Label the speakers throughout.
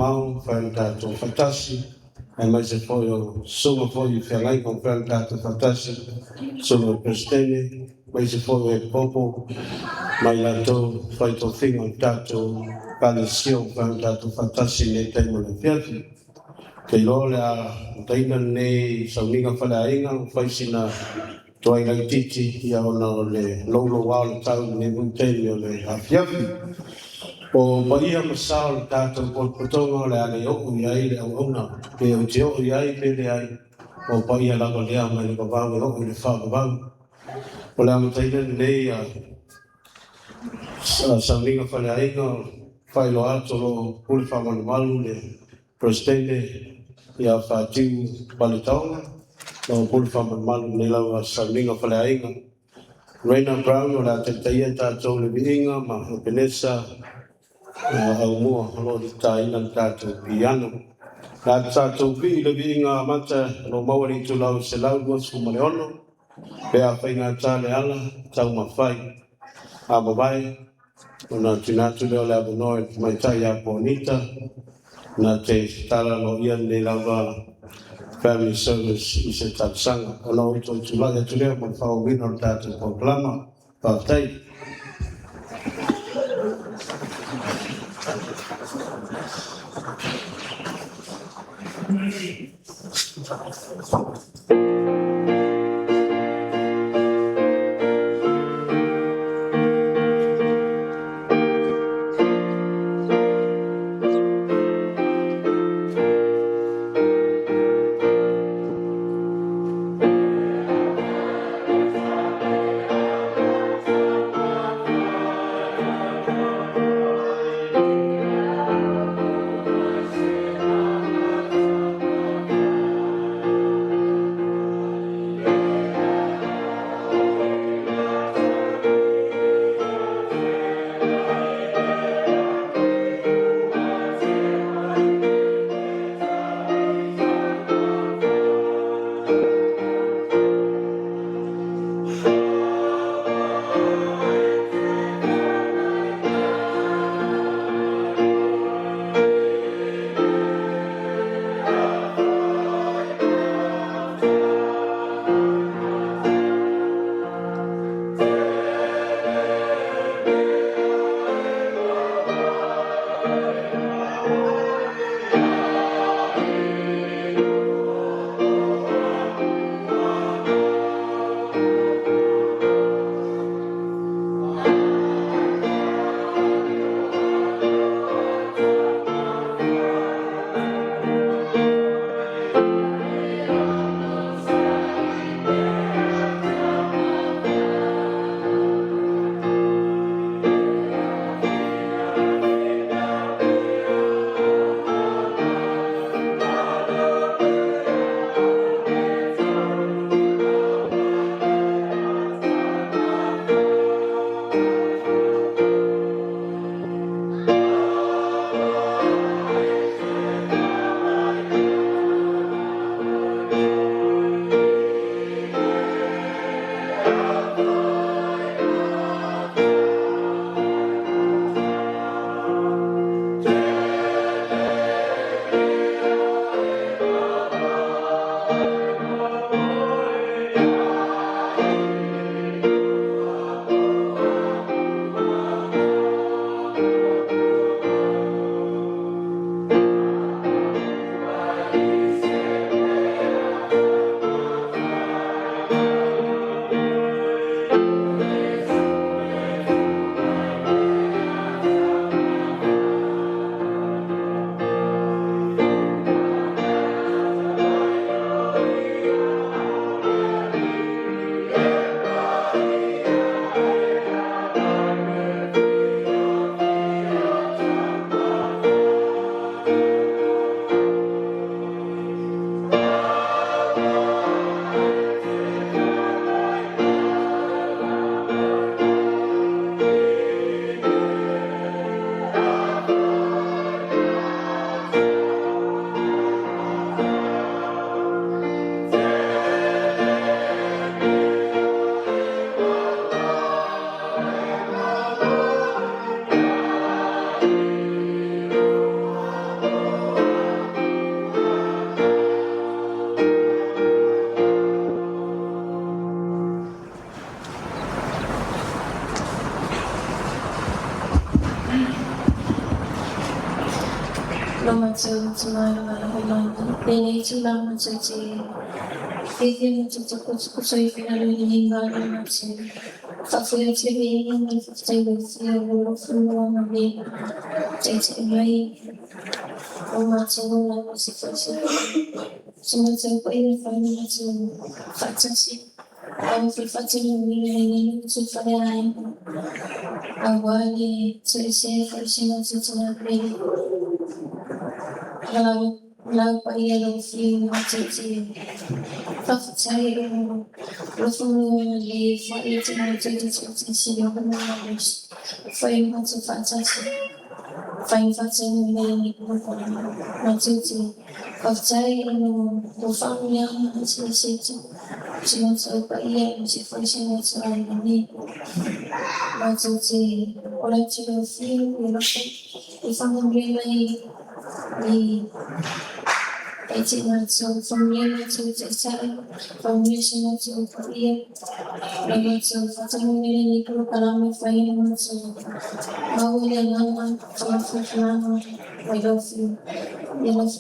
Speaker 1: mamao ua mafai ona tatou faatasi, aemaise foi o susuga foi i feagaiga ua mafai ona tatou faatasi, susuga i le Peresetene, aemaise foi o Epikopo ma i latou fai tofiga o le tatou Ekalesia ua mafai ona tatou faatasi i lenei taimi o le afiafi. Ou te iloa o le a amataina lenei sauniga faleaiga ua fai sina tuai laitiiti ia ona o le louloua o le tau i lenei foi taimi o le afiafi. O paia ma sa o le tatou potopotoga o le a le oo i ai le auauna, pe ou te oo i ai pe leai, o paia lava lea mai le vavau e oo i le faavavau. O le amataina lenei sauniga faleaiga o faailoa atu o lo o pule faamalumalu le Peresetene ia Fatiu Paletaoga, o lo o pule faamalumalu i lenei lava sauniga faleaiga. Raina Brown o le a taitaia tatou i le viiga ma Epenesa Aumua o lo o litaiina le tatou piano. O le a tatou vii i le viiga amata o lo o maua i le itulau e 126 pe a faigata le ala taumafai. A mavae ona tuuina atu lea o le avanoa i le tamaitai ia Ponita na te tatala aloaia lenei lava family service i se talosaga. Ona ou toe tulai atu lea mo le faaauauina o le tatou polokalama. Faafetai.
Speaker 2: Lo matou tamālo alofa lenei tulaga matou te fiafia matou te potopoto i finagalo i lenei malo matou faafoe atu le viiga ma le faafetai i lau Afioga o lo alofa ma lou agalelei taitai mai o matou ola aemaise foi si o matou paia fale matou faatasi aua foi faatinoina lenei matou faleaiga aua le toesea foi si matou tina pele lau paia lau Afioga matou te faafetai o alofa ma lou agalelei foi te matou te toatasi i lou malosi foi matou faatasi fai faatinoina lenei polokalame matou te faafetai ona o faamanuiaga eseese si matou paia aemaise foi si matou aiga nei matou te ola atu i lau Afioga i alofa i faamanuia mai i e matou faamanuia matou taitai faamanuia si matou paia la matou faatinoina lenei polokalame fai ona matou maua le agaga faamafanafanaga mai lau Afioga ia alofa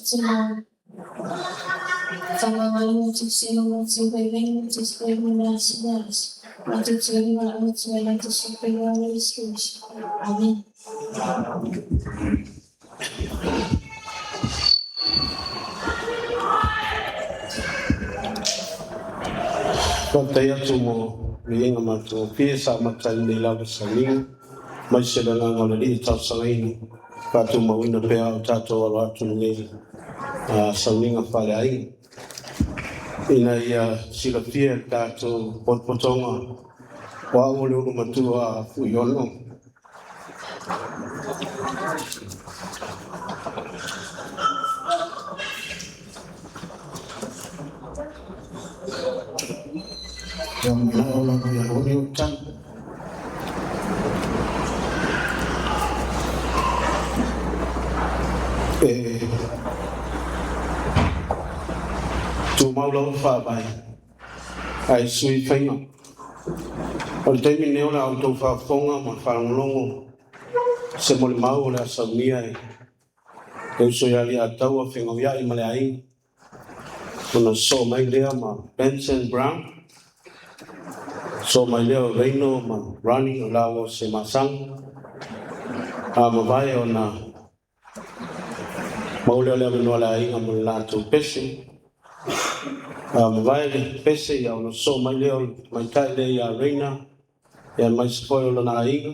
Speaker 2: faamagalo matou selo matou vaivaiga matou te mai le aso i le aso matou te valaau atu ai latou soifua o Iesu Keriso. Amene.
Speaker 1: Faafetai atu mo viiga ma togafie sa amata ai lenei lava sauniga mai se le agaga o le Alii e talosagaina faatumauina pea o tatou alo atu lenei sauniga faaleaiga ina ia silafia e le tatou potopotoga o au o le ulu matua a Fuiono. Ia manao lava ia aua ne i ou tagi. E tumau lava faavae ae sui faiga. O le taimi lenei o le a outou faafofoga ma faalogologo se molimau o le a saunia e le uso ia Alataua Fegauiai ma le aiga ona sosoo mai lea ma Benson Brown, sosoo mai lea o Reino ma Ronnie o laua o se masaga a mavae ona maua lea o le avanoa le aiga ma le latou pese. A mavae le pese ia ona sosoo mai lea o le tamaitai lea ia Reina ia aemaise foi o lona aiga.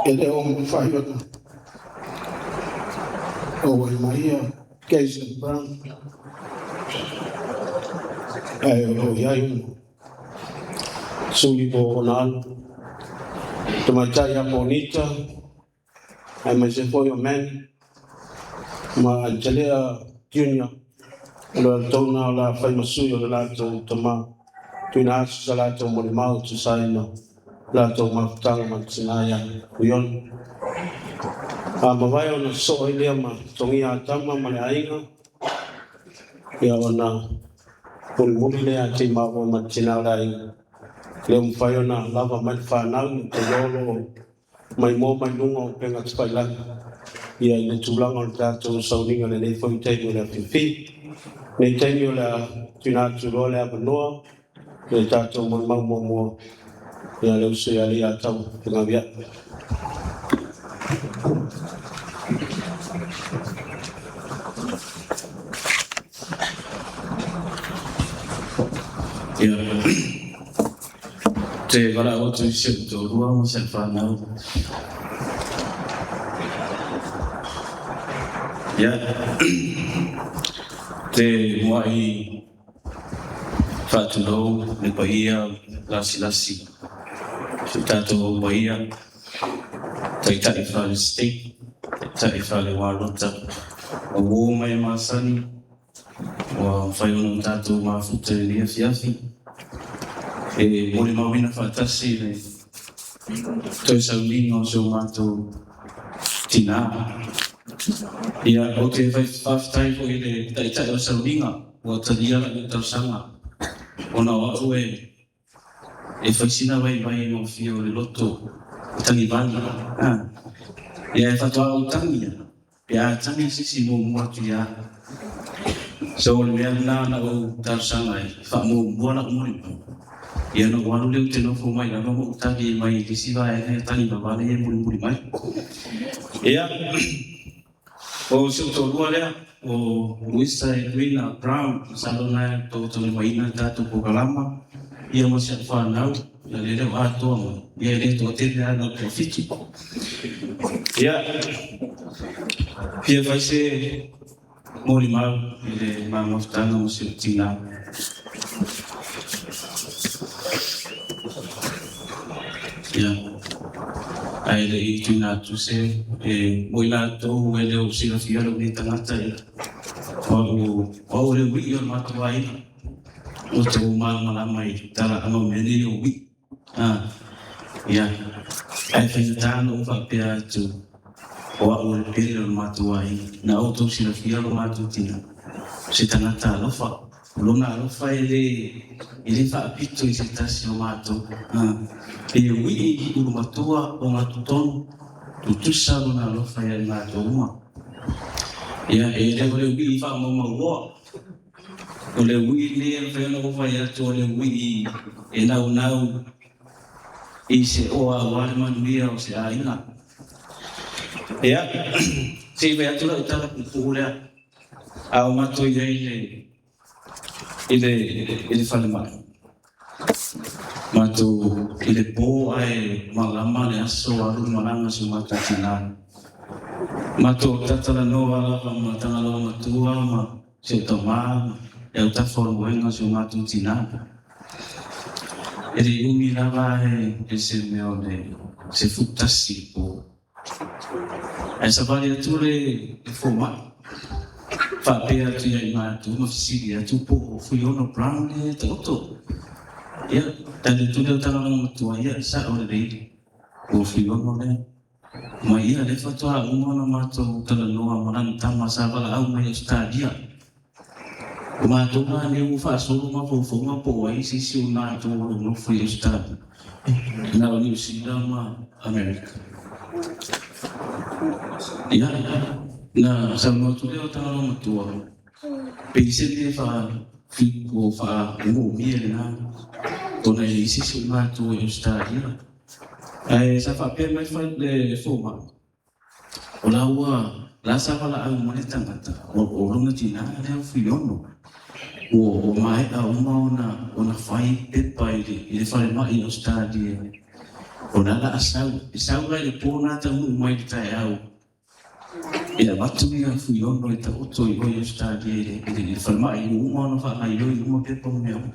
Speaker 1: E le o mafai ona auai mai ia Jason Brown ae o lo o i ai ona sui po o ona alo tamaitai ia Bonita aemaise foi o Manny ma Angelea Junior o le alatauna o la fai ma sui o le latou tama tuuina atu sa latou molimau e tusa ai ma latou mafutaga ma le tina ia Fuiono. A mavae ona sosoo ai lea ma Togia Atama ma le aiga ia ona mulimuli lea te maua ma le tina o le aiga le mafai ona lava mai le fanau te iloa o lo o mai moa mai luga o upega tafailagi ia i le tulaga o le tatou sauniga lenei foi taimi o le afiafi. Nei taimi o le a tuuina atu loa le avanoa i le tatou molimau muamua ia le uso ia Alataua Fegaviai.
Speaker 3: Ia, te valaau atu i si ou toalua ma si au fanau. Ia, te muai faatulou le paia lasilasi, si o tatou paia, taitai faale state, taitai faale walota, o uo mai e masani, ua mafai ona tatou mafuta i lenei afiafi e molimauina faatasi le toe sauniga o si o matou tina. Ia, ou te faafetai foi i le taitai o le sauniga ua talia lau talosaga. Ona o a'u e e fai sina vaivai gofie o le loto e tagivali a. Ia e faatoa ou tagi ia pe a tagi se isi muamua atu ia a'u. So o le mea lena na ou talosaga ai, faamuamua la'u molimau. Ia ona ou alu lea ou te nofo mai lalo ma ou tagi mai i le isi vaega e tagi vavale ia e mulimuli mai. Ia O si ou toalua lea, o Luisa Edwina Brown, masalo na e tou taulimaina le tatou polokalama, ia ma si au fanau, ia lea le ua atoa mai, ia e le toatele lava na o le toafitu. Ia, fia fai se molimau i le ma mafutaga ma si ou tina. Ia, ae le i tuuina atu se e mo i latou e le o silafia lou nei tagata, ia, o au, o au o le ui'i o le matou aiga. Ua outou malamalama i talaaga o mea nei o ui'i. A, ia, ae faigata ona ou faapea atu o au o le pele o le matou aiga. Na outou silafia lo matou tina, o se tagata alofa. O lona alofa e le, e le faapito i se tasi o matou. A, e ui i ulumatua o gatotonu, tutusa lona alofa ia i matou uma. Ia, e le o le ui i faamaumauoa. O le ui lenei e mafai ona ou fai atu o le ui e naunau i se oa aua le manuia o se aiga. Ia, se i fai atu lau tala puupuu lea, a o matou i ai i le, i le falemai. Matou i le po ae malama le aso alu malaga si o matou tina. Matou talatalanoa lava ma Tagaloa Matua ma si ou tama ma le autafa o le moega o si o matou tina. E le i umi lava e se mea o le se 11 i le po. Ae savali atu le fomai, faapea atu ia i matou ma fesili atu po o Fuiono Brown lea e taoto. Ia, tali atu le Tagaloa Matua, ia, sa'o lelei, ua Fuiono lea. Ma ia lea faatoa uma ona matou talanoa ma lana tama sa valaau mai i Ausetalia. O matou la lea ua faasolo mafaufauga po o ai se isi o matou o lo o nofo i Ausetalia, na o Niu Sila ma Amerika. Ia, na saunoa atu lea o Tagaloa Matua, pei se mea faamoomia lena, ona e leai se isi o matou i Ausetalia. Ae sa faapea mai le fomai, o la ua la sa valaau mai le tagata, o lona tina lea o Fuiono, ua maea uma ona fai pepa i le falemai i Ausetalia, o la la a sau, e sau la i le po na taunuu mai i le taeao, e avatu ia Fuiono e taoto i o i Ausetalia i le falemai, ua uma ona faagaoioi uma pepa ma mea uma.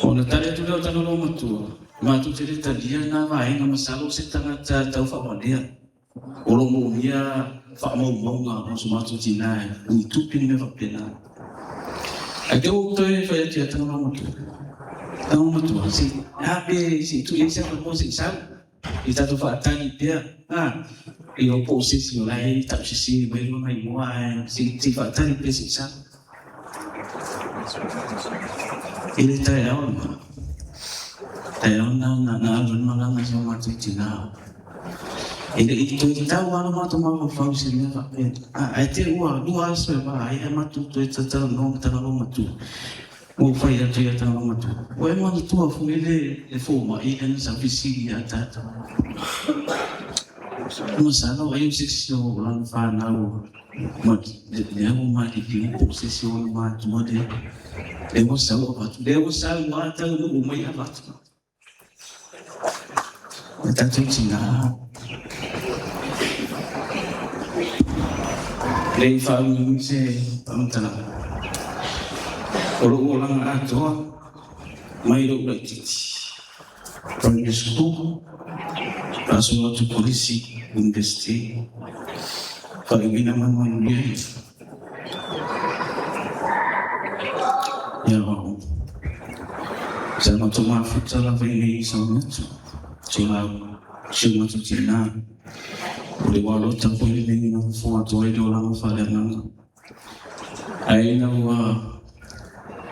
Speaker 3: Ona tali atu lea o Tagaloa Matua, matou te le talia lena vaega masalo o se tagata tau faamalea o lo o moomia faamaumauga o so matou tina e ui tupe ma mea faapena. Ae te ua ou toe fai atu ia Tagaloa Matua, Tagaloa Matua, se i a pe se i tuu i ai se avanoa se i sau i tatou faatali pea a i o po o se isi o la e tau sese mai lona igoa ae se i faatali pea se i sau. I le taeao lena, taeao lena na alu ai le malaga i si o matou tina. E le i toe tau lava lo matou mafaufau i se mea faapena. Ae te i ua lua aso e va ai ae matou toe talatalanoa ma Tagaloa Matua. Ua ou fai atu ia Tagaloa Matua, ua e manatua foi le fomai lea na sau fesili ia tatou. Masalo ai o se isi o lana fanau ma lea ua maliliu po o se isi o ona matua lea, lea ua sau avatu, lea ua sau lava taunuu mai avatu. O tatou tina, le i faaumiumi se faamatalaga, o lou olaga atoa mai lou laitiiti, primary school, faasolo atu kolisi, university, faaiuina mai manuia ia. Ia o sa matou mafuta lava i nei sau atu, si o si o matou tina, o le ualota foi lenei na fofoga atu ai le olaga faaleagaga. Ae ina ua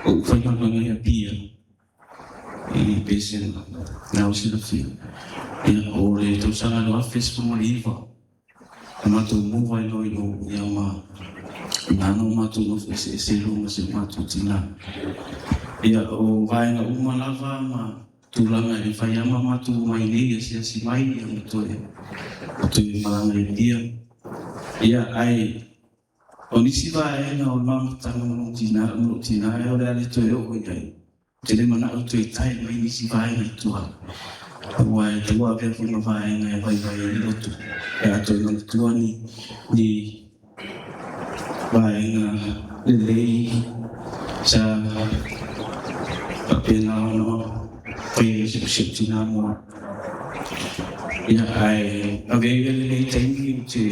Speaker 3: Ou faigaluega i Apia i Pesega na o silafia. Ia, o le tausaga 2019, na matou move ai loa i o, ia ma na ona matou nofo eseese loa ma si o matou tina. Ia, o vaega uma lava ma tulaga e fai lava ma matou omai nei asiasi mai, ia ma toe malaga i Apia. Ia, ae O nisi vaega o le mamataga ma lou tina, ma lou tina o le a le toe oo i ai. Ou te le manao e toe tae mai nisi vaega i tua, aua e tauavea foi ma vaega e vaivai ai le loto pe a toe manatua ni, ni vaega lelei sa faapena ona faia e si ou tina mo au. Ia, ae avea ia lenei taimi ou te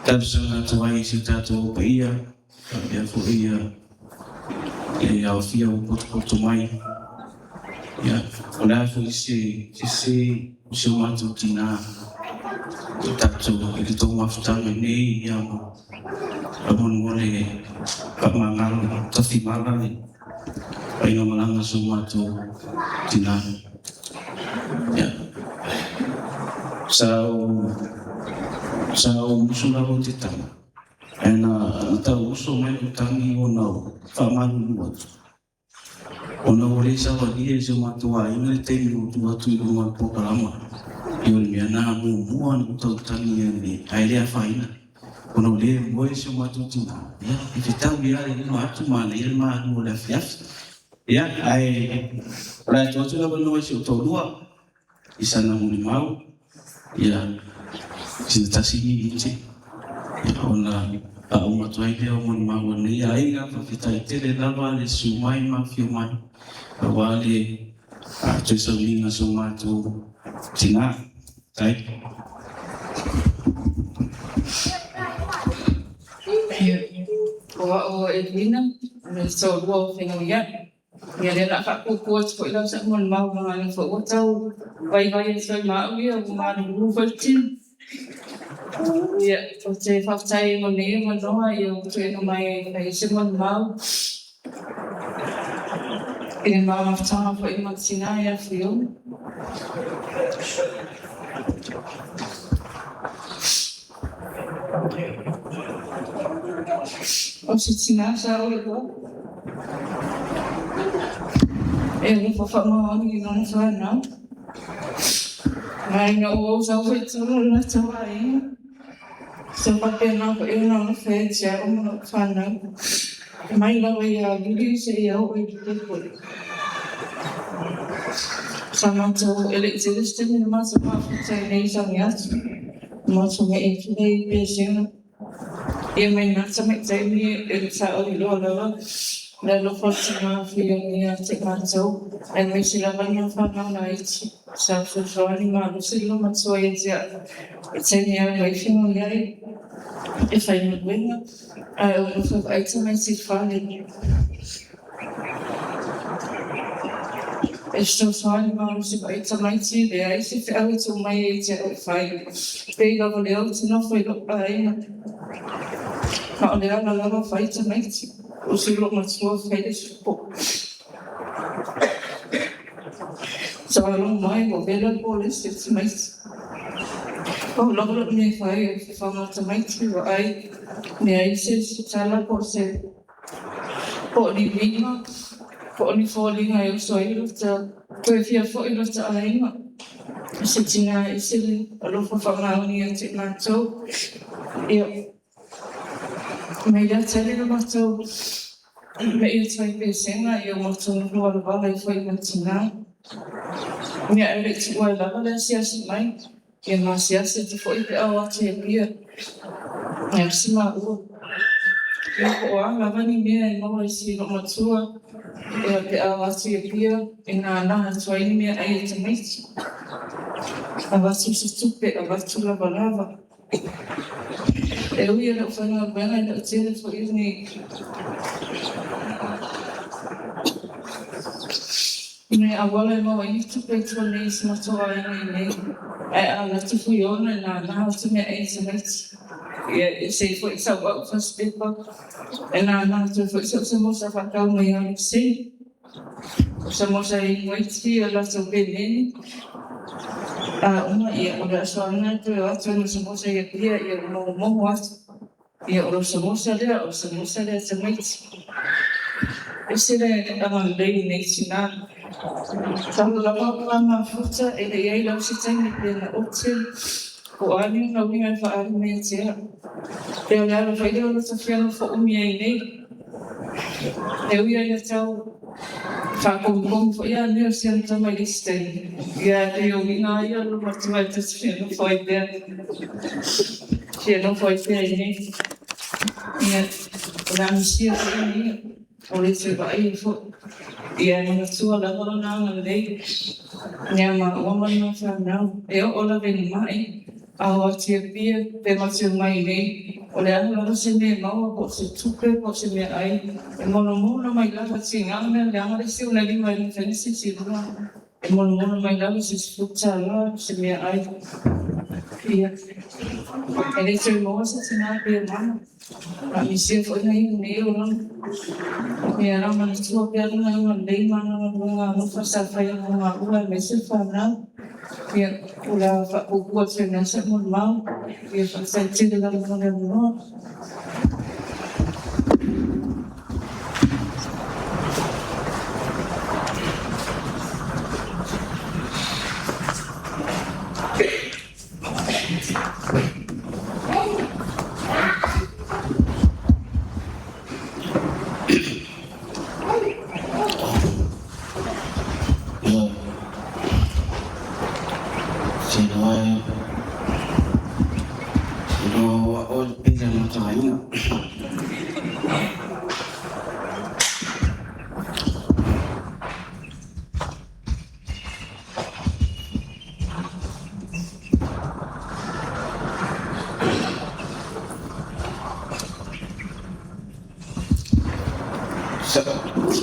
Speaker 3: Talosaga atu ai i si o tatou paia, faapea foi ia le aofia ua potopoto mai. Ia, o le a foi se sese o si o matou tina i tatou i le tou mafutaga nei, ia ma faamolemole faamagalo tafimala le faigamalaga a si o matou tina. Ia, sa ou sa ou usu lava ou te tagi, ae na tau uso mai lou tagi ona ou faamalulu atu, ona ua le savalia e si o matou aiga le taimi ua tuu atu i luga o le polokalama. Ia o le mea na muamua ona ou tau tagi ai nei, ae le afaina, ona o lea e moe si o matou tina, ia, e fetaui lava le uma atu manaia le malu o le afiafi. Ia, ae o le a tuu atu le avanoa i si ou toalua i sana molimau, ia, sina tasi minute, ia, ona faauma atu ai lea o molimau a lenei aiga. Faafetai tele lava le susu mai ma afio mai aua le toe sauniga o si o matou tina. Tai.
Speaker 4: Ia, o au o Edwina, o le toalua o Fenuia'i. Ia, lea o le a faapuupuu atu foi lau sau molimau leaga o lea foi ua tau vaivai atu ai ma au ia, ua malulu foi le tino. Ia, ou te faafetai mo lenei avanoa ia ua tuuina mai ai e fai ai se molimau i le ma mafutaga foi ma le tina ia Fiona. O se tina sa ou iloa e alofa faamaoni i lana fanau. Ma ina ua ou sau foi i totonu o le latou aiga, sa faapena foi ona alofa ia te au ma lou fanau, mai lava ia Lili seia oo i le Pepoli. Sa matou, e le i tele se taimi na matou mafuta ai nei i Sagiatu, matou me'i atu lea i Pesega. Ia mai na tamaitai e sa ou iloa lava le alofa o le tina Fiona ia te matou, aemaise lava lana fanau laiti sa fesoasoani malosi le matua ia te au i taimi e alu ai Fenuiai e faigaluega ae ou nofo vaai tamaiti i le fale. E fesoasoani malosi vaai tamaiti, leai se feau e tuu mai ai te au e fai. Pei lava o lea ou te nofo i lou aiga, ma o le ala lava fai tamaiti, usu lou matua fai le supo. Sa logo mai ua vela le polesi o tamaiti. Pau lava lou mea e fai o le fafaga o tamaiti, vaai, leai se tala po o se Po o ni uiga, po o ni foliga e uso ai lota toe fia foi lota aiga, i se tina ese le alofa faamaoni ia te matou. Ia, mai lea taimi na matou me'i atu ai i Pesega, ia ua matou nofo valavala ai foi ma le tina. Ia, ae le i tuua ai lava le asiasi mai. Ia ma asiasi atu foi pe a o atu i Apia. E asi maua. Ia po o a lava ni mea e maua i si loomatua ia pe a o atu i Apia e nānā atu ai ni meaai a tamaiti. Avatu se tupe, avatu lavalava. E ui e le o faigaluega e le o tele foi ni Me auala e maua ai ni tupe i tua nei i si matou aiga i nei, ae a alu atu Fuiono e nānā atu meaai a tamaiti. Ia, e ese ai foi sau au fasipepa, e nānā atu ai foi sau samosa faatau mai ia Lusei. O samosa e inu ai ti a latou peneni. A uma, ia, o le aso lava lena e toe o atu ai ma samosa i Apia, ia ua momomo atu. Ia, o lou samosa lea, o le samosa lea a tamaiti. Ese le agalelei i nei tina. Talu lava ona mafuta e le i ai lava se taimi pe na ote po o a ni ona uiga e faaali mai ia te au. Pe o le ala foi lea o lota fia nofo umi ai nei. E ui lava ina tau faakomukomu foi amio o si ana tama i le isi taimi, ia e pei o uiga lava ia o lou matua e ta te fia nofo ai pea, fia nofo ai pea i nei. Ia, o le a misia foi ana ia. O le toe vaaia foi, ia e manatua lava lona agalelei, ia ma ua ma lana fanau, e oo lava ina mae, a o atu i Apia, pe matou mai nei, o le a lava se mea e maua, po o se tupe, po o se meaai, e monomono mai lava, tiga mea leaga le isi ona lima e le mafai ona siisii i luga, e monomono mai lava se $10, se meaai, ia, e le toe maua se tina pei o mama. A misia foi na ia nei o lona mea la manatua pea lona agalelei ma lana galuega alofa sa fai mo maua aemaise le fanau. Ia, o le a faapuupuu atu ai i ina sau molimau. Ia, faafetai tele lava mo le avanoa.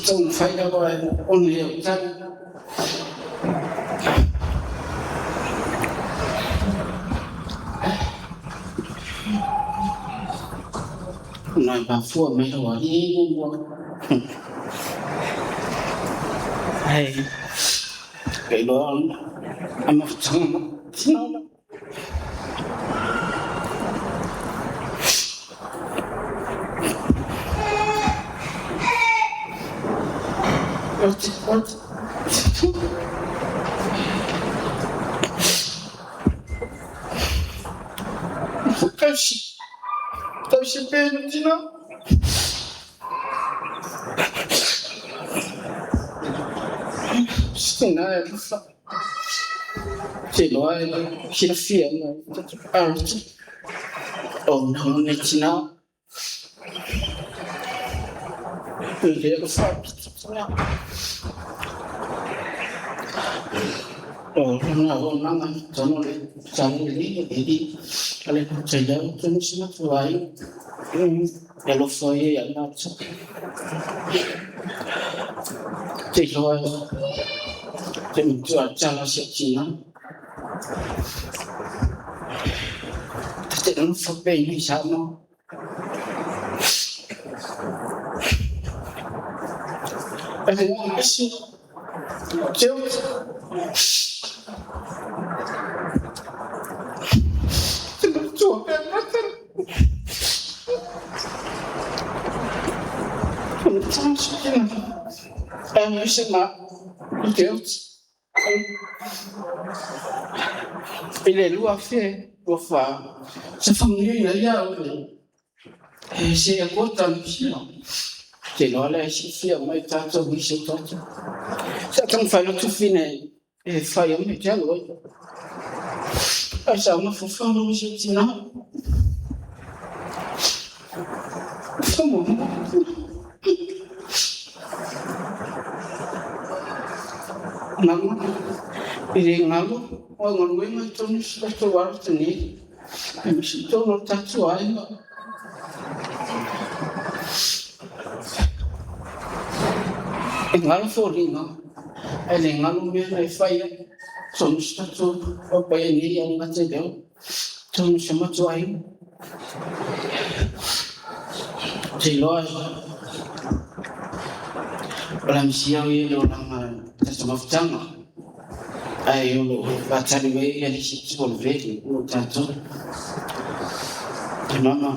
Speaker 5: Taumafai lava e ona i au tali. Ona e mafua mai lau alii muamua. Ai, kailoa ona amataga tina. Tausi, tausi pea i tina. Tina e alofa. Te iloa e silafia ma art o na nei tina. Le alofa tina. O lona auaunaga tonu le tanu le e li ale taiau tonu sina tuai e alofa ia ia matou. Te iloa te matua tala se tina. Te nofo pea i Samoa. E Deus. Te matua pea matara. Deus. I le 2024, sa faamanuiaina ai au e se Atua Tausia. Te iloa lea e silafia mai tatou i se tatou. Sa taumafai loa tufine e fai ai me te alu ai. Ae sa mafaufau lava se tina. Mama, e le galo o au galuega i totonu o si tatou alata nei, aemaise i totonu o le tatou aiga. E galo foliga, ae le galo mea na e fai ai totonu o si tatou paepae nei e le gata i lea, totonu o si o matou aiga. te iloa o le amisia o ia i le olaga tatou mafutaga, ae o lo o faatali mai ai le isi itu o le veli mo tatou. E mama,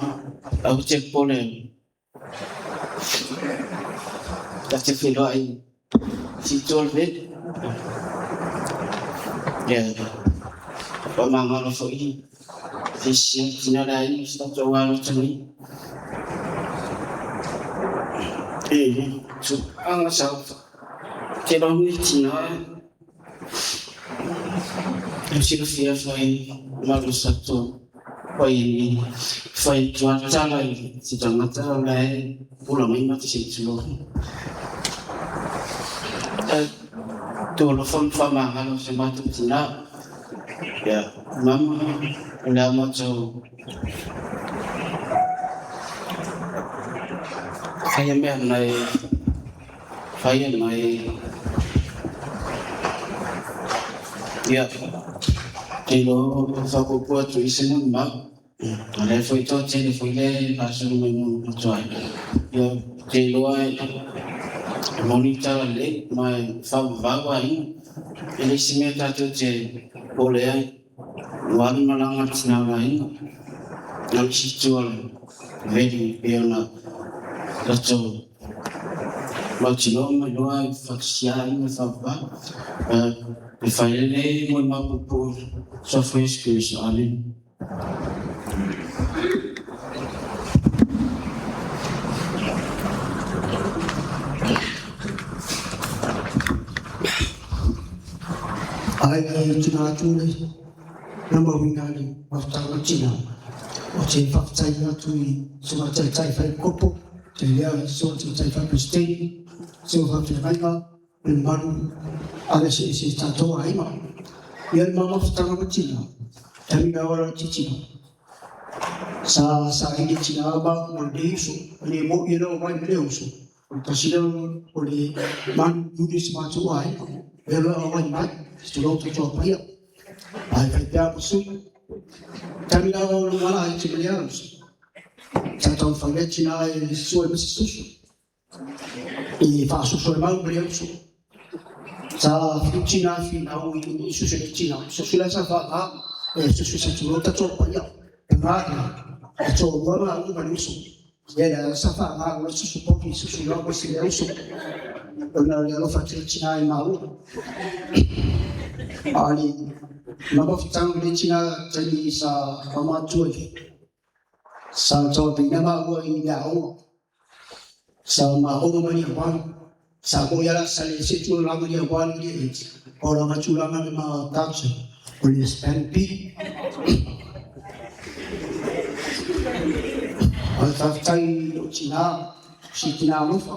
Speaker 5: aua te popole ta te feiloai i se itu o le veli. Ia, faamagalo foi se isi tina le aiga i se tatou alota nei. E tulaga sa tele o ni tina e silafia fai malu sa tatou fai fai tuatala i se tagata o la e pula mai ma te se tulou. Tou alofa ma faamagalo se matou tina. Ia, mama, o le a matou faia mea mai, faia mai. Ia, te iloa faapuupuu atu i se molimau. O lea foi toatele foi le faasolo mai mo matua ai. Ia, te iloa e moni tala lelei ma e faavavau aiga. E le isi mea tatou te pole ai, ua alu malaga le tina o le aiga. Na o le isi itu o le veli pei ona tatou mautinoa ma iloa e faatasia aiga e faavavau. E fai lelei molimau puupuu Suafa Iesu Keriso. Amene.
Speaker 1: Ai e tina atu le na mauina le mafutaga tina o te whakatai atu i so ma taitai whai kopo te lea so taitai whai presidente so whawhengainga le malu ale se se tatou aiga. Ia le mamafutaga ma tina, taimi na ora titina. Sa sa ili tina ma mo le uso, le mo i le mai le uso. O le tasi lea o le manu yuri se matou aiga. E loa mai mai, se tolo to to paia. Ai fai pea ma sui. Taimi na ora wala ai te mea uso. Sa tau whai tina e sua e masi susu. I whaasusu e mau le uso. Sa whitina whina o i susu e tina. Susu la sa wha e susu sa turo tato paia. E ngā e tō wana u ma le uso. Ia ia sa wha ngā o susu poki susu la o si le uso. O na le alofa te tina e mau. Ali mama futanga le tina tani sa whamatua i. Sa tō pina maua i le aonga. Sa ma honga mani a wanu. Sa mo ia sa le se tu langa ni a wanu ni e. O langa tūlanga le ma tātsa. O le Hispanic P. O le whawhitai o tina, si tina alofa.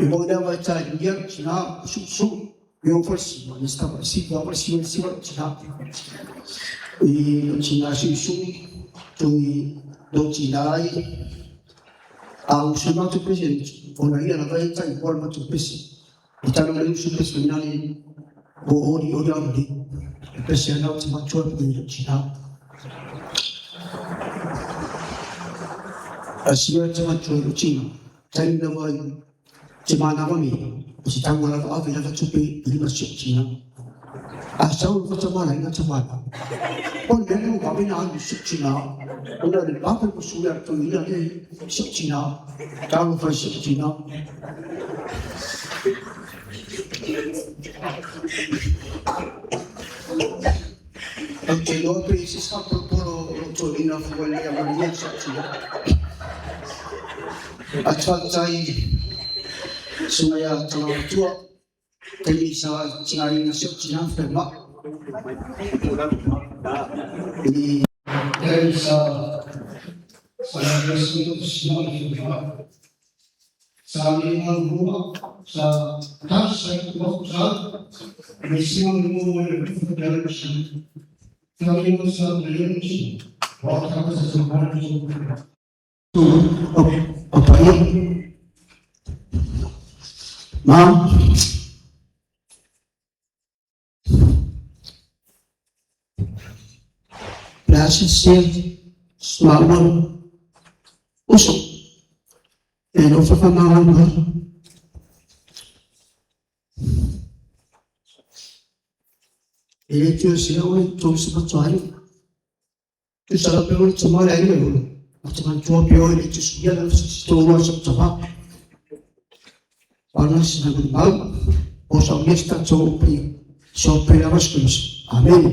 Speaker 1: I mo nea mai tai ia tina su su. I o whasi, ma ni sta si wa whasi wa si wa tina. I o tina su su tui do tina ai. A o se matu president, o na ia na vai tai o matu pesi. I tana mai usu pesi ni nani o ori ori au ni. E pesi ana o te matua i o tina. A si te matua i o tina. Tani na vai te mana mi. O si tango la ave la tupe i lima si tina. A sa o fata mana ina te mana. O le o wawe na alu si tina. O na le papa ko suya to ina le si tina. Talo fa si tina. O te loa pe se sa polo o to ina fua le a mania si tina. A tautai sunga ia tanga matua. Te sa tina ina si tina whai ma. I te sa sa sa sa ni ngā rua sa ta sa ko sa me si ngā rua le le si sa ni ngā sa le si wa ta sa sa ma ni o o pa i ma la si si ma uso.
Speaker 6: E lo fa ma ma. E le tio se o to se pa tsoari. Tu sa pe o tsa mara ai le. A tsa man tua pe o le tio sia la se to ro sa tsa ba. Ana se na mal. O sa mi sta tso pri. So pri la vasculos. Amén.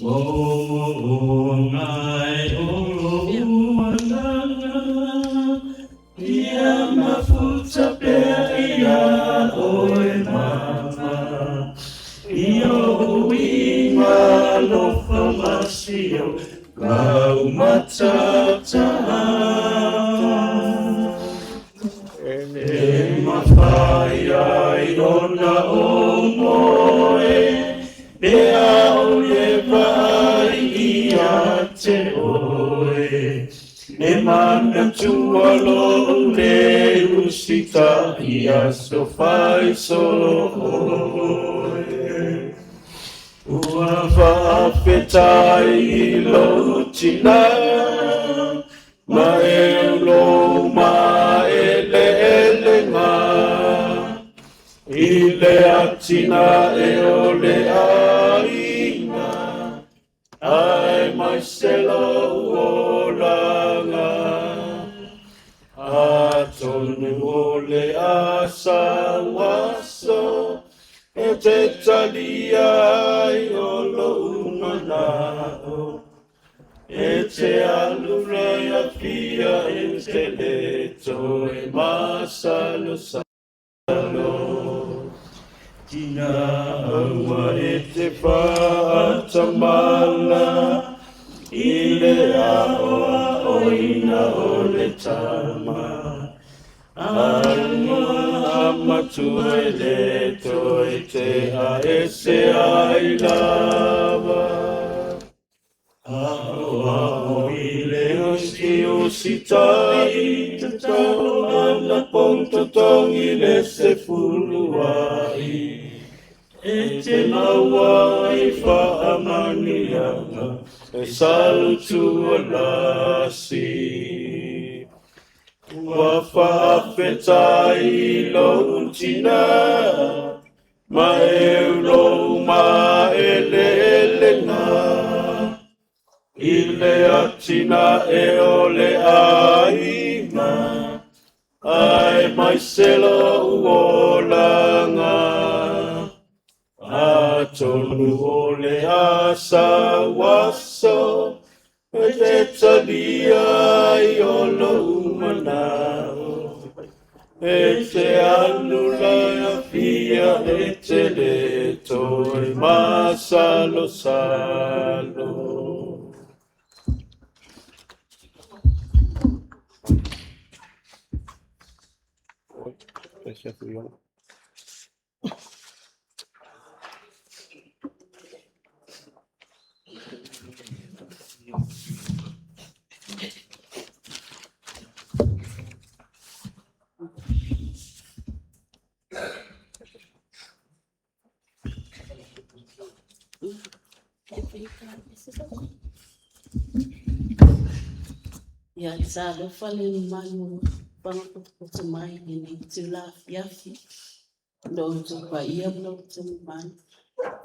Speaker 3: O ngai o mananga, ia mafuta pea ia oe mama. Io uinga lofa masio, lau matata. E mawhai ai ona o moe, e au e vai ia te oe. E mana tua lo le usita ia so fai so oe. Ua whaafetai i lo tina, ma e lo ma e le ele ngā. I le atina e o le ainga, ai mai se lo olanga. A tonu o le asa waso, e te talia ai o lo umanao. E te alura ia fia e te le toe masalo salo. Tina aua e te whaatamala, i le aoa o ina o le tama. Aua matua e le toe te a e se ai lava. Aoa o i le osi o sitai, te tau ana ponto tongi le se fuluai. E te maua i whaamanianga, e salutua lasi. Ua whaafetai i lou tina, ma e lou ma e le ele ngā. I le atina e o le ainga, ai mai se lo uolanga. A tonu o le asa waso, e te talia i o lo umanao. E te alula a fia e te le toe masalo salo.
Speaker 7: Ia sa alofa le mamalu pagapotopoto mai i lenei itula afiafi. Lo outou paia ma lo outou mamalu.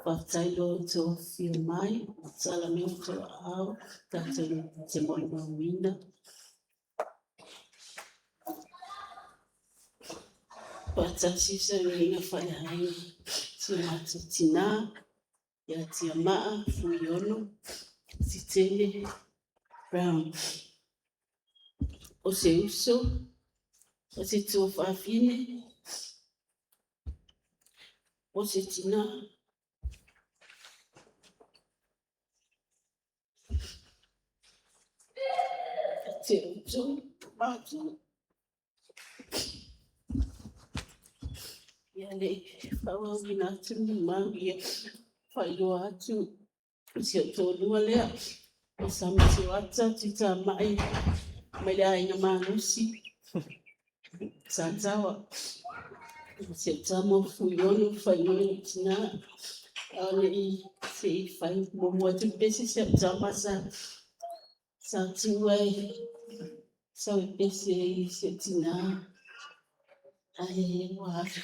Speaker 7: Faafetai lo outou afifio mai, tatala mai outou aao tatou te molimauina. Faatasi fesoasoaniga faaleaiga si o matou tinā ia Tiamaa Fuiono Sitele Brown. O se uso, o se tuafafine, o se tina. Te utu, mātu. Ia le faaauauina atu ni mau ia faailoa atu si ou toalua lea o Samatioata Tutamai mai le Aiga Malosi Satawa. Si ou tama o Fuiono faaigoa i lou tina. A o le i se i fai muamua atu le pese si au tama sa tu ai sau e pese i si ou tina ae ua alu.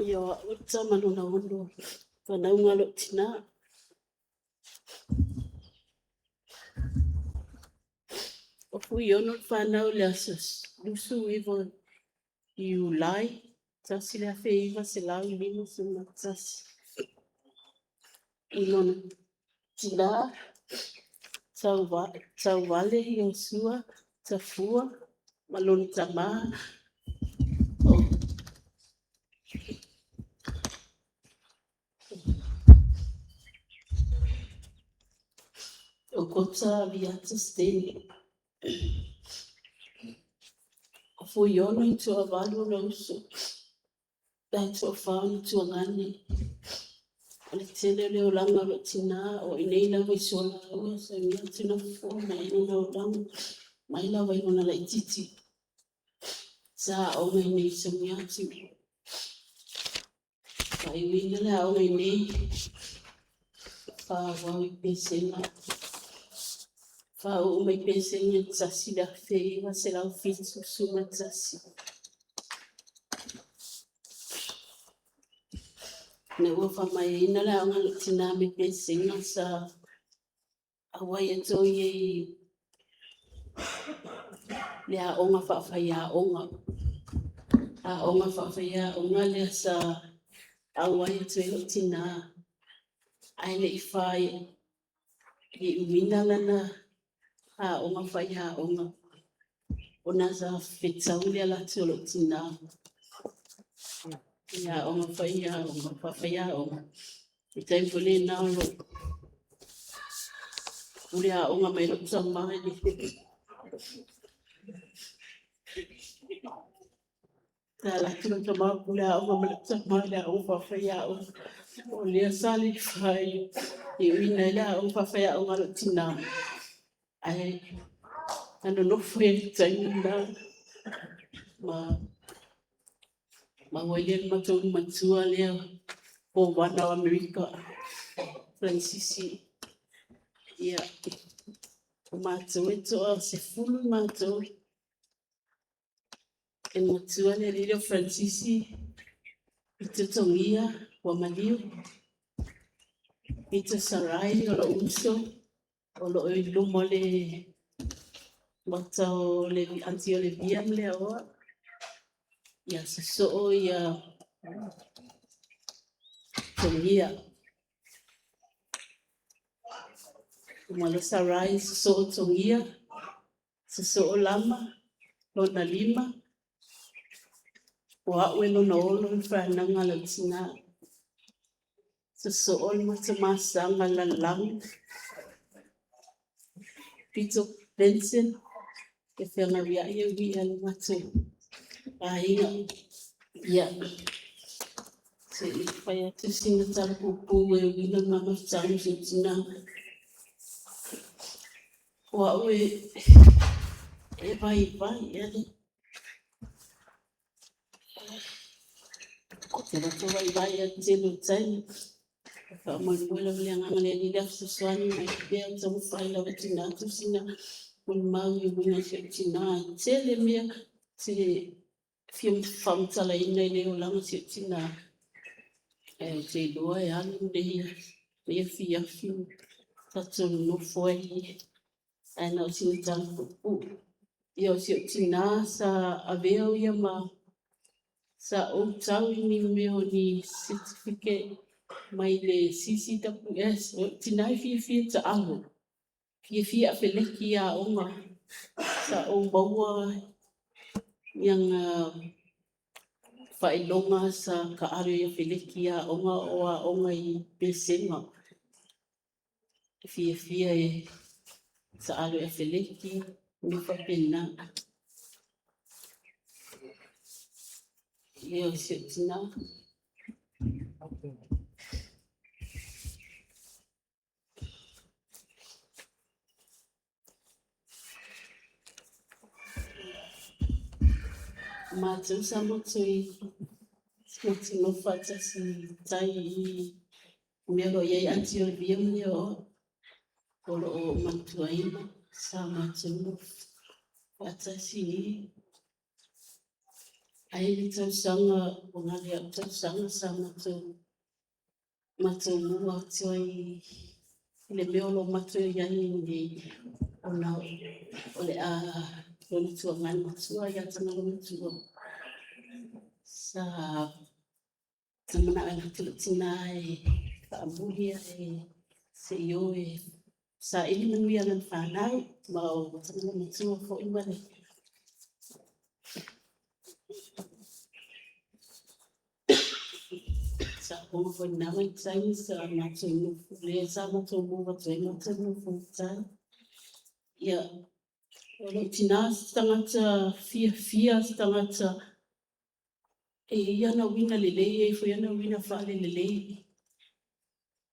Speaker 7: Ia o au le tama lona ono fanauga lou tina. O Fuiono le fanau i le aso 29 Iulai 1951. I lona tinā, Tauvale Iosua Tafua ma lona tamā o Kota Aviata Stanley. O Fuiono i toavalu ona uso, ae toafa ona tuagane. O le tele o le olaga o lou tinā, o i inei lava i Sualau'a saunia atu na fofoa mai ai lona olaga mai lava i lona laitiiti. Sa aoga i inei i Sauniatu. Faaiuina le aoga i inei, faaauau i Pesega. Faauu mai Pesega i le 1971. Ina ua faamaeaina le aoga a lou tinā mai Pesega sa auai atu o ia i le aoga faafaiaoga. Aoga faafaiaoga lea sa auai atu ai lou tinā ae le i faaiuina lana aoga faiaoga ona sa fetau le alu atu o lou tinā i le aoga faiaoga, faafaiaoga. I le taimi foi lena o lo o pule aoga mai ai lou tama i le Sa alu atu lou tama o pule aoga mai lou tama i le aoga faafaiaoga. O lea sa le faaiuina ai le aoga faafaiaoga a lou tinā, ae na nonofo ai i le taimi lena ma maua ai lea i le matou matua lea Kovana o Amerika, Faransisi. Ia, o matou e toa-10 matou. E matua le alii lea o Faransisi, Pita Togia ua maliu, Pita Sarai o lou uso, o lo o i luma o le maota o le Aunty Olivia ma Leaoa. Ia sosoo ia Togia. Ma le Sarai sosoo Togia, sosoo Lama, lona lima, o au e lona 6 le fanauga a lau tinā. Sosoo le matou masaga i le lalolagi, Pito Benson, e feagaiai e ui i le matou aiga. Ia, se i fai atu sina tala puupuu e uiga i le ma mafutaga ma si ou tinā. O au e vaivai ea le te loto vaivai lava i le tele o taimi. E faamoemoe lava i le agaga o le Alii le fesoasoani mai pea, taumafai lava e tuuina atu sina molimau e uiga i si ou tinā. E tele mea ou te fia faamatalaina i le olaga o si ou tinā, ae ou te iloa e alu lenei afiafi tatou nonofo ai, ae na o sina tala puupuu. Ia, o si ou tinā sa avea o ia ma sa ou tau i ni mea o ni certificate mai le CCWS. O lou tinā e fiafia taalo, fiafia afeleki i aoga. Sa ou maua ni aga faailoga sa taalo ai afeleki i aoga o aoga i Pesega. E fiafia e taalo i afeleki, mea faapena. Ia, o si ou tinā. Matou sa matou matou nofo faatasi i tai i mea o lo o i ai Aunty Olivia ma Leaoa o lo o manatuaina sa matou nofo faatasi i i. Ae i le tausaga ua galo ia au tausaga sa matou mu'a atu ai i le mea o lo o matou i ai nei ona o le a lona tuagane matua ia Tagaloamatua. Sa manao e gata lou tinā e faamuli ae se i o e saili manuia i lana fanau, ma o le matua foi ma le tapuga foi i lena vaitaimi sa matou nofo, lea sa matou move atu ai matou nofo i tai. Ia, o lou tina o se tagata fiafia, o se tagata e i ai ona uiga lelei e i ai foi ona uiga faalelelei.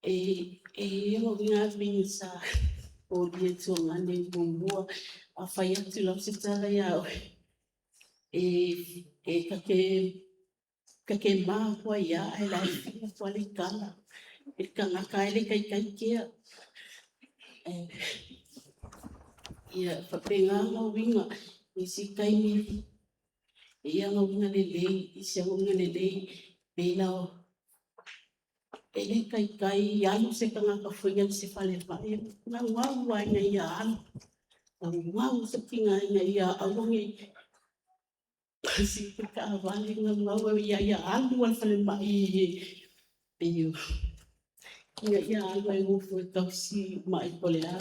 Speaker 7: E i ai ona uiga sa molia i tuagane muamua, a fai atu lava se tala ia oe, e ta te ma atu ai lava, ae o la e fai atu lava le tala i le tagata lava e le taitai tea. Ia, e faapena ona uiga. I isi taimi e i ai ona uiga lelei, isi ona uiga lelei, pei la e le taitai alu se tagata foi lea i se falemai, e naunau lava ina ia alu, naunau si ou tina ina ia aua ne i taavale, naunau ina ia alu lava i le falemai ina ia alu e nofo e tausi mai po o le a.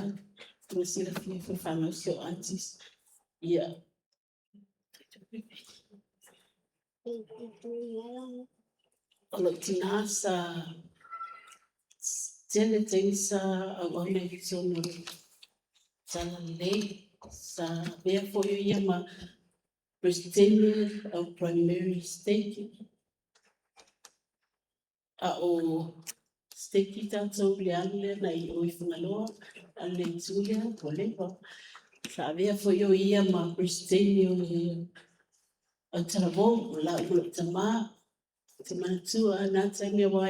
Speaker 7: Mo le silafia foi e fanau a si ou aunties, ia. O lou tina sa tele taimi sa auauna ai i totonu o le Talalelei, sa avea foi o ia ma Peresetene o Primary Stake, a o stake tatou i le alu lea agai i Fagaloa, alu i le itu lea, ua leva. Sa avea foi o ia ma Peresetene o le Autalavou, o laua ma lou tama. Ou te manatua lava na taimi aua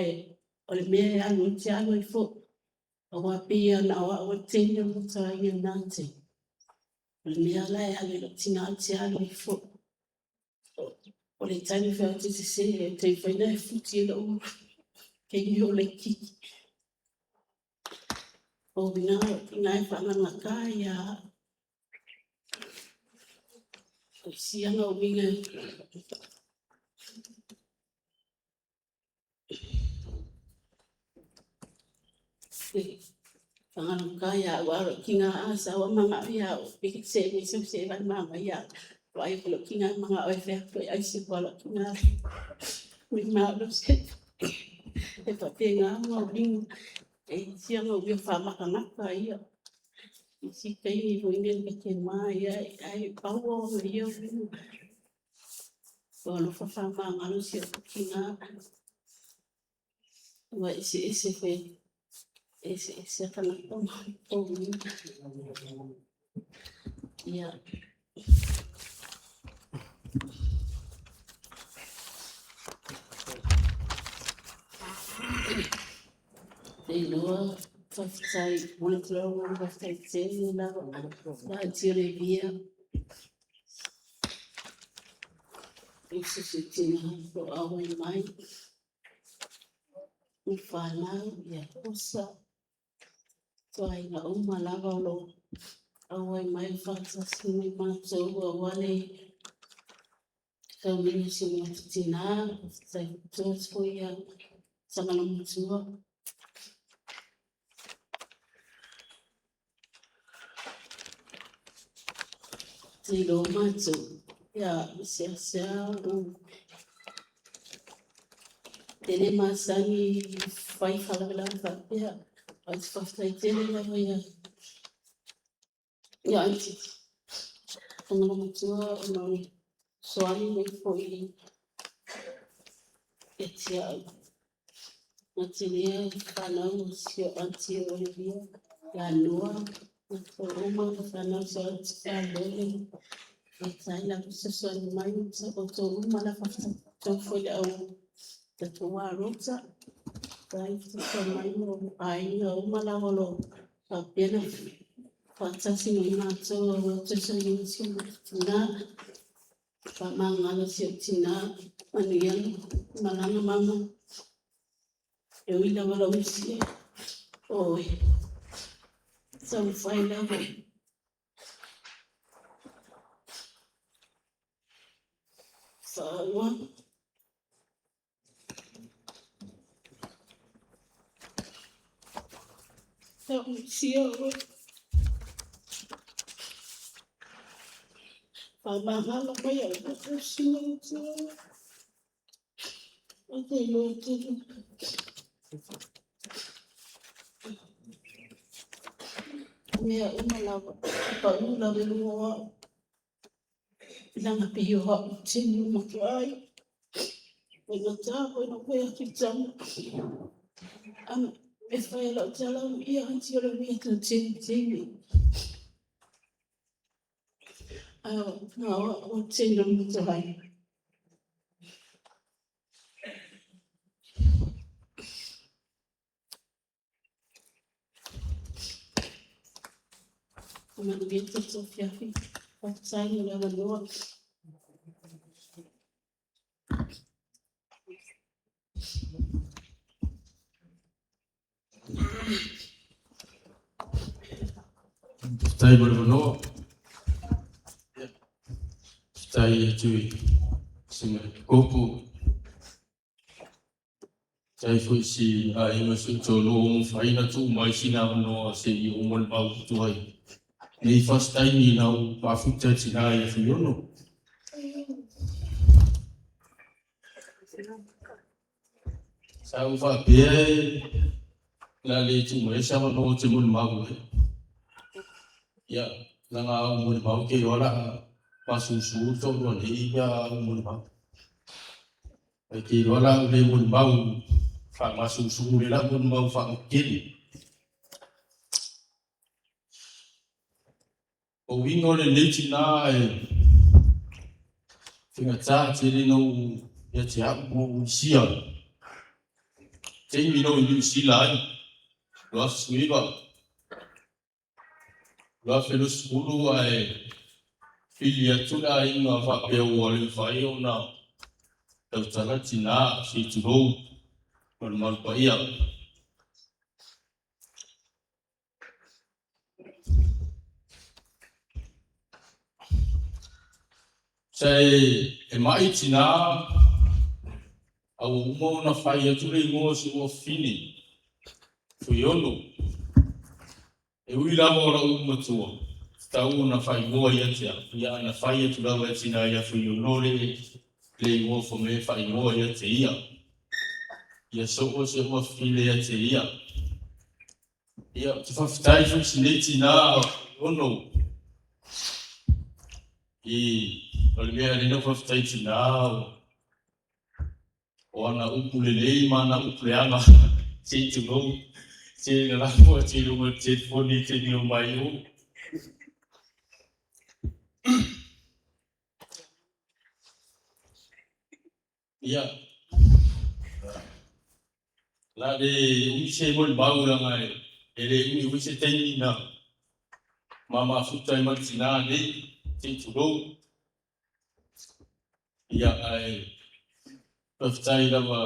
Speaker 7: o le mea e alu ai ou te alu ai foi, aua pei lava na o au le teine o le matou aiga i lena taimi, o le mea lava la e alu ai lou tina ou te alu ai foi. O le taimi foi ou te sese ai, o le taimi foi lena e futi ai lou teine o laitiiti. O uiga o lou tina e faagalagata ia au. O isi ona uiga e faagalagata ia au, a o lou tina a sau lava manao ia au, pei ta te see mai sau see vae manaia au. Vaai atu lou tina e manao e fai atu e ai se ua a lou tina. E faapena ona uiga, e i ai isi ona uiga faamatamata ia. Isi taimi foi lele ta te ma ai, ae pau lava o ia uiga. Ua alofa faamagalo si ou tina, ua eseese foi, e eseese lava tagata ma latou uiga. Ia. Te iloa, faafetai, momoli atu le agaga faafetai tele lava ia Aunty Olivia i si ou tina o lo o auai mai, ma fanau ia Osa, aiga uma lava o lo o auai mai faatasi ma matou aua le sauniga o si o matou tina. Faafetai atu foi ia Tagaloamatua. Te iloa matou, ia seasea ou e le masani fai faalavelave faapea, ae ou te faafetai tele lava ia Aunty Tagaloamatua ona o le fesoasoani mai foi ia te au. E gata i lea fanau a si ou aunty o Olivia ia Noa, latou uma ma fanau a si ou aunty Palele, faafetai lava fesoasoani mai. Outou uma lava, faafetai foi i le au tatou rota, faafetai fesoasoani mai ma aiga uma lava o lo o faapea ona faatasi ma matou aua le toe sauniga o si o matou tina. Faamagalo si ou tina, manuia le malaga mama. E ui lava ina ou misia oe, taumafai lava e faaauau. Tausia oe. Faamagalo mai ai le tausiga o te oe. O te iloa tele. Mea uma lava, pau lava i luga o au. Langa pihio hau tini o matuai. Faigata foi na fai atu i taga. Am e fai e lau tala ia hanti o le wia tu tini tini. Ai o ngā o tini o matuai. Manuia te afiafi. Faafetai mo le avanoa.
Speaker 3: Faafetai mo le avanoa. Faafetai atu i susuga i le Epikopo. Faafetai foi i si aiga si ou toalua ua mafai ona tuu mai sina avanoa se i ou molimau atu ai nei first taimi ina ua faafuta e tina ia Fuiono. Sa ou faapea e le a le tuu mai se avanoa ou te molimau ai. Ia, leaga a ou molimau ou te iloa o le a masusu le toalua nei pe a ou molimau. Ae te iloa la au le molimau faamasusu lea la molimau faalototele. O uiga o lenei tina e faigata tele na ou ia te au ma ou isia. Taimi na ou i Niu Sila ai, 2019, 2020 ae fili atu le aiga faapea ua le mafai ona tautala tina se i tulou ma le mamalu paia. Sa e mai tina a ua uma ona fai atu le igoa o si ou afafine, Fuiono. E ui lava o la'u matua, tatau ona faaigoa ia te au, ia ana fai atu lava e tina ia Fuiono le le igoa fai mai e faaigoa ia te ia. Ia soo si ou afafine ia te ia. Ia, ou te faafetai foi i si nei tina o Fuiono i o le mea lea na ou faafetai tina o ana upu lelei ma ana upu leaga, se i tulou, se na lafo atu i luga o le telefoni i taimi o mai o. Ia, la le umi se molimau leaga e le umi foi se taimi na ma mafuta ai ma le tina nei, se i tulou. Ia, ae faafetai lava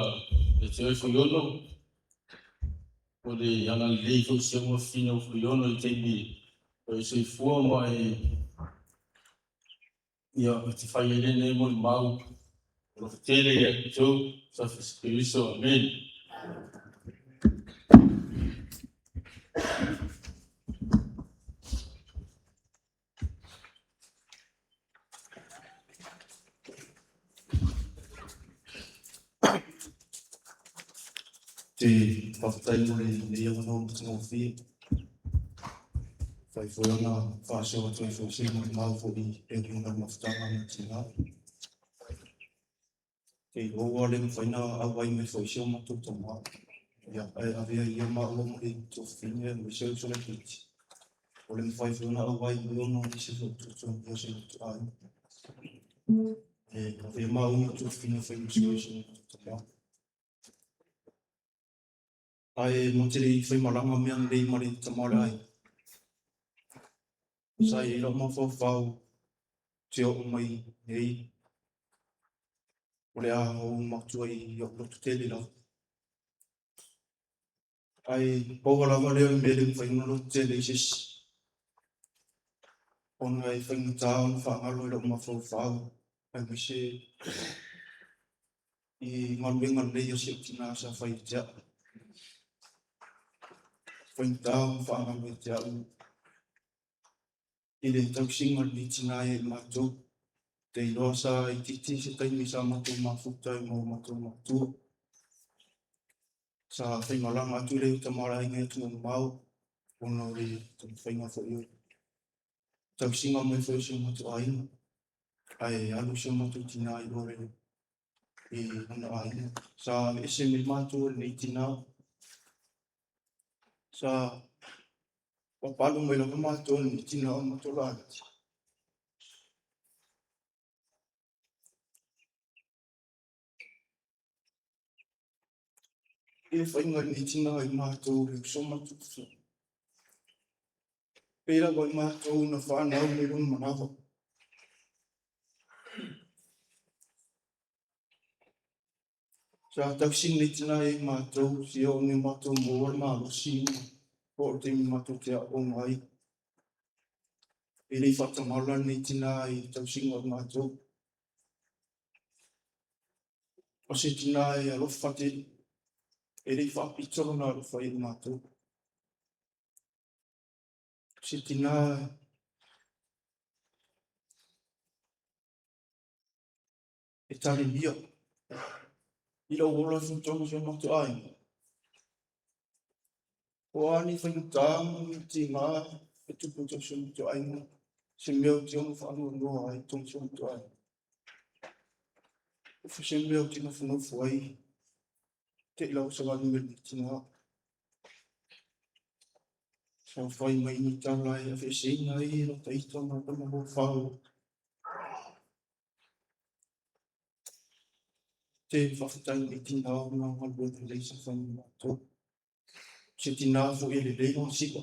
Speaker 3: ia te oe Fuiono, o le agalelei foi o si ou afafine o Fuiono i taimi o e soifua ma e ia ou te fai ai lenei molimau alofa tele ia outou, Iesu Keriso. Amene.
Speaker 8: Te whawhetai mo lenei avanoa matagofie. Whai foi ona whaasewa atu ai foi se molimau foi e uiga le mafutaga ma tina. Te iloa le mafai na auai mai foi si o matou tama. Ia, ae avea ia maua ma le tuafafine aemaise o uso laitiiti. O le mafai foi ona auai mai ona o nisi foi o tuatuagia o si o matou aiga. E avea maua ma tuafafine e fai ma sui o si o matou tama. Ae ma te le i faimalaga mea nei ma le tama o le aiga. Sa i ai lau mafaufau te oo mai nei, o le a ou matua i ou loto tele lava. Ae paua lava lea o le mea e le mafai ona loto tele ai se isi, ona e faigata ona faagalo i lou mafaufau aemaise i galuega lelei a si ou tina sa fai ia te au. Faigata ona faagalo ia te au i le tausiga o lenei tina ia i matou. Te iloa sa itiiti se taimi sa matou mafuta ai ma o matou matua. Sa faimalaga atu le tama o le aiga i atunuu mamao ona o le taumafaiga foi o le tausiga mai foi o si o matou aiga. Ae alu si o matou tina i o i lona aiga. Sa aveese mai matou e lenei tina. Sa papalu mai lava matou e lenei tina o matou laiti. I le faiga i lenei tina i matou le uso ma le tutusa. Pei lava i matou na fanau mai lona manava. Sa tausi lenei tina ia i matou, sia o ni matou maua le malosi ma po o le taimi matou te aooga ai. E le i faatamala lenei tina i le tausiga o matou. O se tina e alofa tele, e le i faapito lona alofa ia i matou. O se tina e talemia i lou ola i totonu o si o matou aiga. O a ni faigata ma ni tiga e tupu i totonu o si o matou aiga, se mea ou te ono faanoanoa ai i totonu o si o matou aiga. O se mea ou te nofonofo ai, te i lava savali mai lenei tina. Sa fai mai ni tala e aveeseina ai lata ita ma lata mafaufau. Te faafetai i tina ona galuega lelei sa fai ma matou. Se tina foi e lelei lona siva.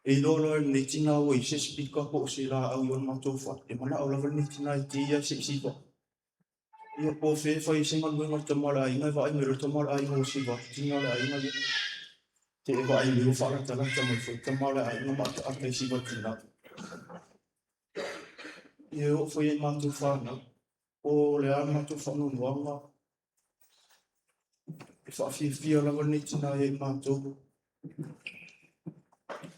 Speaker 8: E iloa loa e lenei tina ua i se speaker po o se laau i o le matou fale, e manao lava lenei tina e ti ia se i siva. Ia po o fea e fai ai se galuega a le tama o le aiga, e vaai mai loa le tama o le aiga ua siva atu tina o le aiga ia. Te e vaai mai ua faalatalata mai foi le tama o le aiga ma ataata i siva tina. Ia e oo foi i ai matou fanau, po o le a le matou faanoanoaga, e faafiafia lava lenei tina ia i matou.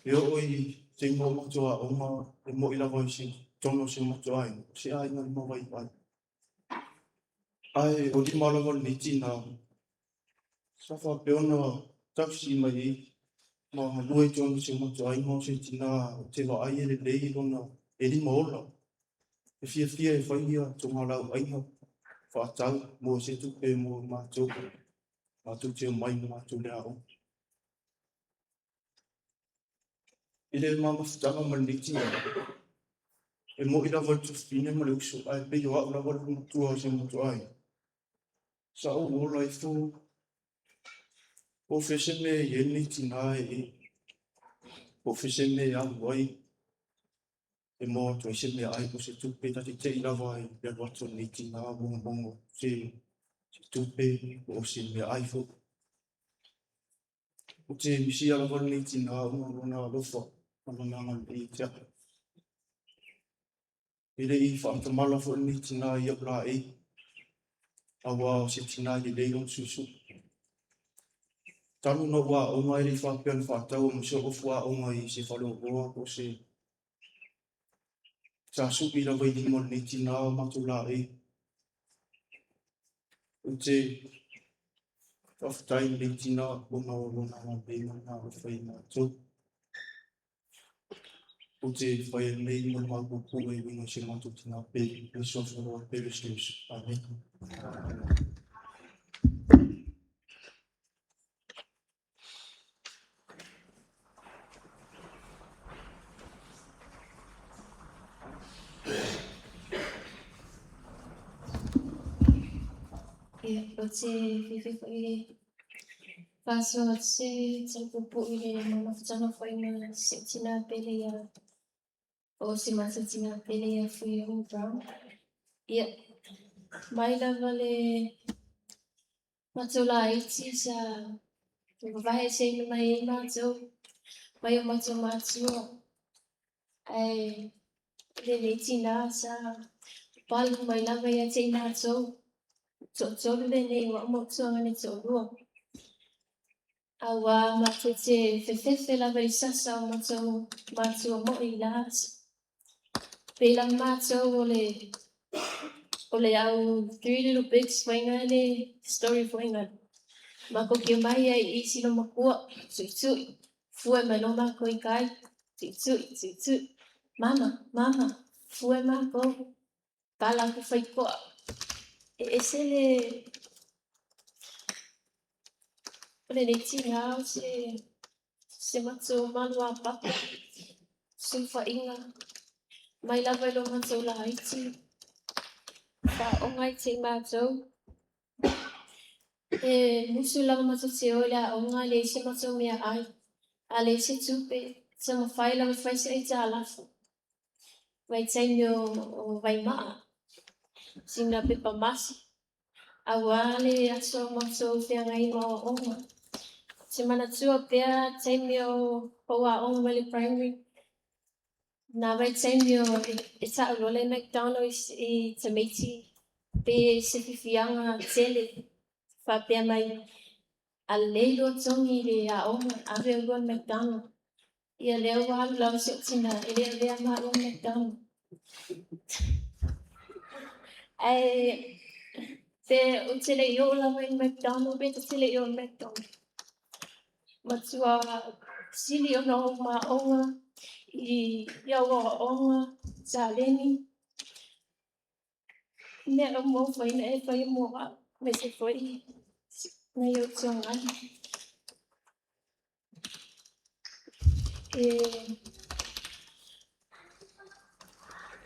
Speaker 8: E oo i taimi o matou aoga, e moi lava i se totonu o si o matou aiga, o se aiga limavaivai. Ae o lima lava lenei tina, sa faapea ona tausi mai ai ma galue i totonu o si o matou aiga, o se tina ou te vaai e lelei lona, e lima ola. E fiafia e fai ia togalauaiga faatau mo se tupe mo matou, matou te omai ma matou le aoga. I le ma mafutaga ma lenei tina, e moi lava le tufine ma le uso, ae pei o au lava le matua o si o matou aiga. Sa ou ola ifo po o fea se mea e i ai lenei tina e po o fea se mea e alu ai e maua atu ai se meaai po o se tupe. Ta te tei lava i le alu atu o lenei tina mogomogo se tupe po o se meaai foi. Ou te misia lava lenei tina ona o lona alofa ma lona agalelei ia te au. E le i faatamala foi lenei tina i au laei, aua o se tina e lelei lona suisui. Talu ona ou aoga e le i faapea na faataua mai se ofu aoga i se faleoloa po o se. Sa sui lava i lima o lenei tina o matou laei. Ou te faafetai i lenei tina ona o lona agalelei ma lona alofa ia matou. Ou te fai nei molimau puupuu e uiga i si o matou tina pele, le suafa o Pele Iesu. Amene.
Speaker 2: Ia, ou te fiafia foi e faasoa atu se tala puupuu i le mamafutaga foi ma si ou tina pele ia o si matou tina pele ia Fuiono Brown. Ia, mai lava le matou laiti sa vavae eseina mai ai matou mai o matou matua. Ae lenei tina sa palu mai lava ia te i matou. Toatolu lenei o au ma ou tuaga toalua. Auā matou te fefefe lava i sasa o matou matua moi i la aso. Pei lava matou o le o le au Three Little Pigs foi le story foi ngale. Makou te omai ai i si lomakua, tuitui, fue mai loa makou i kai, tuitui, tuitui, mama, mama, fue makou, pala atu faitoa. E ese le o lenei tinā o se se matou maluapapa, sulufaiga mai lava i lo matou laiti, faaoga ai te i matou. E musu lava matou te o i le aoga e leai se matou meaai, a leai se tupe, taumafai lava e fai se aitalafu. Vaitaimi o vaimaa, sina pepa masi, auā le aso matou feagai ma aoaoga. Ou te manatua pea taimi o ou aoga mai le primary, na vaitaimi o e ta'u loa le McDonald's i tamaiti pe se fiafiaga tele faapea mai, a lelei lua togi i le aoga, ave oulua i le McDonald. Ia lea ua alu lava si ou tinā e le avea maua i le McDonald. Ae pe ou te le i oo lava i le McDonald pe ta te le i oo i le McDonald. Matua sili ona ou maoga i au aoaoga, taleni, mea uma ua mafai ona e faia mo au, aemaise foi nai ou tuagali. E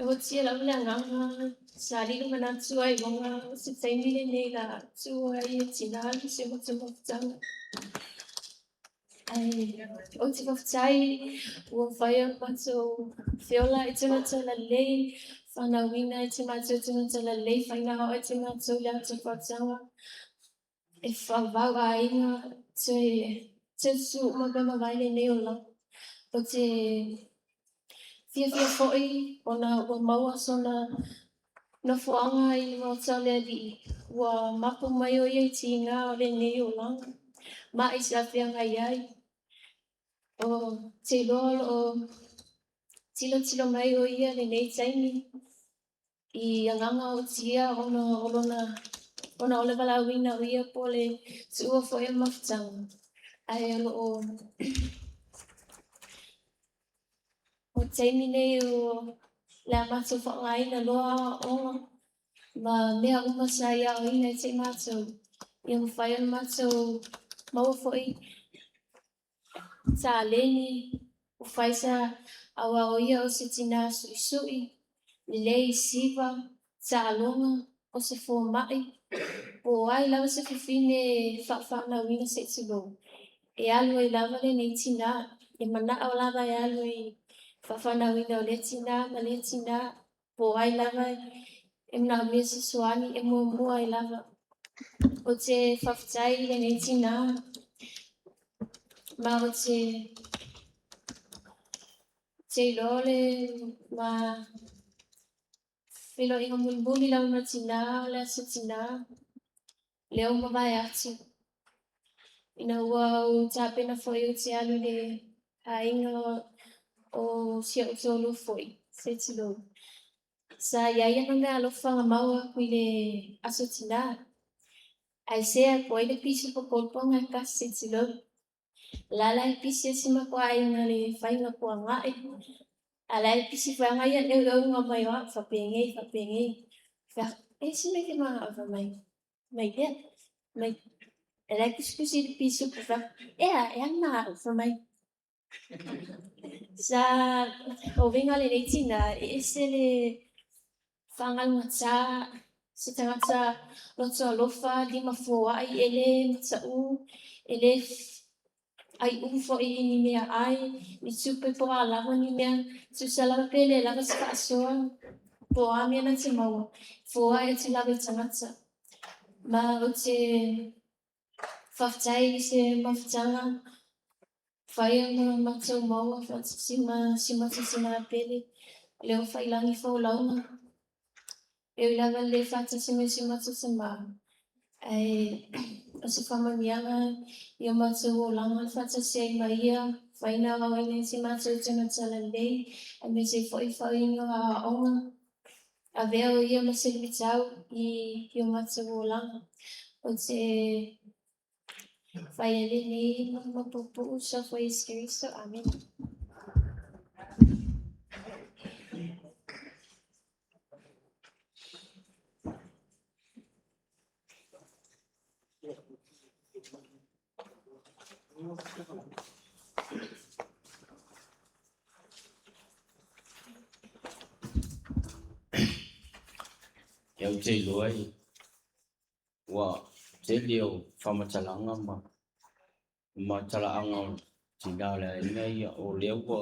Speaker 2: oti lava le agaga sa alii le manatu ailoga o se taimi lenei la tuua ai e tinā si o matou mafutaga. Ae ou te faafetai ua mafai ona matou feola i tulaga talalelei, fanauina i te matou tulaga talalelei, faina aoao i te matou le ata faautaga e faavavau aiga, toe taututu uma mea mavae lenei olaga. Ou te fiafia foi ona ua maua sona nofoaga i le maota o le Alii, ua mapu mai o ia i tiga o lenei olaga, ma i sa feagai ai. Ou te iloa o lo o tilotilo mai o ia lenei taimi i agaga ootia ona o lona ona o le valaauina o ia po o le tuua foi o le mafutaga, ae o lo o o taimi nei o le a matou faaaogaina loa aoaoga ma mea uma sa ia aoaoina e te i matou, ia mafai ona matou maua foi taleni, ua fai sa aua o ia o se tinā suisui, lelei siva, taaloga, o se fomai, po o ai lava se fafine e faafanauina se i tulou, e alu ai lava lenei tinā, e manao lava e alu i faafanauina o lea tinā ma lea tinā, po o ai lava e manaomia se fesoasoani e muamua ai lava. Ou te faafetai i lenei tinā ma ou te te iloa le ma feiloaiga mulimuli lava ma tinā o le aso tinā, lea ua mavae atu. Ina ua ou tapena foi ou te alu i le aiga o si ou toalua foi, se i tulou. Sa i ai ana meaalofa na maua atu i le aso tinā. Ae sea atu ai le pisupo polopoga e tasi se i tulou. O la la e pisi ai si matou aiga i le faiga puanai. A o la e pisi foi lava nai eueuga mai o au faapenei faapenei. Fai atu, e ese mea e te manao e fai mai, mai lea. Mai, o la e tusitusi i le pisupo fai atu, e a, e a na au fai mai. Sa o uiga lenei tinā, e ese le faagalugata, se tagata loto alofa, lima foai, e le mataū, e le aiʻū foi i ni meaai, ni tupe po o a lava ni mea, tusa lava pe le lava se faasoa, po o a mea na te maua, foai atu lava i tagata. Ma ou te faafetai i se mafutaga mafai ona matou maua faatasi ma si o matou tinā pele, lea ua faiilagi folauga. E ui lava i le le faatasi mai o si o matou tamā, ae O se faamanuiaga i o matou olaga faatasi ai ma Ia, faiga aoaoina i si matou tagata lelei, aemaise ai foi faauiga o aoaoga. Avea o Ia ma se luitau i o matou olaga. Ou te faia lenei ma puupuu Suafa o Iesu Keriso. Amene.
Speaker 3: Ia ou te iloa e ua tele o faamatalaga ma ma talaaga o tina o le aiga ia o lea ua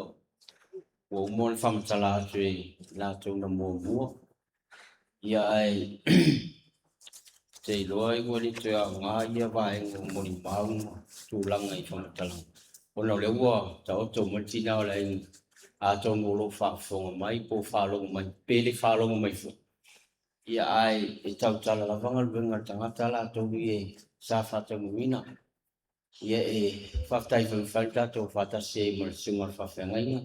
Speaker 3: ua uma ona faamatala atu e latou na muamua. Ia ae te iloa ua le toe aoga ia vaega o molimau ma tulaga i faamatalaga ona o lea ua taoto mai le tina o le aiga, atonu o lo o faafofoga mai po o faalogo mai pe le faalogo mai foi. Ia ae e tautala lava galuega a le tagata latou ia sa faataunuuina. Ia e faafetai foi mafai ona tatou faatasi ai ma le susuga i le faafeagaiga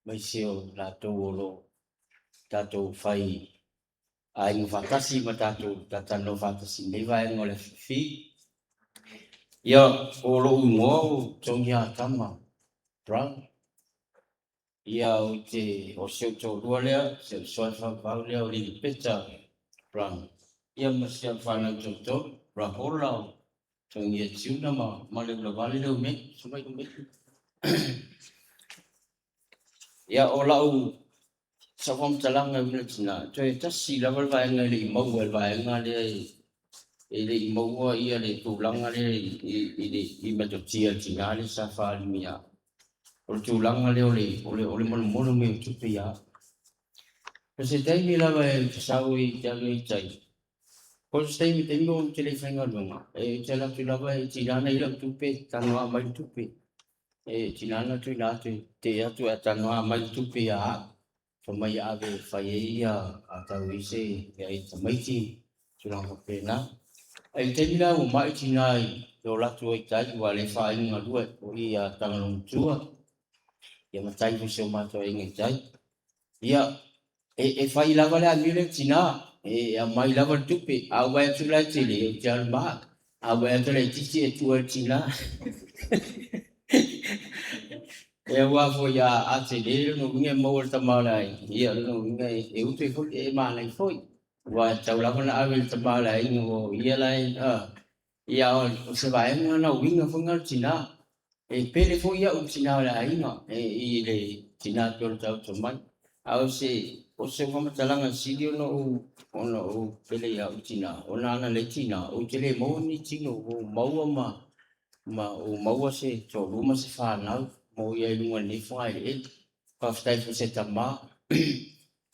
Speaker 3: aemaise o latou o lo o tatou fai aiga faatasi ma tatou talatalanoa faatasi i lenei vaega o le afiafi. Ia, o lou igoa o Tony Atama Brown. Ia, ou te, o si ou toalua lea, si ou uso faavavau lea o Lilipeta Brown. Ia ma si au fanau toatolu, Rahola o Togia Tiuna ma Maleulavale lea o Meli, sumai o Meli. Ia, o lau sau faamatalaga e uiga i le tina, toe tasi lava le vaega e le i maua e le vaega lea e le i maua ia le tulaga lea i metotia a le tina lea sa faaali ia au. O le tulaga lea o le monomono mai o tupe ia au. O se taimi lava e te sau ai te alu ai i tai, o se taimi taimi ou te le i faigaluega, e te alu atu lava e tina na i lau tupe, talanoa mai le tupe. E tina na tuuina atu e tee atu ae talanoa mai le tupe ia au. Fai mai ave e fai ai ia a tau ai se ai tamaiti, tulaga faapena. Ae i le taimi la ua mai tina i le o latou ai tai, ua le faaaiga galue o i ia Tagalogatua, ia ma tai foi si o matou aiga i tai. Ia, e fai lava le amio lea tina, e aumai lava le tupe, a ou vaai atu la e tele, ou te alu ma au. A ou vaai atu laitiiti e tuu ai le tina. E aua foi a tele lona uiga e maua e le tama o le aiga, ia lona uiga e utu ai foi, e manaia foi. Aua e tatau lava ona ave i le tama o le aiga aua o ia la e, ia o se vaega na uiga foi na o le tina. E pele foi au i le tina o le aiga, i le tina e pei ona taoto mai. A o se o se faamatalaga e sili ona ou pele ia au tina, ona ana leai tina, ou te le maua ni tino, ua ou maua ma ou maua se toalua ma se fanau mo ia i luga o lenei fogaeleele. Faafetai foi i se tama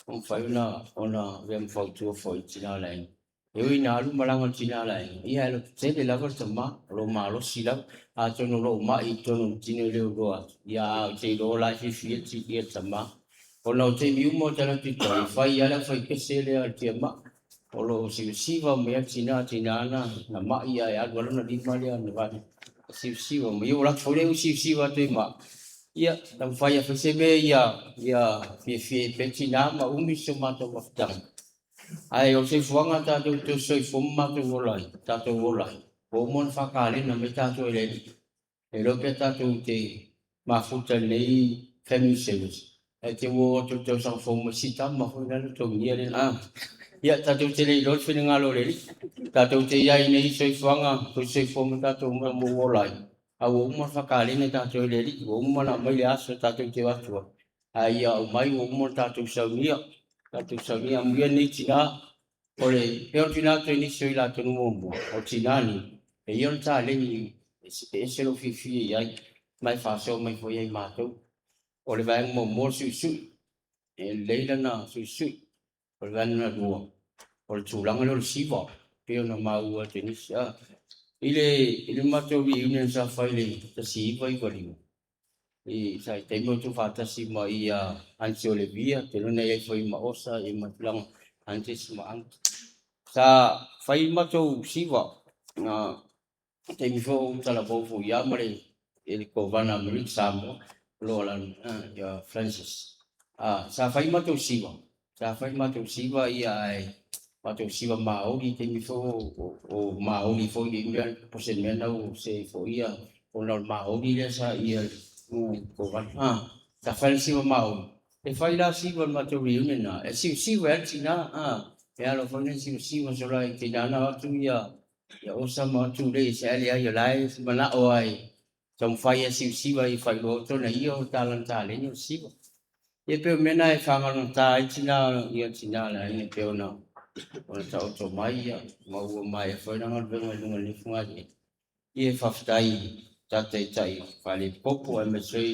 Speaker 3: ua mafai ona avea ma fautua foi i le tina o le aiga. E ui ina alu malaga le tina o le aiga, ia ae lototele lava le tama, o lo o malosi lava. Atonu o lo o mai i totonu o le tino e le o iloa atu, ia a ou te iloa o la e fiafia le tama. Ona o taimi uma ou te alu atu i tai, e fai lava le aufaipese lea a le tiamaa, o lo o sivasiva mai lava le tina, tina na mai ae alu lava lona lima lea na vave sivasiva mai. Ia ua alu atu foi lea ua sivasiva atu ai ma au. Ia, taumafai e fai se mea ia fiafia ai pea le tina ma umi si o matou mafutaga. Ae o le soifuaga a tatou te soifua ma matou ola ai, tatou ola ai, ua uma ona faakalena mai tatou e le Alii. E iloa pea tatou te mafuta i lenei family service, ae te ua oo atu i le tausaga fou ma isi tama foi lale togia lena. Ah, ia tatou te le iloa le finagalo o le Alii. Tatou te i ai i nei soifuaga, soifua ma tatou ma ola ai, a ua uma ona faakalena tatou e le Alii, ua uma ona aumai le aso tatou te o atu ai. Ae ia aumai ua uma ona tatou saunia, tatou saunia amuia nei tina, o le pei ona tuuina atu e nisi o i latou na muamua, o tina nei, e i ai ona taleni e ese lou fiafia i ai, ma e faasoa mai foi ia i matou. O le vaega muamua o le suisui, e lelei lana suisui. O le vaega lona lua, o le tulaga lea o le siva, pei ona maua atu e nisi. I le matou reunion sa fai i le 1995, i sa i taimi o tuufaatasi ma ia Aunty Olivia, ou te iloa na i ai foi ma Osa ia ma tulaga aunties ma uncles. Sa fai matou siva, na
Speaker 5: Taimi foi o ou talavou foi ia ma le le Kovana a Amerika Samoa o lo o alaala mai ia Francis. Sa fai matou siva, sa fai matou siva ia ae matou siva maoli taimi foi o maoli foi i mea po o se mea na ua seei foi ia ona o le maoli lea sa ia Kovana. Sa fai le siva maoli, e fai la siva i le matou reunion lena, e siusiu ai lava le tina, e alo foi lea siusiu aso la i tina na o atu ia ia osa ma atu lei se ae leai o la e manao lava e taumafai e siusiu ai e faailoa atu ona ia o talana taleni o le siva. Ia pei o mea na e fagalogata ai tina ia tina a le aiga e pei ona ona taoto mai ia ma ua maea foi la galuega i luga o lenei fogaaliega. Ia faafetai i taitai faalepopo aemaise foi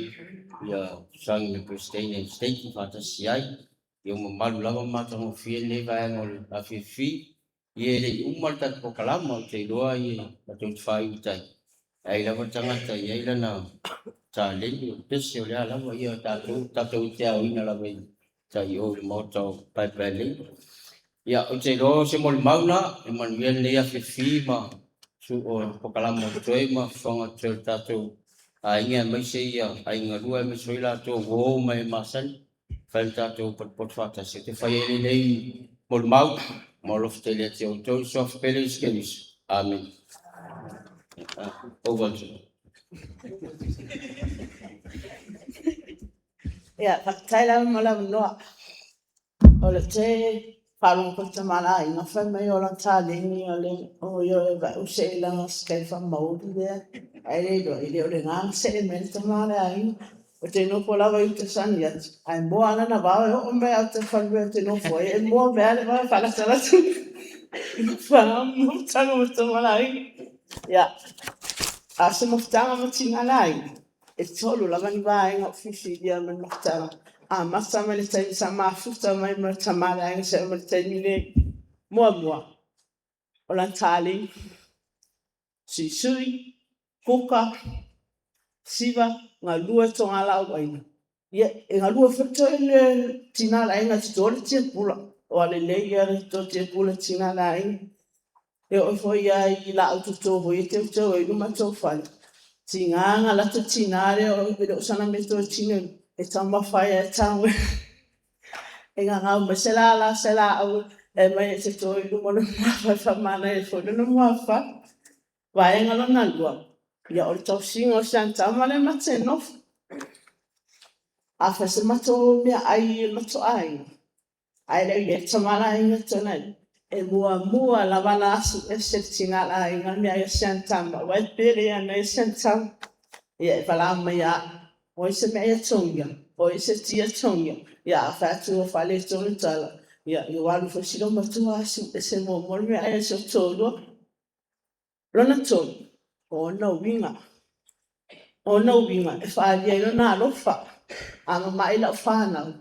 Speaker 5: ia fesoasoani i le Peresetene o le Seketi faatasi ai. Ia ua mamalu lava ma matagofie lenei vaega o le afiafi. Ia e le i uma le tatou polokalama, ou te iloa ia tatou te faaiu i tai, e ai lava le tagata e i ai lana taleni, o le pese o le a lava, ia tatou tatou te aoina lava i tai i o i le maota o Paepaelei. Ia, ou te iloa o se molimau lena, e manuia lenei afiafi ma o polokalama o totoe ma fofoga o totoe o le tatou aiga aemaise ia aiga galue aemaise foi latou uo ma e masani e fai le tatou potopoto faatasi. Ou te fai ai lenei molimau ma alofa tele ia te outou i le Suafa pele o Iesu Keriso. Amene. Over to you.
Speaker 7: Ia, faafetai lava mo le avanoa. O le te faalogo foi tama le aiga fai mai o lana taleni o le o ia e vau se lana skai faamaoli lea. Ae le iloa, e le o lena na see mai le tama le aiga. O te nofo lava i uta sani atu, ae moa ana na vao e oo mai au te whanue o te nofo ai, e moa mea le vao e whaalatalata. Whangamutanga mo tama le aiga. Ia, a se mafutaga ma tina le aiga, e tolu lava ni vaega o filifilia ma le mafutaga. Amata mai le taimi sa mafuta mai ma tama le aiga seia oo mai le taimi lenei. Muamua, o lana taleni, suisui, kuka, siva, galue togalau aina. Ia, e galue foi toe le tina le aiga e toto le tiapula. O lelei ia le toto tiapula tina le aiga. E oo foi lava i laau toto foi e teuteu ai luma tou fale. Tiga na lata tina lea e le o sana mea toe tino e taumafa ai e tago e gagau mai se lala se laau e mai e toto i luma o le muafa e faamanaia ai foi lona muafa. Vaega lona lua, ia o le tausiga o si ana tama lea ma te nofo. A fai se matou meaai i le matou aiga, ae le o i ai le tama a le aiga tonu e muamua lava na asu ese le tina a le aiga le meaai a si ana tama, aua e pele ana ia si ana tama. Ia e vala mai ia au, o ai se meaai atogia, o ai se ti atogia. Ia a fai atu ua faaletonu tala, ia ua alu foi si loomatua asu ese muamua le meaai a si o toalua. Lona tolu, o ona uiga. O ona uiga e faaalia ai lona alofa. A mama'i lau fanau,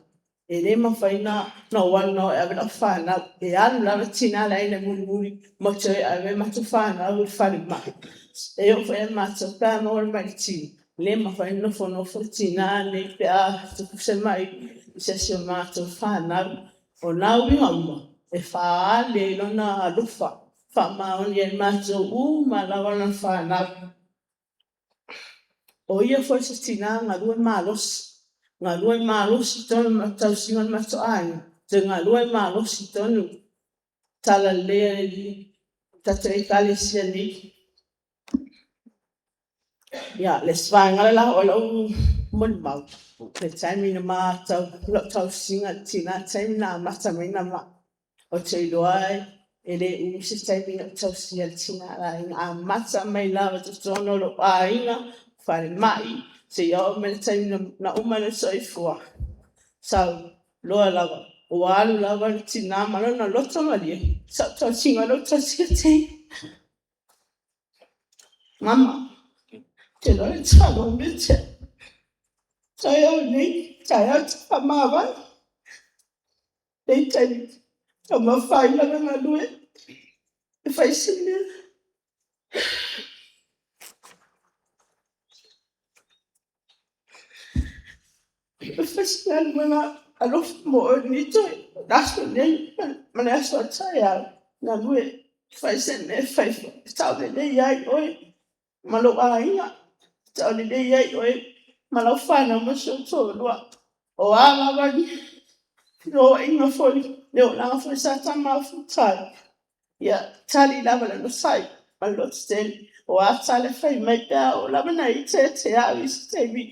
Speaker 7: e le mafai na ou alu na o e ave lau fanau. E alu lava tina le aiga e mulimuli ma toe ave matou fanau i le falemai. E oo foi ia matou pe a maua le mai i le tino, le mafai ona nofonofo le tina nei pe a tupu se mai i se isi o matou fanau. O na uiga uma e faaali ai lona alofa, faamaoni ai matou uma lava lana fanau. O ia foi se tina galue malosi, galue malosi tonu ma tausiga o le matou aiga, toe galue malosi tonu talalelei a le Alii tatou Ekalesia nei. Ia, le isi vaega lea o le a oo i ai lau molimau, le taimi na matau lau tausiga i le tina, taimi na amata mai ai ona mai. Ou te iloa e le umi se taimi na ou tausia ai le tina a le aiga. Amata mai lava i totonu o lou aiga, falemai, seia oo mai le taimi na uma ai lona soifua. Sau loa lava, ua alu lava le tina ma lona loto malie, sa ou tausiga lou tausiga teine. Mama, te iloa le faalogo ia te au. Taeao nei, taeao ou te faamavae. Nei taimi, taumafa ai lana galue e fai se mea. E fai se galuega alofa mo oe i le aso nei ma le aso a taeao. Galue, fai se mea e fai e saolelei ai oe.
Speaker 9: ma lou aiga, saolelei ai oe ma lau fanau ma si ou toalua. O a lava ni feoaiga foi, le olaga foi sa ta mafuta ai, ia tali lava i le onosai ma le lototele. O a tala e fai mai pe a oo lava ina e ita ia te au i se taimi,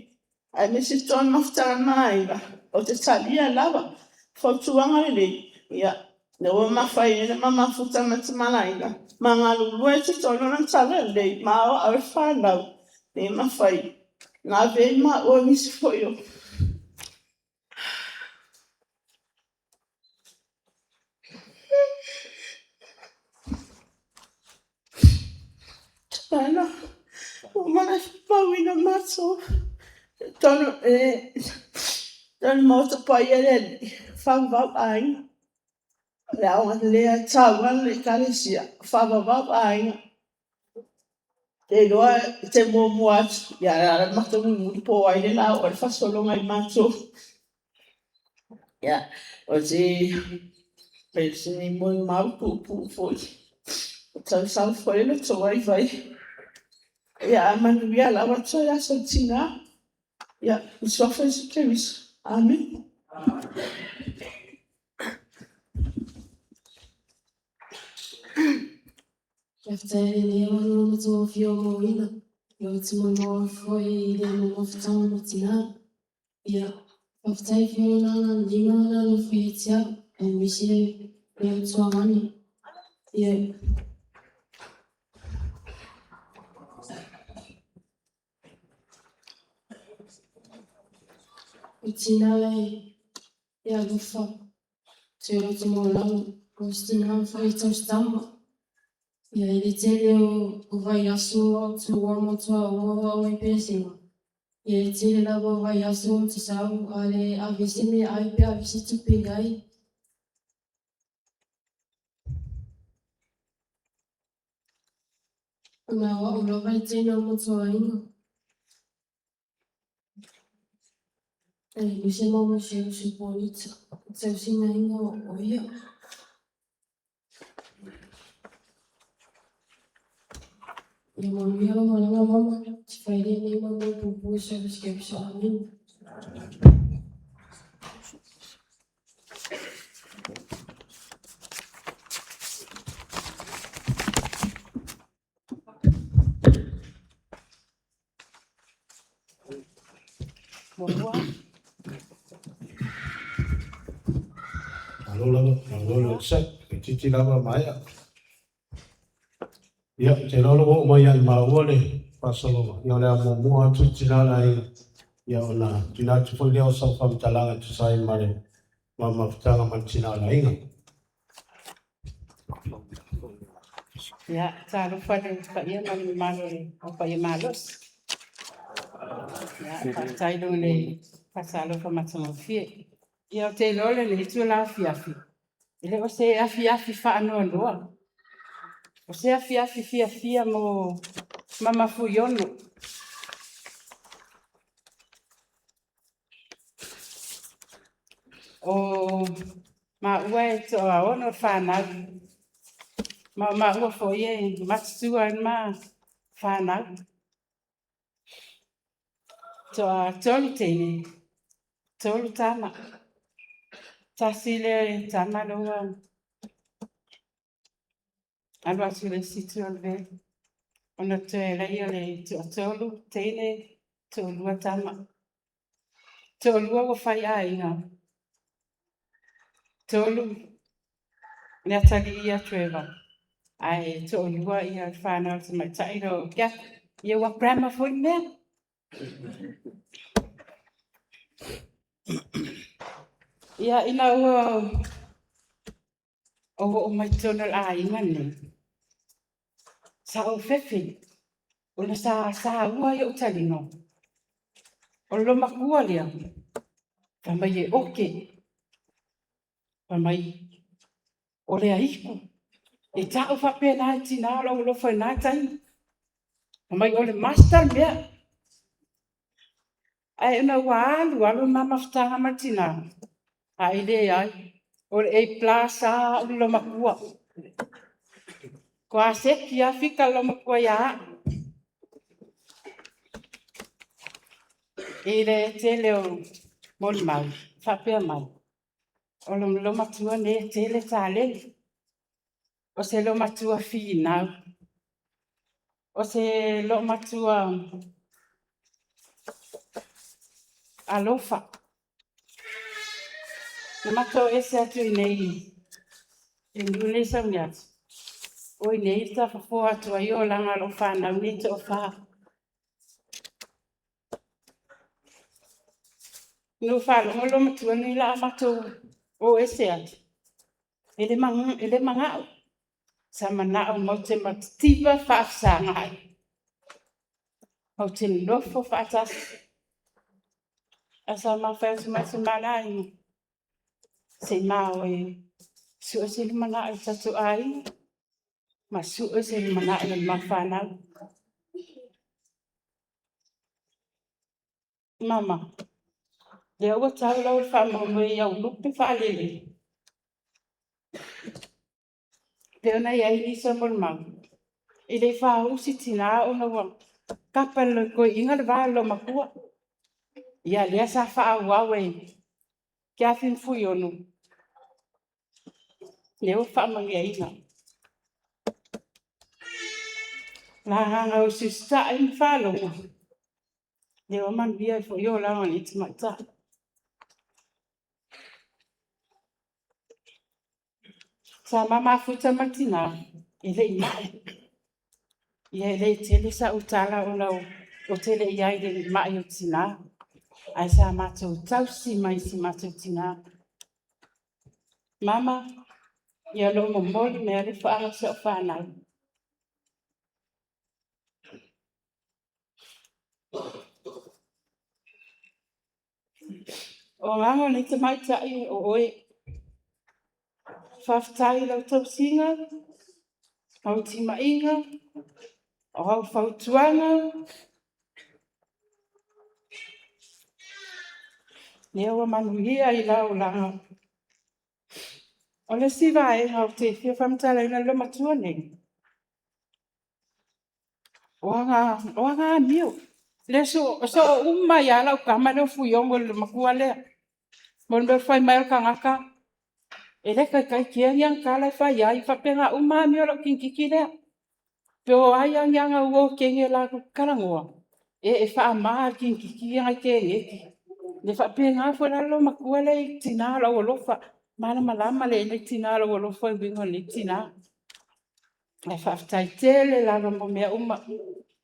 Speaker 9: aemaise totonu o mafutaga ma aiga, ou te talia lava fautuaga lelei, ia, lea ua ma fai ai le ma mafuta ma le Tama a le Aiga, ma galulue i totonu o lana talalelei ma aoao ai fanau, ina ia mafai ona ave ai maua i nisi foi o tulaga ua uma ona faamauina matou i totonu o le Maota Paia o le Alii, e faavavau aiga. O le aoga taua o le Ekalesia, faavavau aiga. Ou te iloa e te muamua atu, ae o le a la le matou mulimuli po o ai lea o le a oo i ai le faasologa i matou. Ia, o si molimau puupuu foi, ua tau sau foi le lotovaivai. Ia, ae manuia lava le toe Aso o le Tina. Ia, i le Suafa o Iesu Keriso. Amene.
Speaker 2: Faafetai i lenei avanoa matagofie ua mauaina. Ia ou te molimau atu foi i le mafutaga ma tina. Ia, faafetai foi i lona agalelei ma lona alofa ia te au, aemaise le tuagane. Ia, o tina e alofa, toe loto maualalo, o se tina foi e tausitama. Ia, i le tele o vaiaso a o tuua ma tuaua au i Pesega, ia e tele lava o vaiaso ou te sau a le ave se meaai pe ave se tupe i ai. Ona o au lava e teine o le matuaiga. Aemaise ma si ou uso Ponita, i tausiga o ia. Ia manuia lau malaga mama, te fai lenei molimau puupuu i Suafa Keriso. Amene.
Speaker 4: Muamua.
Speaker 1: Malo lava, malo le onosai, toeitiiti lava maea. Ia, ou te iloa o lea ua oo mai ia i maua le faasologa, ia o le a muamua atu le tina o le aiga, ia ona tuuina atu foi lea o sau faamatalaga e tusa ai ma le ma mafutaga ma le tina o le aiga.
Speaker 4: Ia, talofa i le paia ma le mamalu o le Au Paia Malosi. Ia, faafetai i le faatalofa matagofie. Ia, ou te iloa o lenei itula afiafi, e le o se afiafi faanoanoa, o se afiafi fiafia mo Mama Fuiono. O maua e toaono le fanau, ma o maua foi e matutua ai ma fanau. Toa tolu teine, tolu tama. Tasi le tama lea ua alu atu i le isi itu o le velu. Ona totoe ai lea o le toatolu teine, toalua tama. Toalua ua fai aiga, tolu le atalii ia Trevor, ae toalua le fanau a le tamaitai lea o Kathy. Ia ua grandma foi le mea. Ia ina ua ou oo mai totonu o le aiga lenei, sa ou fefe ona sa saua ai ou taliga. O le loomatua lea, fai mai e oke, fai mai o le aitu. E tau faapena e tina lou alofa i lena taimi. Fai mai o le master le mea. Ae ina ua alu alu le ma mafutaga ma le tina, ai leai, o le A plus lava au i le loomatua. Toa seki lava fika a le loomatua ia au.
Speaker 7: I le tele o molimau faapea mai, o le loomatua lenei e tele taleni. O se loomatua finau. O se loomatua alofa. Na matou ese atu i inei i le nuu lenei i Sauniata, o i inei le tafofoa atu ai olaga o lau fanau nei e toafa. Na ou faalogo le loomatua lenei o le a matou o ese atu, e le manao. Sa manao matou te matitiva faafesagai, matou te nonofo faatasi. Ae sa ma fai atu, ma le aiga, se i ma o e sue se lumanai o le tatou aiga ma sue se lumanai o le ma fanau. Mama, lea ua tau lau o le faamoemoe i au lupe faalelei, pei ona i ai nisi o molimau, e le i faauu se tina ona ua tapa e le toeaina le va o le loomatua. Ia lea sa faaauau e Keafi ma Fuiono, lea ua faamanuiaina. Le agaga o Usiusitai ma Faalogo, lea ua manuia ai foi olaga o nei tamaitai. Sa ma mafuta ma le tina, e le i mai. Ia e le tele sau tala ona ou te le i i ai i le mai o le tina, ae sa matou tausi mai e si o matou tina. Mama, ia o lo o momoli mai lava le alofa o si au fanau. O agaga o lenei tamaitai o oe. Faafetai i lau tausiga, lau timaiga, o au fautuaga, lea ua manuia ai lau olaga. O le isi vaega ou te fia faamatalaina i le loomatua lenei, o ana amio. E soo uma ai lava lau tama lea o Fuiono i le loomatua lea. Mo le mea o le fai mai o le tagata, e le taitai kea ni ana tala e fai ai, e faapena uma amio a lou teineitiiti lea. Pe o ai lava ni ana uo teine latou te talanoa, e faama e le teineitiiti ia nai teineitiiti. E faapena foi la le loomatua lea i le tina o lou alofa, e malamalama lelei le tina o lou alofa i uiga o lenei tina. Ae faafetai tele lava mo mea uma.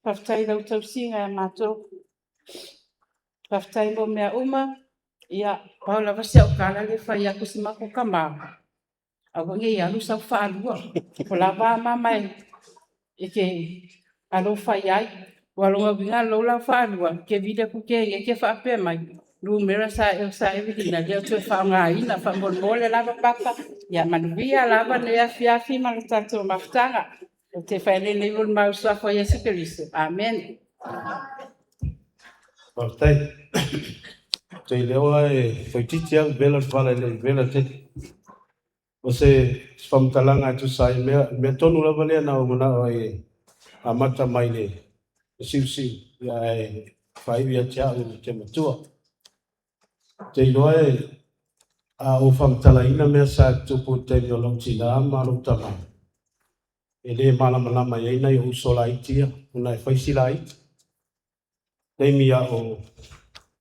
Speaker 7: Faafetai i lau tausiga ia matou. Faafetai mo mea uma. Ia, pau lava si au tala lea e fai atu i si matou tama, aua ne i alu sau faalua. O la e mama e te alofa i ai, aua o lona uiga a alu lau faalua, e te vili atu teine e faapea mai, numera sa e viliina e le o toe faaaogaina. Faamolemole lava Papa, ia manuia lava lenei afiafi ma le tatou mafutaga. Ou te fai atu ai lenei molimau i le suafa o Iesu Keriso, amene.
Speaker 1: Faafetai. Ou te iloa e toeitiiti lava vevela le fala e le i vela tele. O se faamatalaga e tusa ai, o le mea tonu lava lea na ou manao ai e amata mai le siusiu, ae faaiu ia te au ou te matua. Ou te iloa a ou faamatalaina mea sa tutupu i le taimi o lou tina ma lou tama, e le malamalama i ai nai ou uso laiti ia, ona e fai si laiti. Taimi a o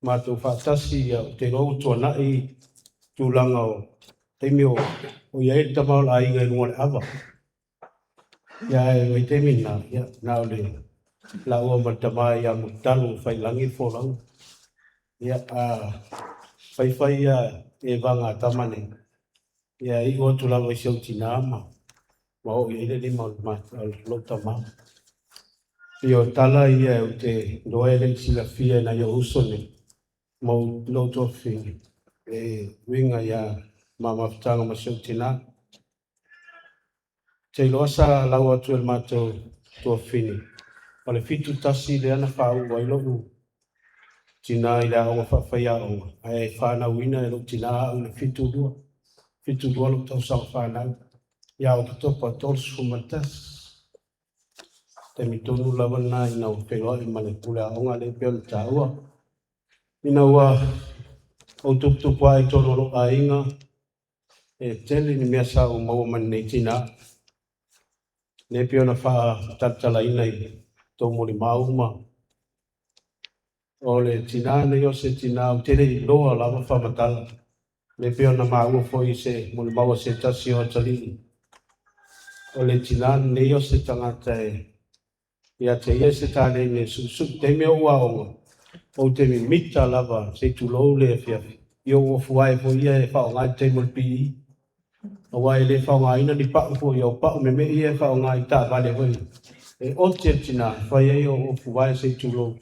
Speaker 1: matou faatasi, ou te iloa ua tuanai tulaga o taimi o i ai le tama o le aiga i luga o le ava. Ia ae o le vaitaimi lena, ia, na o le laua ma le tama ia Mulitalu ua faiilagi le folauga. Ia, a fai fai evaga a tama nei, ia e iu atu lava i si ou tina ma oo i ai le lima o lou tama. Ia o tala ia ou te iloa e le i silafia e nai ou uso nei ma lou tuafafine e uiga ia ma mafutaga ma si ou tina. Ou te iloa sa lau atu e le matou tuafafine, o le 71 lea na faauu ai lou tina i le aoga faafaiaoga, ae fanauina e lou tina au i le 72. 72 lou tausaga fanau ia Oketopa 31. Taimi tonu lava lena ina ua feiloai ma le pule aoga lea e pei ona taua. Ina ua ou tuputupu ae i totonu o lou aiga, e tele ni mea sa ou maua mai lenei tinā. Lea e pei ona faatalatalaina i tou molimau ma o le tinā lenei o se tinā ou te le iloa lava faamatala. Lea e pei ona maua foi i se molimau a se tasi o atalii, o le tinā lenei o se tagata e ia te ia se taleni e suisui. Taimi o ou aoga, ou te mimita lava se i tulou le afiafi i ou ofu ae foi ia e faaaoga i le taimi o le PE. Aua e le faaaogaina ni pau foi, o pau memei ia e faaaoga i taavale foi. E ote le tinā, e fai ai ou ofu ae se i tulou,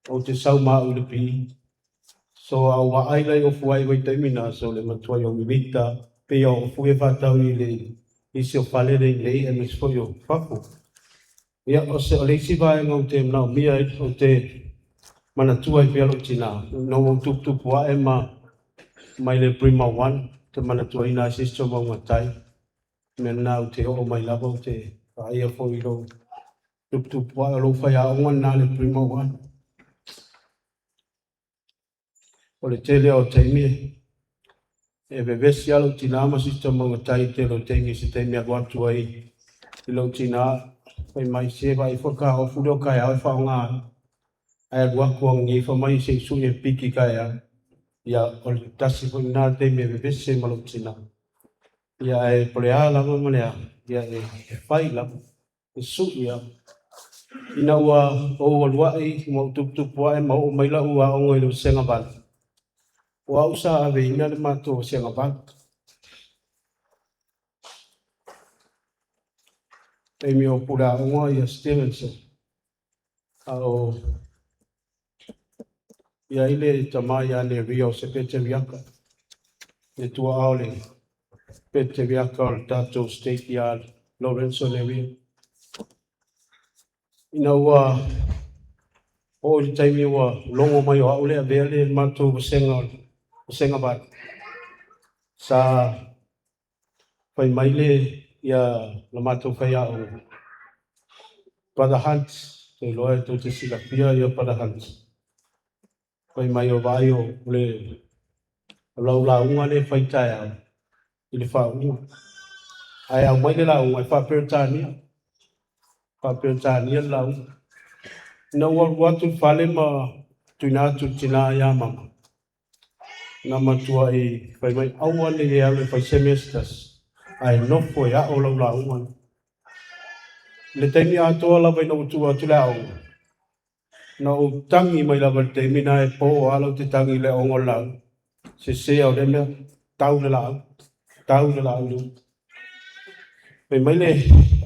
Speaker 1: ou te sau ma au i le PE. So a ou vaai la i ofu ae i vaitaimi na, so le matuai o mimita, pei o ofu ia e faatau i le isi o fale le nei aemaise foi o fafo. Ia, o se o le isi vaega ou te manaomia ai, ou te manatua ai pea lou tinā, ina ua ou tuputupu ae ma mai le Prima 1, te manatuaina ai se isi o maugatai. Mea lena ou te oo mai lava ou te vaaia foi i lou tuputupu ae o lou faiaoga lena le Prima 1. O le tele o taimi e vevesi lava lou tinā ma sister maugatai i le tele o taimi i se taimi alu atu ai i lou tinā, fai mai se vaai ifo le car ofu lea o taeao e faaaoga ai. Ae alu atu ananei fai mai se i sui e piki taeao. Ia, o le tasi foi lena taimi e vevesi ai ma lou tinā. Ia, ae po o le a lava ma le a, ia e fai lava, e sui lava. Ina ua ou alu ae ma ou tuputupu ae ma oo mai lau aoga i le Vasega 8, o au sa aveina le matou Vasega 8. Taimi o pule aoga ia Stevenson, a o i ai le tama ia Neria o se Peteriaka, le tuaa o le Peteriaka o le tatou state ia Lorenzo Neria. Ina ua oo i le taimi ua logo mai o au le avea le matou vasega o le Vasega 8, sa fai mai le ia la matou faiaoga, Brother Hunt, te iloa e tou te silafia ia Brother Hunt, fai mai o vaai o le lau lauga lea e fai taeao i le faauuga. Ae aumai le lauga e faa-Peretania, faa-Peretania le lauga. Ina ua alu atu i le fale ma tuuina atu i le tinā ia mama, na matuai fai mai, aua ne i e alu e fai se mea se tasi, ae nofo e ao lau lauga. Le taimi atoa lava ina ua tuu atu le aoga, na ou tagi mai lava i le taimi na e po o ala ou te tagi i le aoga o le lauga. Sese au le mea, tau le laau, tau le laau i le uta. Fai mai le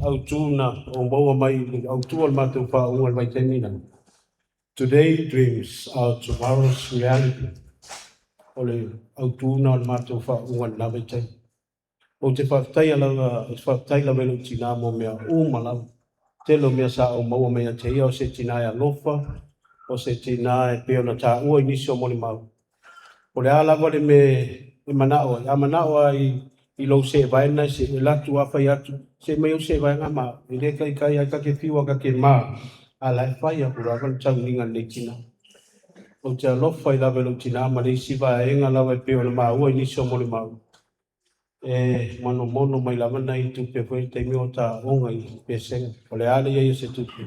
Speaker 1: autu na ou maua mai i le autu o le matou faauuga i le vaitaimi na, Today dreams are tomorrow's reality. O le autu na o le matou faauuga i lena vaitaimi. Ou te faafetaia lava, ou te faafetai lava i lou tinā mo mea uma lava. Tele o mea sa ou maua mai ia te ia, o se tinā e alofa, o se tinā e pei ona taua i nisi o molimau. O le a lava le mea e manao ai, a manao lava i lou seevae lena e see, e alu atu lava fai atu, see mai ou seevae na ma au. E le taitai lava, ta te fiu lava ta te ma, a o la e fai atu lava le tauniga a lenei tinā. Ou te alofa ai lava i lou tinā ma le isi vaega lava e pei ona maua i nisi o molimau, e monomono mai lava nai tupe foi i le taimi o ta aoga i Pesega. O le a le i ai o se tupe,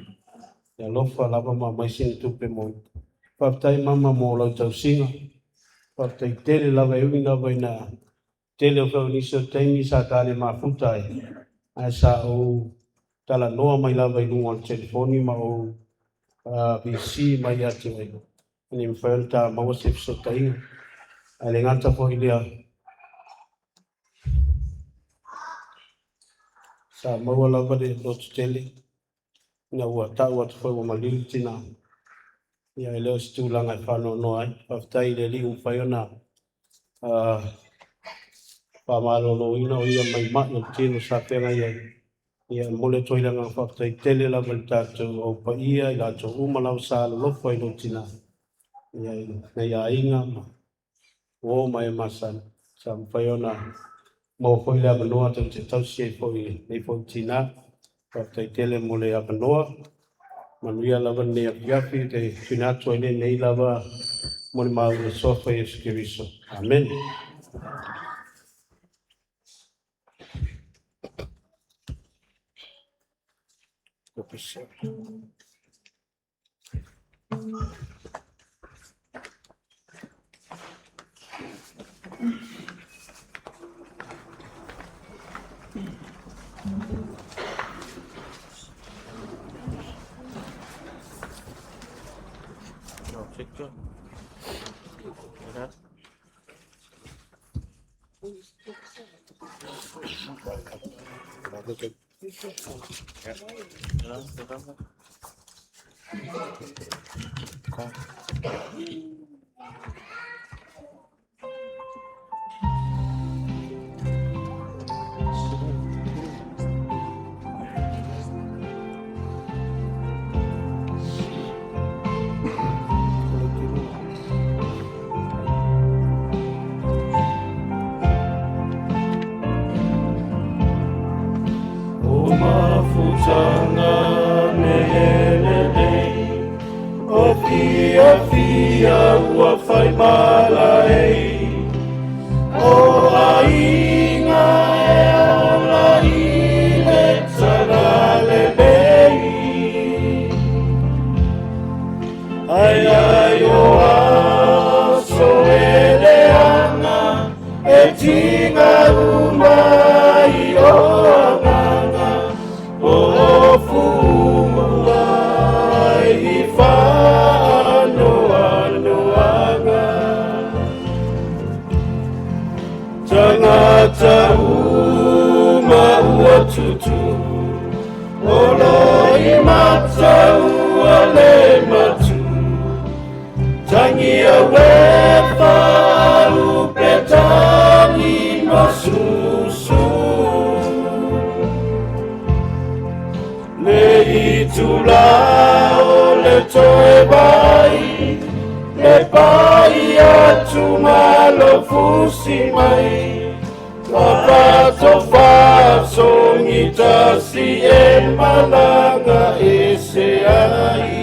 Speaker 1: e alofa lava ma aumai sina tupe mo ita. Faafetai mama mo lau tausiga. Faafetai tele lava e ui lava ina tele o foi nisi o taimi sa ta le mafuta ai, ae sa ou talanoa mai lava i luga o le telefoni ma ou VC mai ia te oe, ina ia mafai ona ta maua se fesootaiga. Ae le gata foi i lea, sa maua lava le lototele ina ua tau atu foi ua maliu le tinā. Ia e le o se tulaga e faanoanoa ai. Faafetai i le Alii ua mafai ona faamaloloina o ia mai mai o le tino sa feagai ai. Ia e momoli atu ai le agaga faafetai tele lava i le tatou au paia, i latou uma lava sa alolofa i lou tinā. Ia i nai aiga ma uo ma e masani. Sa mafai ona maua foi le avanoa tou te tausi ai foi i lenei foi tinā. Faafetai tele mo le avanoa. Manuia lava lenei afiafi. Te tuuina atu ai lenei lava Mo le mau le sofa Iesu Keriso. Amen.
Speaker 10: O mafutanga me ele O fia fia ua whai mala ei O ainga e ola i le tala le bei Ai ai o aso e le anga E tinga umai o anganga O fua i whaanoa noanga Tangata uma ua tutu Olo i mata ua le matu Tangi a wefa upe tangi masusu Le itula o le toe vai Le pai atu malo fusi mai Wapato faso si e malanga e se ai.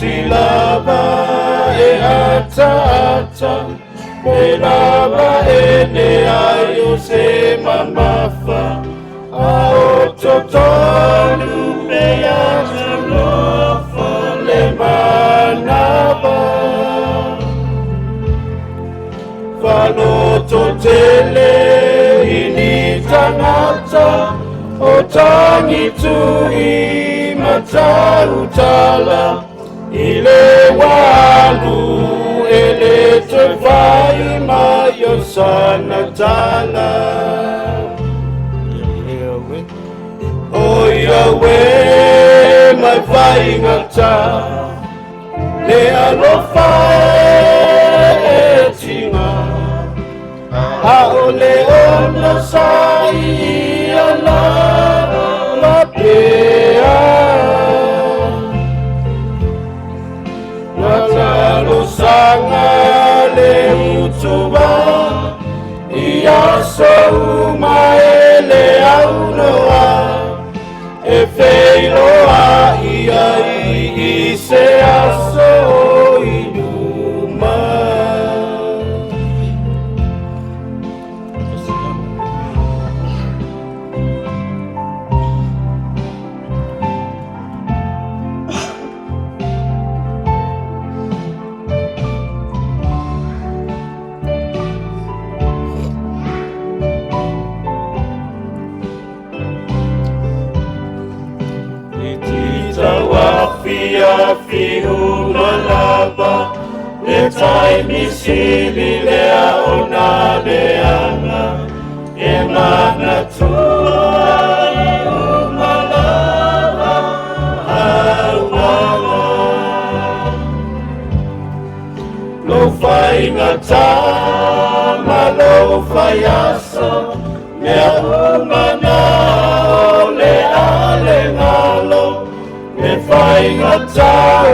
Speaker 10: Silava e ata ata, me lava e ne ai o se mamafa, a o totonu pe ata lofa le manava. Faloto tele ini tangata, o tangitu i matautala, ile walu ele te vai mai o sanatala. O Yahweh mai vaingata, le alofa e tinga, a o le ona sai ala la pea. Sanga le utuba ia so uma ele aunoa e feiloa ia i se aso i luma. Fia fiu malava le tai misili le aona le anga e mana tua i umalava auanga. Lo faingata ma lo faiaso mea uma faigata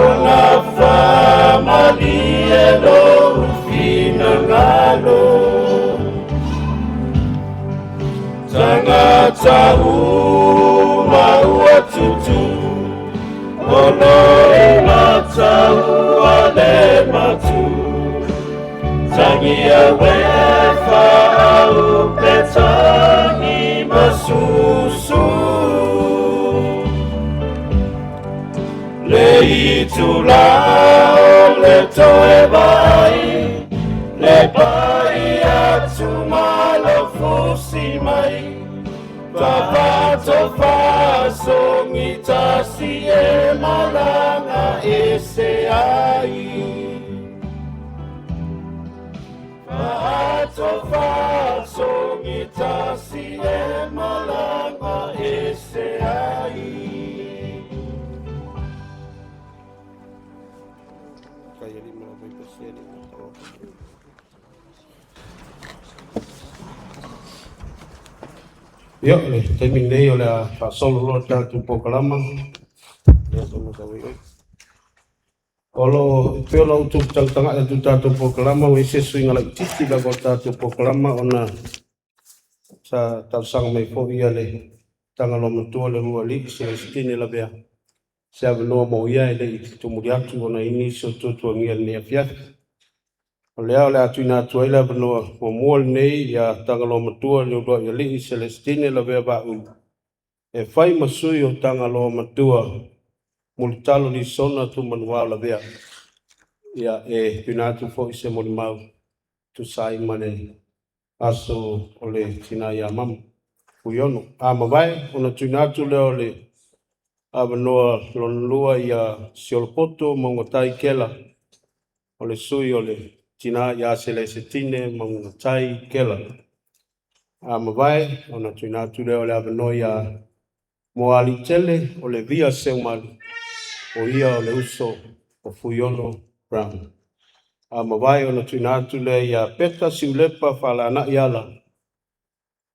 Speaker 10: ona faamalie lou finagalo. Tagata uma ua tutu, ono i mataua le matu. Tangi e au pe tangi masusu. Le itula o le toe vai, le pai atu malo fusi mai. Fa'ato fa'asogi tasi e malaga ese ai. Fa'ato fa'asogi tasi e malaga ese ai.
Speaker 1: Ia, le taimi lenei o le a faasolo loa le tatou polokalama. Ia, O lo o pei ona outou tagatagai atu i le tatou polokalama, ua i ai se suiga laitiiti lava o le tatou polokalama ona sa talosaga mai foi le Tagaloamatua le Ulualii Selesitini Lavea se avanoa mo ia e le i tumuli atu ona i ai nisi o tuatuagia i lenei afiafi. O lea o le a tuuina atu ai le avanoa muamua lenei ia Tagaloamatua le Uluaialii Selesitini Lavea Vaaulu e fai ma sui o Tagaloamatua Mulitalo Lisona Tumanuao Lavea. Ia, e tuuina atu foi se molimau tusa ai ma le aso o le tina ia mama Fuiono. A mavae ona tuuina atu lea o le avanoa lona lua ia Siolopoto Maugatai Kela, o le sui o le tina ia Selesetine Maugatai Kela. A mavae ona tuuina atu lea o le avanoa ia Moalitele o le Via Seumalu, o ia o le uso o Fuiono Brown. A mavae ona tuuina atu lea ia Peta Siulepa Falanai Ala,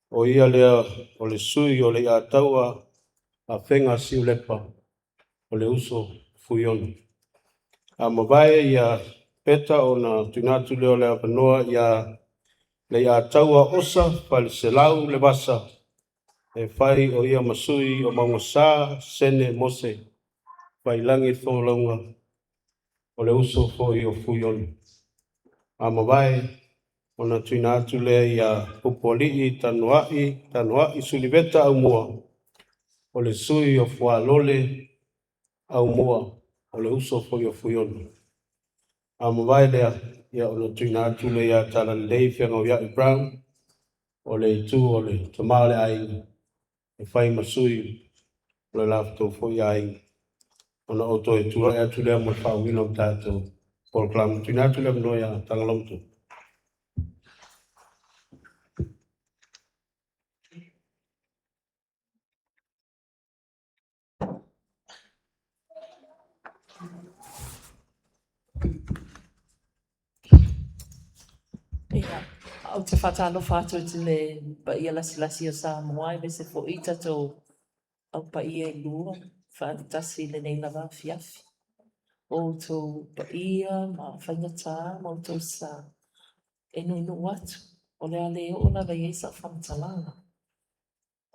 Speaker 1: o ia lea o le sui o le Iataua Afega Siulepa, o le uso Fuiono. A mavae ia Peta ona tuuina atu lea o le avanoa ia Leiataua Osa Faleselau Levasa, e fai o ia ma sui o Maugasa Sene Mose Vailagi le Folauga, o le uso foi o Fuiono. A mavae ona tuuina atu lea ia Pupualii Tanuai Tanuai Suliveta Aumua, o le sui o Fualole Aumua, o le uso foi o Fuiono. A mavae lea, ia ona tuuina atu lea ia Talalelei Feagauiai Brown, o le itu o le tama o le aiga, e fai ma sui o le latou foi aiga. Ona ou toe tulai atu lea mo le faaauauina o le tatou polokalama. Tuuina atu le avanoa ia Tagaloamatua.
Speaker 11: Ia, ou te faatalofa atu i le paia lasilasi o Samoa, aemaise foi tatou au paia e lua faatasi i lenei lava afiafi. O outou paia ma faigata ma outou sa e nuunuu atu, o le a le oo lava i ai sau faamatalaga.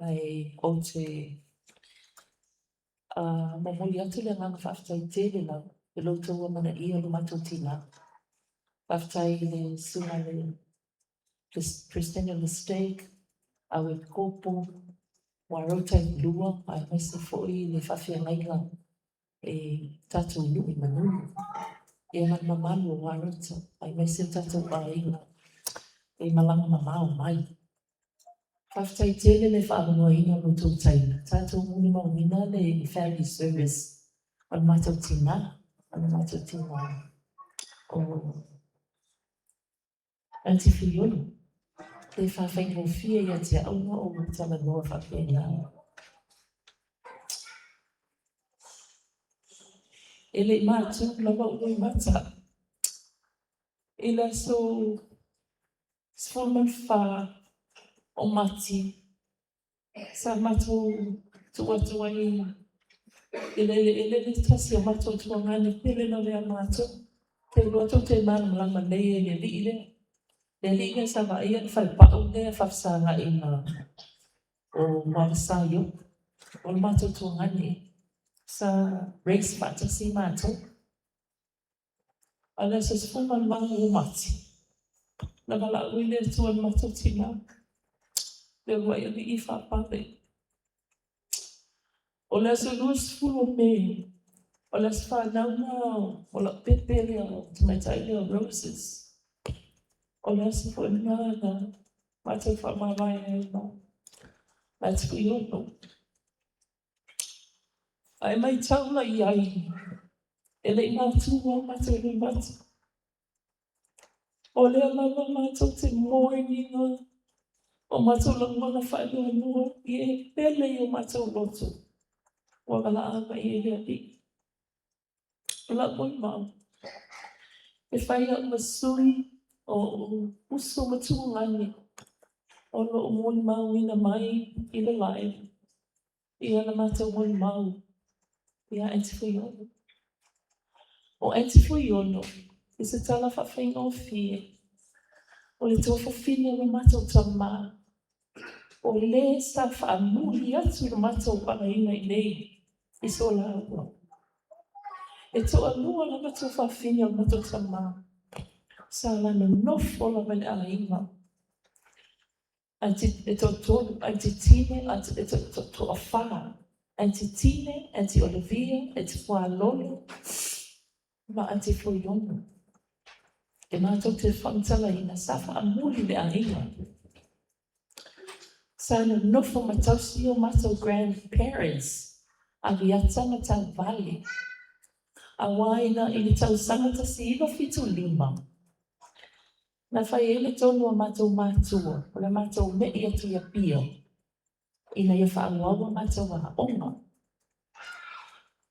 Speaker 11: Ae ou te momoli atu le agaga faafetai tele lava i lo outou amanaia o lo matou tinā. Faafetai i le susuga i le Peresetene o le Stake, au Epikopo, Warota e lua, aemaise foi le faafeagaiga e tatou nuu i Manunu. Ia ma le mamalu o Warota, aemaise o tatou aiga e malaga mamao mai. Faafetai tele le faaavanoaina o lo outou taimi, tatou molimauina le family service o le matou tinā, o le matou tinā o Aunty Fiona. Le faafaigofie ia te au ona ou talanoa faapena. E le i matu lava ou loimata i le aso 14 o Mati sa matou tuu atu ai I le eleele le tasi o matou tuagane pele lava ia matou. Te iloa tou te malamalama lelei i le alii lea. Le alii lea sa vaaia le falepau lea e faafesagai ma o Moavasa i uta. O le matou tuagane sa raise faatasi matou. A o le aso 18 o Mati, na valaau ai le Atua i le matou tina, le uluai alii faapale. O le aso 20 o Me, o le aso fanau lena o lau pepe lea, o le tamaitai lea o Roses. O le aso foi lena na matou faamavae ai ma Atifuiono. A e matau la i ai, e le i matu lava matou loimata. O lea lava matou te mourn ina o matou lagona faanoanoa i e pele i o matou loto ua valaau mai i ai le Alii. O lau molimau, e fai au ma sui o ou uso ma tuagane o lo o molimauina mai i le live ia la matou molimau ia Aunty Fuiono. O Aunty Fuiono, i se tala faafaigofie, o le tuafafine o lo matou tama, o le sa faamuli atu i lo matou aiga i inei i Solaua. E toalua lava tuafafine o le matou tama, sa la nonofo lava i le aiga. Aunty, e toatolu, Aunty Tine, e toafa, Aunty Tine, Aunty Olivia, Aunty Fualolo, ma Aunty Fuiono. E matou te faamatalaina, sa faamuli le aiga. Sa nonofo ma tausi o matou grandparents, Aviata ma Tauvale. Auā ina i le tausaga 1975, na fai ai le tonu a matou matua, o le matou me'i atu i Apia, ina ia faaauau a matou aoga.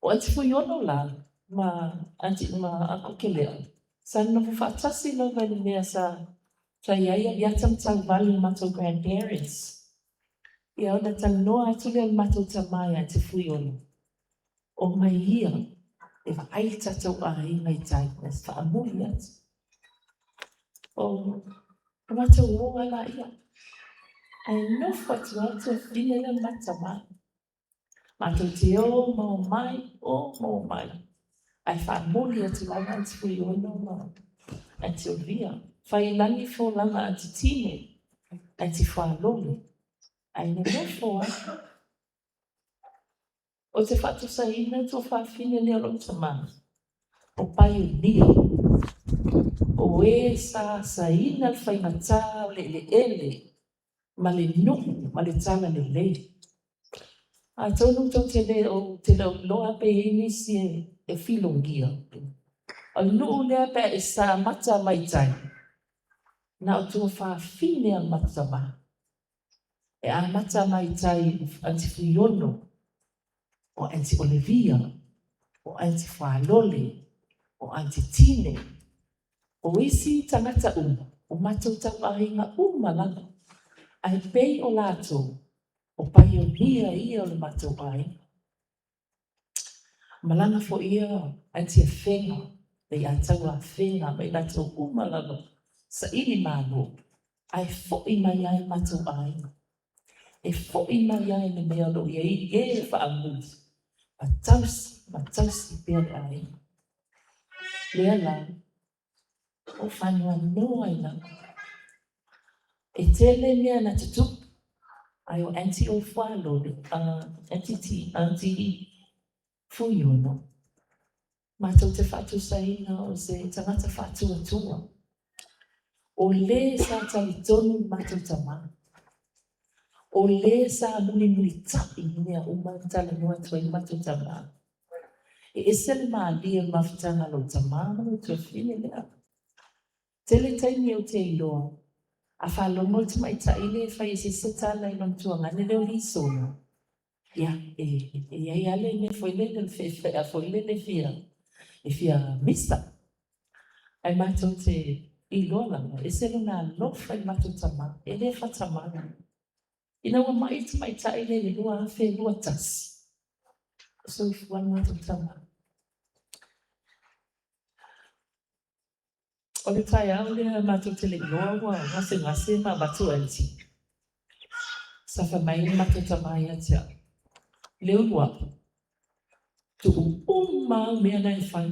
Speaker 11: O Aunty Fuiono la, ma Aunty ma Uncle Kelea, sa nonofo faatasi lava i le mea sa i ai Aviata ma Tauvale ma matou grandparents. Ia ona talanoa atu lea o le matou tama ia Aunty Fuiono, o mai ia e vaai le tatou aiga i tai, na faamuli atu. O matou o lava laia. Ae nofo atu lava le tuafafine lea o le matou tama. Matou te o ma o mai, o ma o mai. Ae faamuli atu lava Aunty Fuiono ma Aunty Olivia. Faiilagi folauga a Aunty Tine, Aunty Fualole. Ae nonofo lava. Ou te faatusaina tuafafine lea o lou tama, o paionia, o e sa asaina le faigatā o le eleele ma le nuu ma le talalelei. Atonu tou te le o te le o iloa pe i ai nisi e filogia. O le nuu lea pe a e sa amata mai tai, na o tuafafine a le matou tama. E amata mai tai Aunty Fuiono, o Aunty Olivia, o Aunty Fualole, o Aunty Tine, o isi tagata uma, o matou tauaiga uma lava. Ae pei o latou, o paionia ia o le matou aiga. Malaga foi ia Aunty Afega, le Iataua Afega ma i latou uma lava, saili malo, ae foi mai ai le matou aiga. E foi mai ai le mea o lo o i ai e faamuli, ma tausi, ma tausi pea le aiga. Lea la, o faanoanoa ai lava. E tele mea na tutupu, ae o Aunty o Fualole, Aunty T, Aunty Fuiono, matou te faatusaina o se tagata faatuatua. O le sa talitonu i matou tama. O le sa mulimulita'i i mea uma e talanoa atu ai le matou tama. E ese le malie o le mafutaga a lou tama ma lou tuafafine lea. Tele taimi ou te iloa, a faalogo le tamaitai lea e fai e se isi tala i lona tuagane lea o Lisona, ia, e i ai lava le mea foi lele, le feefea foi lele e fia misa. Ae matou te iloa lava, e ese lona alofa i le matou tama, e le faatamala. Ina ua mai le tamaitai lea i le 2021, Soifua le matou tama. O le taeao lea matou te le iloa ua gasegase ma avatu aunty. Sa fai mai le matou tama ia te au, Leuluai, tuu uma au mea na e fai,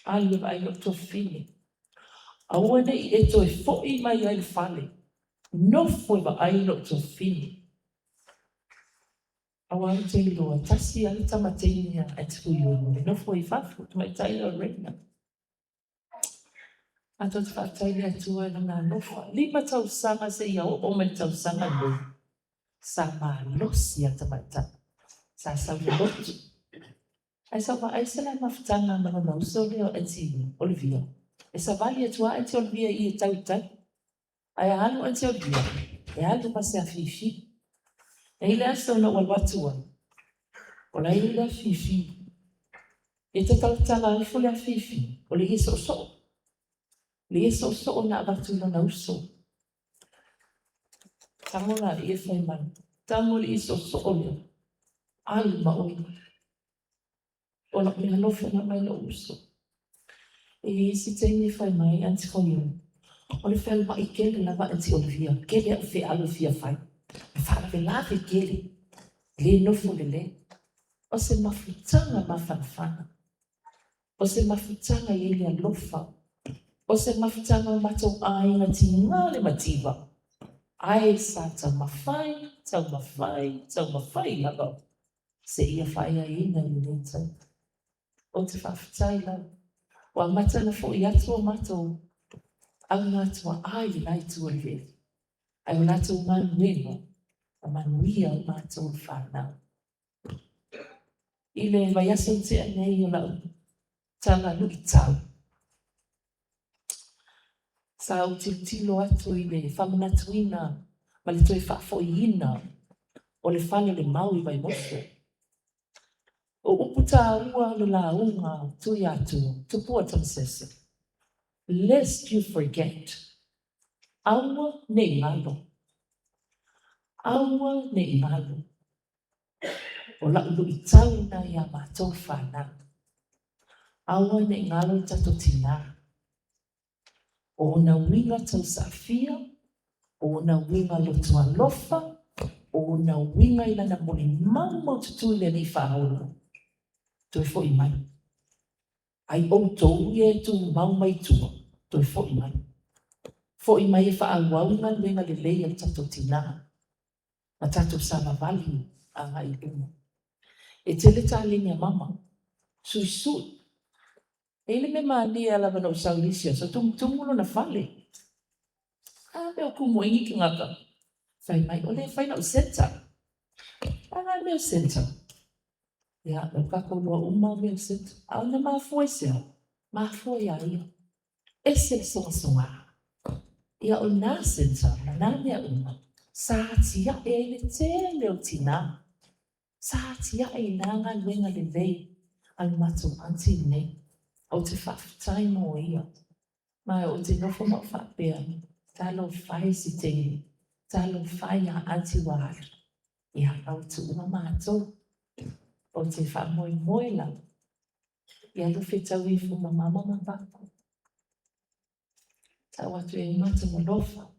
Speaker 11: alu e vaai lou tuafafine. Aua ne i e toe foi mai ai i le fale, nofo e vaai lou tuafafine. Aua ou te iloa, tasi lava le tama teine a Aunty Fuiono e nofo ai i fafo, le tamaitai lea o Reina. Matou te faafetai i le Atua i Lona alofa. 5 tausaga seia oo mai i le tausaga lenei, sa malosi lava le tamaitai, sa sau i le lotu. Ae sa ou vaai se la mafutaga ma lona uso lea o Aunty Olivia, e savali atu lava Aunty Olivia i i e tau i tai. Ae a alu Aunty Olivia, e alu ma se afifi. E i ai le aso na ou alu atu ai, o la e i ai le afifi. E tatalatala ifo le afifi, o le ie soosoo. Le ie soosoo na avatu i lona uso. Tago laia fai mai, tago le ie soosoo lea, alu ma oe. O lau meaalofa na aumai i lou uso. E i ai isi taimi fai mai Aunty Fuiono, o le fealuai tele lava Aunty Olivia, tele au feau e fia fai, e faalavelave tele, le nofo lelei. O se mafutaga mafanafana, o se mafutaga e i ai le alofa, o se mafutaga o matou aiga tiga le mativa, ae sa taumafai, taumafai, taumafai lava seia faaeaina i lenei taimi. Ou te faafetai lava, ua amata ona foi atu o matou auga atuaa i le la itu o le veli, ae o latou galuega na manuia ai matou le fanau. I le vaiaso na tea nei o lau taga luitau, sa ou tilotilo atu i le faamanatuina ma le toe faafoiina o le fale o le mau i Vaimoso. O upu tāua o le lauga Tuiatua, Tupua Tamasese, lest you forget, aua ne i galo, aua ne i galo. O lau luitau lena ia matou fanau. Aua ne i galo le tatou tinā. O ona uiga tausaafia, o ona uiga loto alofa, o ona uiga i lana molimau maututu i le Alii Faaola, toe foi mai. Ai outou ia e tumau mai tua, toe foi mai. Foi mai e faaauau le galuega lelei a le tatou tinā, ma tatou savavali agai i luma. E tele taleni a mama, suisui. E i ai le mea malie lava na ou sau i le isi aso, tumutumu lona fale. A mea o kumu ai ni tagata. Fai mai, o lea e fai lau centre. A nga mea o centre. Ia, o tatou loa uma mea o centre. A ona mafua i se a? Mafua ia ia. Ese le sogasoga. Ia o na centre, ma na mea uma, sa atiae ai le tele o tinā. Sa atiae i nā galuega lelei a le matou aunty lenei. Ou te faafetai mo ia. Ma ou te nofo ma ou faapea, talofa e se taimi, talofa ia aunty ua alu. Ia, a ua tuua matou. Ou te faamoemoe lava, ia alu fetaui ifo ma mama ma papa. Tau atu e matou alofa,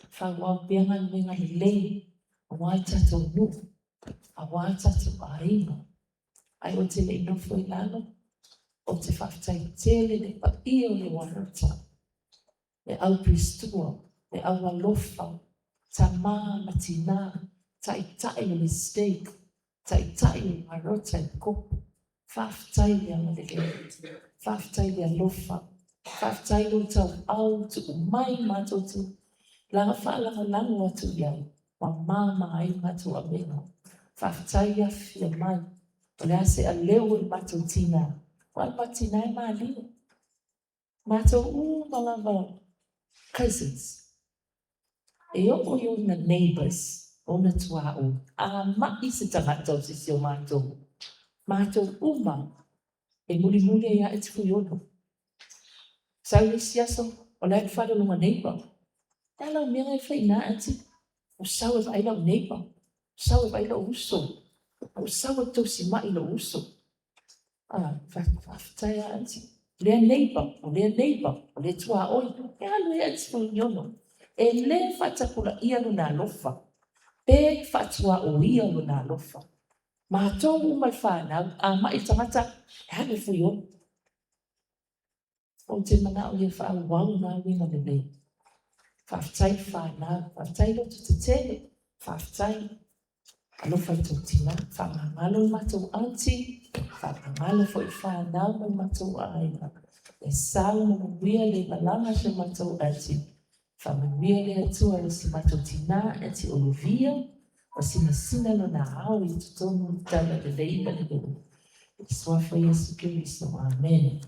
Speaker 11: faaauau pea galuega lelei aua le tatou nuu, aua le tatou aiga. Ae ou te le i nofo i lalo, ou te faafetai tele i le paia o le Ualota, le au Pilistua, le au alofa, tama ma tina, taitai o le stake, taitai o le Ualota i Kopu. Faafetai le agalelei, faafetai le alofa, faafetai lo tauau tuu mai matou te laga faalagolago atu i ai, ua mama ai le matou avega. Faafetai le afifio mai, o le a se aleu o le matou tina, aua o le matou tina e malie. Matou uma lava cousins, e oo i ona neighbours, ona tuaoi, a mai se tagata o se isi o matou, matou uma e mulimuli ai ia Aunty Fuiono. Sau le isi aso, o la e i le fale o lona neighbour. O le a lau mea la e fai i ina Aunty? O sau e vaai lau neighbour, o sau e vaai lou uso. Ou sau e tausi mai lou uso. Ah, faafetai lava aunty. O lea neighbour, o lea neighbour, o lea tuaoi. E alu ai aunty Fuiono. E le faatapulaia lona alofa, pe faatuaoia lona alofa. Matou uma le fanau, a mai le tagata, e alu e Fuiono. Ou te manao ia faaauau na uiga lelei. Faafetai le fanau, faafetai loto tetele, faafetai. Alofa i tou tina, faamagalo le matou aunty, faamagalo foi le fanau ma le matou aiga. E sau ma manuia le malaga a si o matou aunty. Faamanuia le Atua i si matou tina, aunty Olivia, ua sinasina lona ao i totonu o le talalelei ma le nuu. I le suafa o Iesu Keriso. Amene.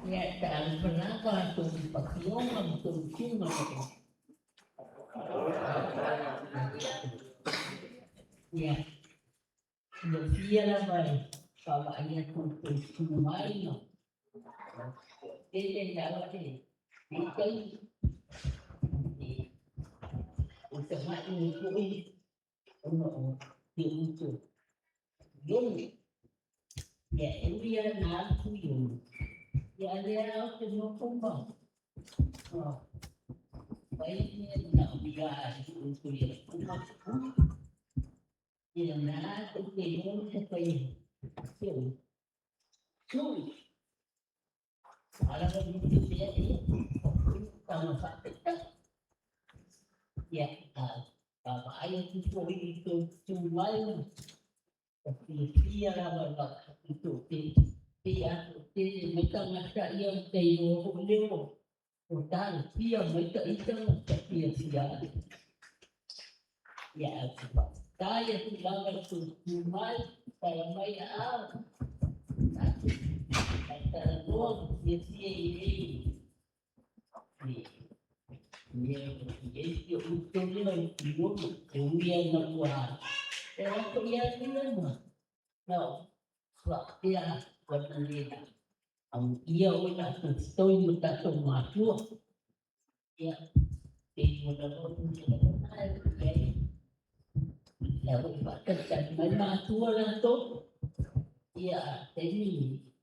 Speaker 12: Ia talofa lava i tou afioga ma tou susuga. Ia silafia lava e vaavaai atu i tou susu mai ma tele lava lenei taimi. O tagai nei foi ona o si ou uso Iono. Ia e ui lava ina alu Iono, ia a lea ou te nofo ma fai mea e manaomia e si ou uso ia Ia na tou te iloa le fai sui. A lava mea ia, o faataitai. Ia, a vaavaai atu foi i tou tu mai, e fiafia lava i toatele. Pei a toatele mai tagata ia o te iloa foi lea o talafia mai ita ma fiafia ai. Ia, faafetai atu lava i tou tu mai, tala mai aao, talanoa ma fiafia i ai mea i ai si ou uso lea o Iono, e ui lava ina ua e o atu ia ia ma na faapea ua na le amuia oe na tostoi ma tatou matua. Ia, pei ua lagona se lagona e i ai. La ua faatalitali mai matua latou. Ia, taimi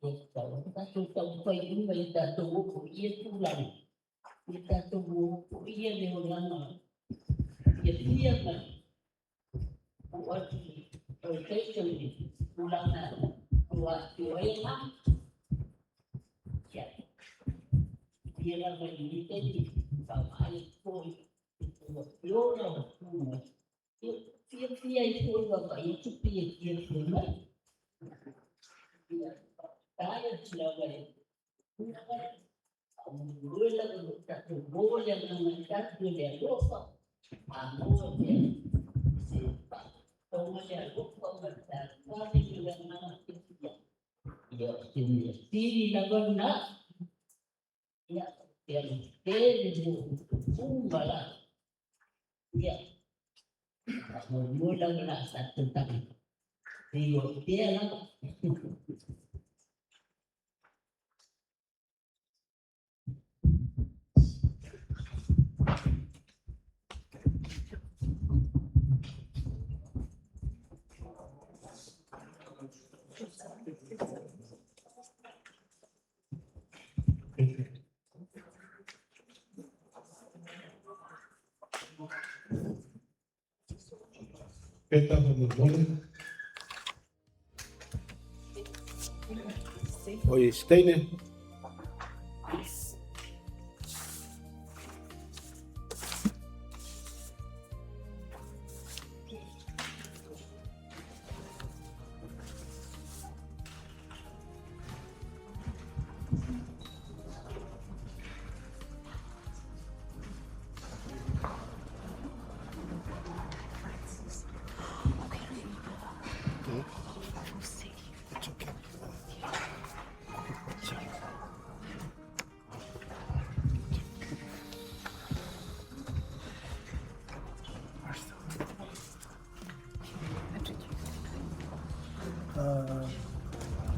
Speaker 12: ia tatau ona tatou taumafai uma ia tatou oo i ia tulaga. Ia tatou o ia le olaga fiafia ma oo atu o le taimi i tulaga ua aafia ai agaga. Ia, ia lava i lenei taimi, vaavaai atu foi i tou afioga ma tu mai. Ia, fiafia ai foi vaavaai atu pe fiafia mai. Ia, faafetai atu lava i faamoemoe lava lo tatou maua le agaga tasi o le alofa, a maua se faatotoga le alofa ma le fealofani ma le agaga fiafia. Ia, o se mea sili lava lena. Ia, te alotele mo outou uma lava. Ia, faamoemoe lava la tatou tagata. Feiloai pea lava.
Speaker 1: Peta faamolemole. Oi Steine.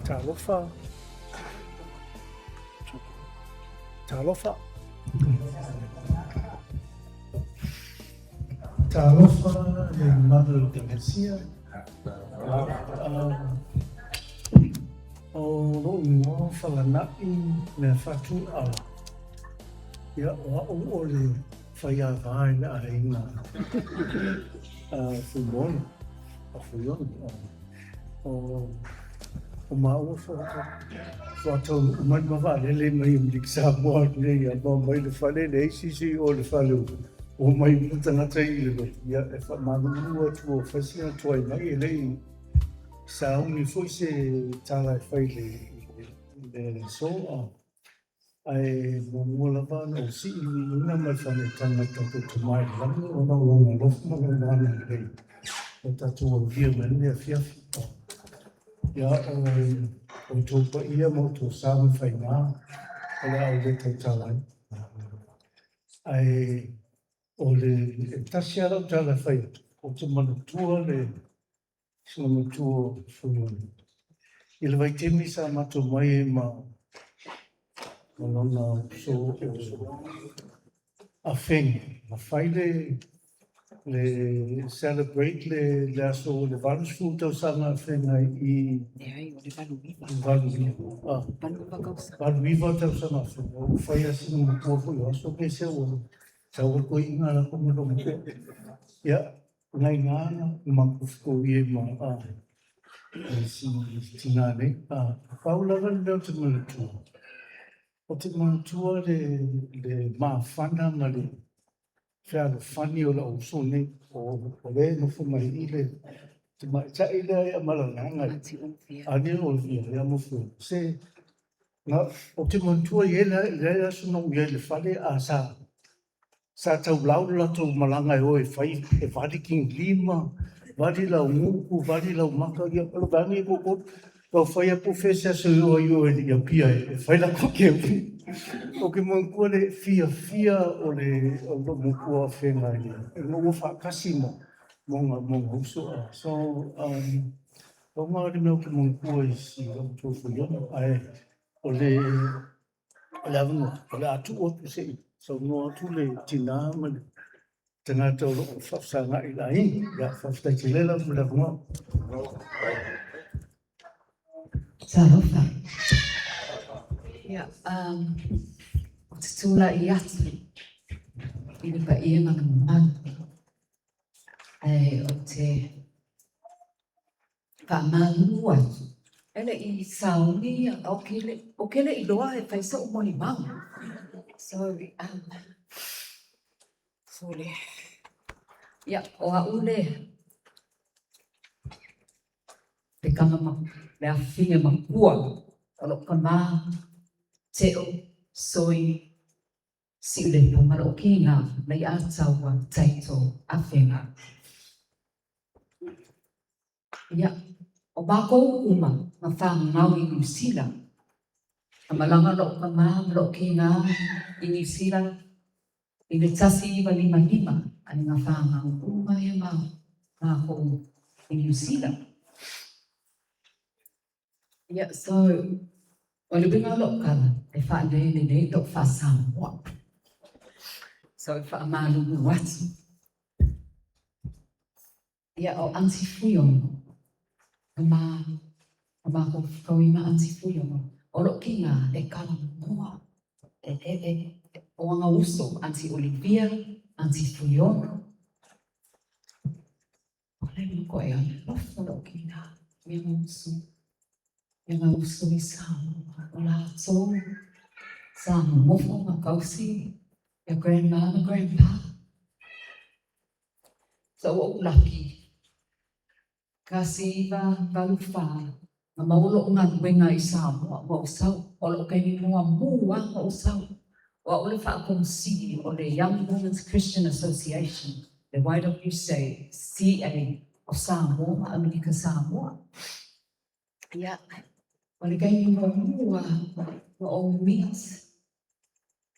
Speaker 13: Talofa. Talofa.
Speaker 1: Talofa le mamalu o le Ekalesia.
Speaker 13: O lou igoa o Falanai Meafatuala. Ia, o au o le faiava i le aiga Fuimaono, o Fuiono. O maua faataunuu mai ma vaalele mai Amerika Samoa atu nei, ia ma omai i le fale, e leai se isi i o i le fale ua omai uma tagata i le lotu. Ia, e faamalulu atu ua fai sina tuai mai, e le i sauni foi se tala e fai i le aso. Ae muamua lava ona ou sii le viiga ma le faanetaga i le tatou Tama i le Lagi ona o Lona alofa ma Lona agalelei ua tatou aulia mai ai lenei afiafi. Ia, o outou paia ma outou sa ma faiga o le a ou le tautala ai. Ae o le e tasi lava lau tala e fai atu, ou te manatua le sina matua o Fuiono. I le vaitaimi sa matou mai ai ma lona uso o Afega, na fai le le celebrate le aso le 80 tausaga Afega i
Speaker 14: Leai, o le 89.
Speaker 13: 89. 89 tausaga Afega. Ua fai lava sina matua foi o aso pe se ua sau ai toeaiina la ma lou matua. Ia, na i ina na matou fetaui ai ma si tina nei. Pau lava le mea ou te manatua, ou te manatua le mafana ma le fealofani o lau uso nei, o lea e nofo mai i i le tamaitai lea ia Malalaga. Aunty Olivia, ia ma Fuiono. Se na, ou te manatua i le aso na ou i ai i le fale, a sa taulau le latou malaga e o e fai, e vali tigilima, vali laugutu, vali laumaka, ia o le vaega ia toatolu. Tau fai lava po o fea se aso e o ai o i Apia e fai latou kevi. Ou te manatua le fiafia o le lou matua Afega ina ua faatasi ma ona uso. So, pau lena o le mea ou te manatua i si ou matua Fuiono. Ae o le avanoa, o le a tuu atu se i saunoa atu le tina ma le tagata o lo o faafesagai i le aiga. Ia, faafetai tele lava mo le avanoa.
Speaker 14: Talofa. Ia, ou te tulai atu i le paia ma le mamalu. Ae ou te faamalulu atu, e le i sauni, ou te le i iloa e fai so'u molimau. Sorry. Sorry. Ia, o au le tama le afafine makua o lou tama Teo Soi Siulepa ma lou kina Leiataua Taito Afega. Ia, o makou uma na fanau i Niu Sila. Na malaga lou tama ma lou kina i Niu Sila i le 1955, ae na fanau uma ia ma makou i Niu Sila. Ia, so, o le uiga o lou tala, e faalelelei lou faa-Samoa. So, e faamalulu atu. Ia, o Aunty Fuiono, na matou fetaui ma Aunty Fuiono, o lou kina e talanoa, o ana uso, Aunty Olivia, Aunty Fuiono. Le matuaʻi alofa loʻu kinā i ona uso, i ona uso i Samoa, o lākou sa nonofo ma kausi iā grandma ma grandpa. So ua ou laki, 1984, na maua loʻu galuega i Samoa, ua ou sau, o loʻu kaimi muamua na ou sau. O a'u le faakonosili o le Young Women's Christian Association, le YWCA o Samoa ma Amerika Samoa. Ia, o le kaimi muamua na ou meet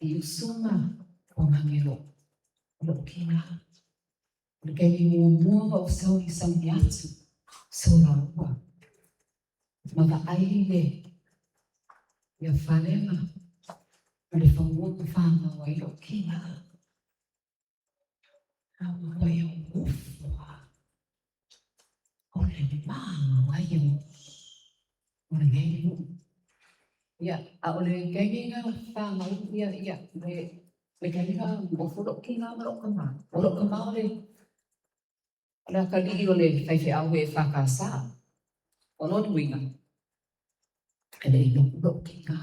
Speaker 14: i uso ma pogage loʻu kinā. O le kaimi muamua na ou sau i Sauniatu, Solaua. Ma vaai le ia fale ma le fanua ma fanau ai loʻu kinā. A ua ia ofo o le manaia o lenei nuu. Ia, a o le kaimi na fanau ia ia le kaimi na ofo loʻu kinā ma loʻu kamā. O loʻu kamā o le akalii o le faifeau e EFKS. O lona uiga, e leʻi loku loʻu kinā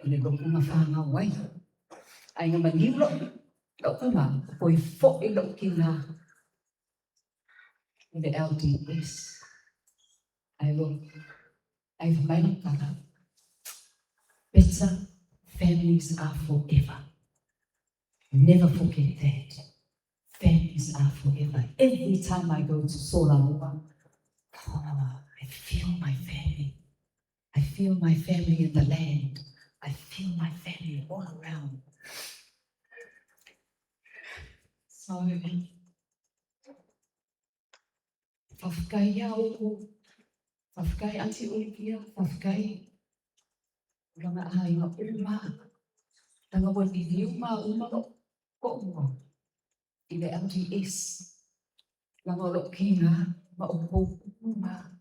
Speaker 14: i le loku na fanau ai. Ae na maliu loʻu kamā, toe foʻi loʻu kinā i le LDS. Ae lo, ae fai mai lana tala, "Better families are forever." Never forget that. Families are forever. Every time I go to Solaua, oh, I feel my family. I feel my family in the land. I feel my family all around. So, faafetai ia oukou, faafetai Aunty Olivia, faafetai lona aiga uma, leaga ua liliu maua loʻu toʻalua i le LDS, leaga o loʻu kinā ma oukou uma.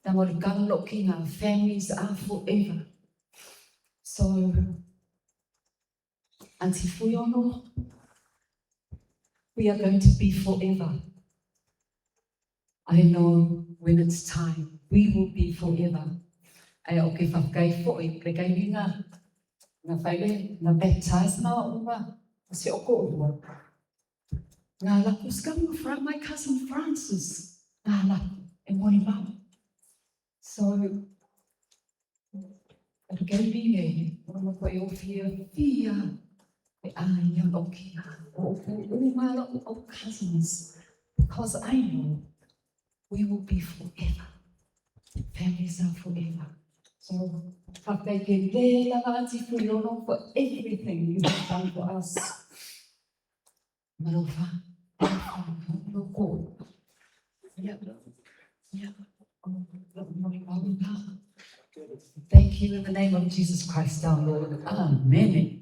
Speaker 14: Leaga o le tala loʻu kinā, "Families are forever." So, Aunty Fuiono, we are going to be forever. I know when it's time, we will be forever. Ae o ke faafetai foʻi le kaimi na fai le na baptize ma uma o si o koʻulua. Ngā laku skamu from my cousin Francis. Ngā laku e moni mau. So, o le kaimi nei, o matuaʻi ou fiafia e aiga o kina o uma loʻu o cousins, because I know we will be forever. Families are forever. So, faafetai tele lava Aunty Fuiono for everything you have done for us. Malofa, loko. Yeah. Thank you in the name of Jesus Christ our Lord. Amen.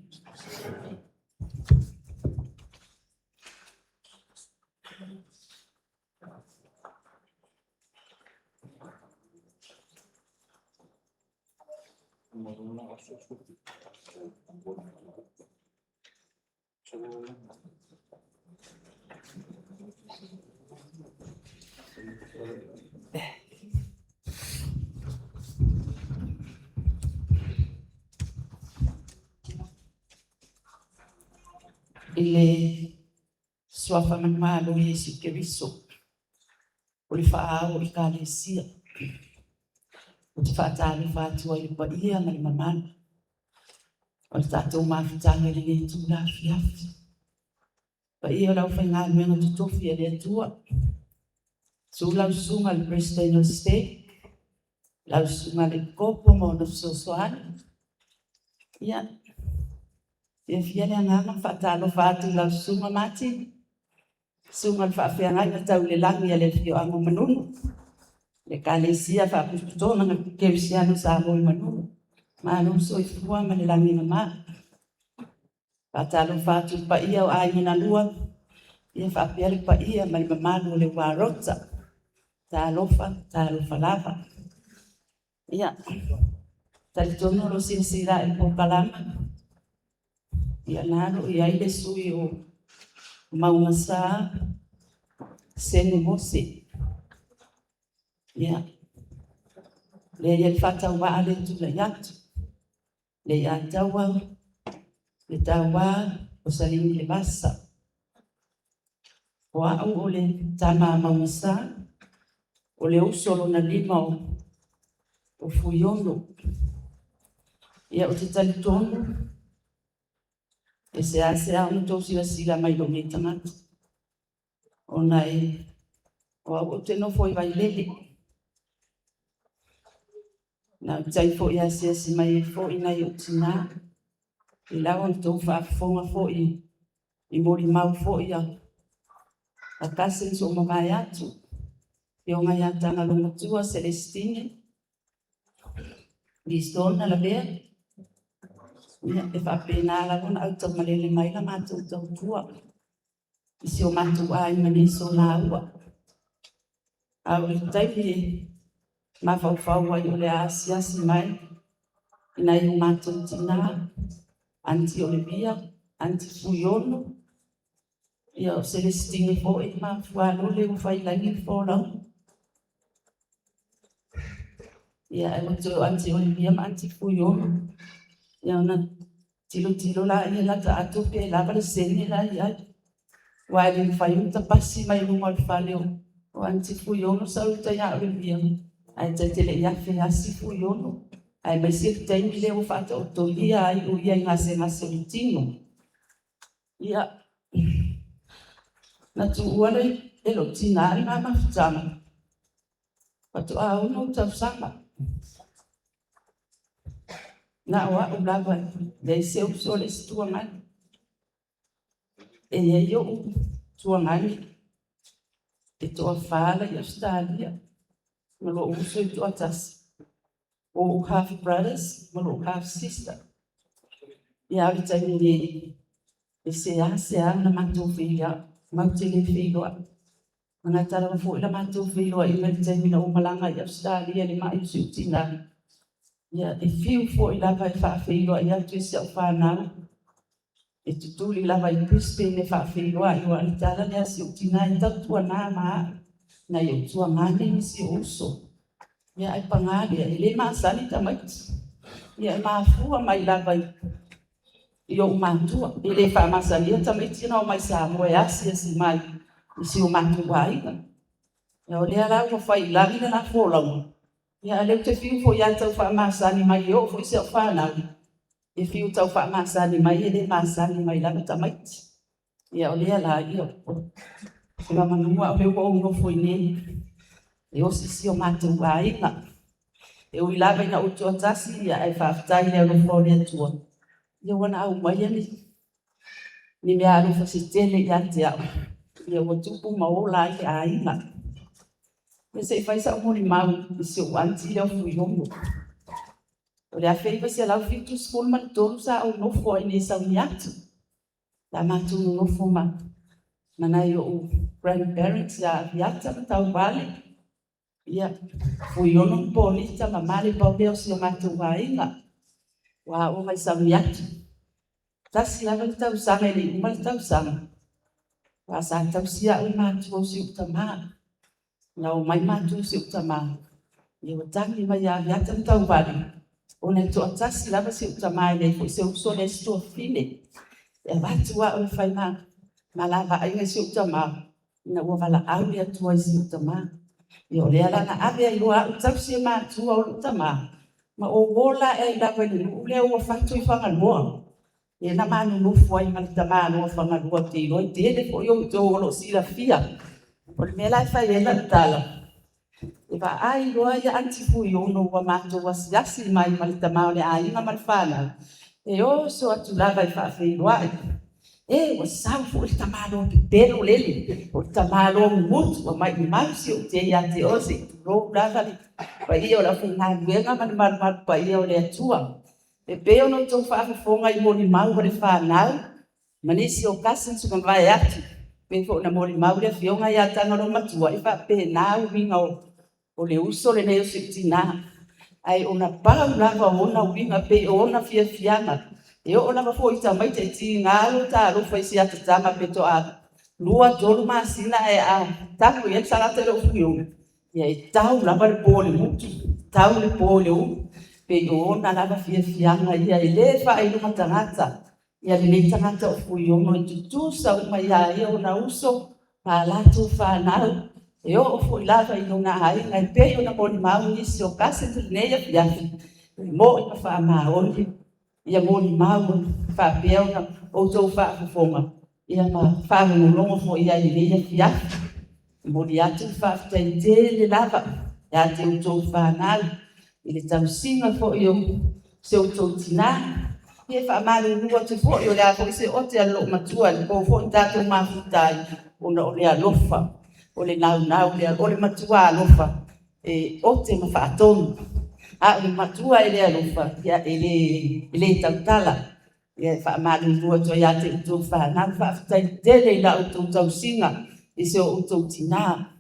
Speaker 9: I le suafa manumalo o Iesu Keriso, o le faaao o Ekalesia, ou te faatalofa atu ai i le paia ma le mamalu o le tatou mafutaga i lenei itula afiafi. Paia o le aufaigaluega totofi a le Atua, susu lau susuga i le Peresetene o le Stake, lau susuga i le Kopo ma ona fesoasoani. Ia, fiafia le agaga faatalofa atu i lau susuga Mati, susuga i le faafeagaiga tau i le lagi a le afioaga o Manunu, le Ekalesia Faapotopotoga Kerisiano Samoa i Manunu. Malo le soifua ma le lagi e mama. Faatalofa atu i le paia o aiga na lua, ia faapea le paia ma le mamalu o le Uarota. Talofa, talofa lava. Ia, talitonu o lo o silasila i le polokalama, ia na o lo o i ai le sui o Maugasa.
Speaker 7: Sene Mose. Ia, lea e i ai le faatauvaa lea e tulai atu, le Leataua, le Taua o Salimi Levasa. O au o le tama a Maugasa, o le uso lona 5 o Fuiono. Ia, ou te talitonu e seasea ona outou silasila mai i lou nei tagata, ona o au ou te nofo i Vailele. Na o tai foi e asiasi mai ai foi nai ou tina, e lava ona outou faafofoga foi i molimau foi a cousins ua mavae atu, Afioga ia Tagaloamatua Selesitine Lisona Lavea, ia, e faapena lava ona autamalele mai la matou tautua i si o matou aiga nei Solaua. A o le taimi e mafaufau ai o le a asiasi mai i nai o matou tina, Aunty Olivia, Aunty Fuiono, ia o Selesitine foi ma Fualole ua faiilagi le folauga. Ia, ae ua toe o Aunty Olivia ma Aunty Fuiono, ia ona tilotilo lea lata ato pe lava le sene la e i ai. Aua e le mafai ona tapasi mai luma o le fale o Aunty Fuiono sau i uta ia Olivia, ae ta te le i afe asi Fuiono, aemaise le taimi lea ua faataotolia ai o ia i gasegase o le tino. Ia, na tuua e lou tina le ma mafutaga, faatoa 6 tausaga. Na o au lava, e leai se uso, leai se tuagani. E i ai ou tuagani e toafa la e i Ausetalia, ma lou uso e toatasi, o ou half brothers ma lou half sister. Ia, a o le taimi nei, e seasea ona matou feiloai, matou te le feiloai. Na gata lava foi la matou feiloaiga i le taimi na ou malaga ai i Ausetalia i le mai o si ou tina. Ia, e fiu foi lava e faafeiloai atu i si au fanau, e tutuli lava i Brisbane e faafeiloai, aua o le tala lea a si ou tina, e tautuana ma au, nai ou tuagane ma si ou uso. Ia, ae paga lea, e le masani tamaiti. Ia, e mafua mai lava i ou matua, e le faamasania tamaiti ona omai i Samoa e asiasi mai i si o matou aiga. Ia, o lea la ua fai i lagi le la folauga, a o lea ou te fiu foi lava e tau faamasani mai, e oo foi i si au fanau e fiu e tau faamasani mai, e le masani mai lava tamaiti. Ia o lea la, ia semeamanu lava o lea ua ou nofo i inei e osi si o matou aiga. E ui lava ina ou toatasi, ae faafetai i le alofa o le Atua ua na aumaia ni meaalofa se tele ia te au, ia ua tupu ma ola ai le aiga. Ia se i fai sau molimau i si ou aunty lea o Fuiono. O le 1973 sa ou nofo ai i inei i Sauniatu. Sa matou nonofo ma nai ou grandparents ia Aviata ma Tauvale, ia, Fuiono ma Polita ma Male, pau lea o si o matou aiga. Ua aooga i Sauniatu. Tasi lava le tausaga e le i uma le tausaga, aua sa tausi au e matua o si ou tama. Na omai matua o si ou tama, ia ua tagi mai ia Aviata ma Tauvale, ona e toatasi lava si ou tama e leai foi se uso leai se tuafafine. E avatu au e fai ma la vaaiga i si ou tama, ina ua valaau le Atua i si ou tama. Ia o lea la na ave ai loa au tausi e matua o lou tama, ma ou ola ae ai lava i le nuu lea ua fatu i Fagaloa, lea na ma nonofo ai ma le tamaloa Fagaloa. Ou te iloa e tele foi outou o lo o silafia. O le mea la e fai ai lau tala, e vaai loa Aunty Fuiono ua matou asiasi mai ma le tama o le aiga ma le fanau, e oso atu lava e faafeiloai. E, ua sau foi le tamaloa pepelo lele, o le tamaloa mumutu, ua maumau si ou te ia te oe, se i tulou lava le paia o le aufaigaluega ma le malumalu paia o le Atua. E pei ona outou faafofoga i molimau a le fanau ma nisi o cousins ua mavae atu, pei foi ona molimau le Afioga ia Tagaloamatua, e faapena uiga o le uso lenei o si ou tina. Ae na pau lava o ona uiga pei o ona fiafiaga, e oo lava foi i tamaiti, e tiga lota alofa i si ata tama faatoa 2, 3 masina ae a talu i ai le salata i lou Fuiono, ia e tau lava le po i le gutu, tau le po i le ulu, pei o ona lava fiafiaga ia e le faailoga tagata. Ia lenei tagata o Fuiono e tutusa uma ia ia ona uso ma a latou fanau, e oo foi lava i lona aiga e pei ona molimau nisi o cousins i lenei afiafi, e moni ma faamaoni ia molimau faapea ona outou faafofoga ma faalogologo foi i ai i lenei afiafi. E momoli atu le faafetai tele lava ia te outou fanau i le tausiga foi o si outou tina. E faamalulu atu foi, o le a foi se ote a le loomatua i le po foi na tatou mafuta ai, ona o le alofa, o le naunau, o le matua alofa e ote ma faatonu, a o le matua e le alofa, e le tautala. E faamalulu atu ai ia te outou fanau, faafetai tele i la outou tausiga i si o outou tina.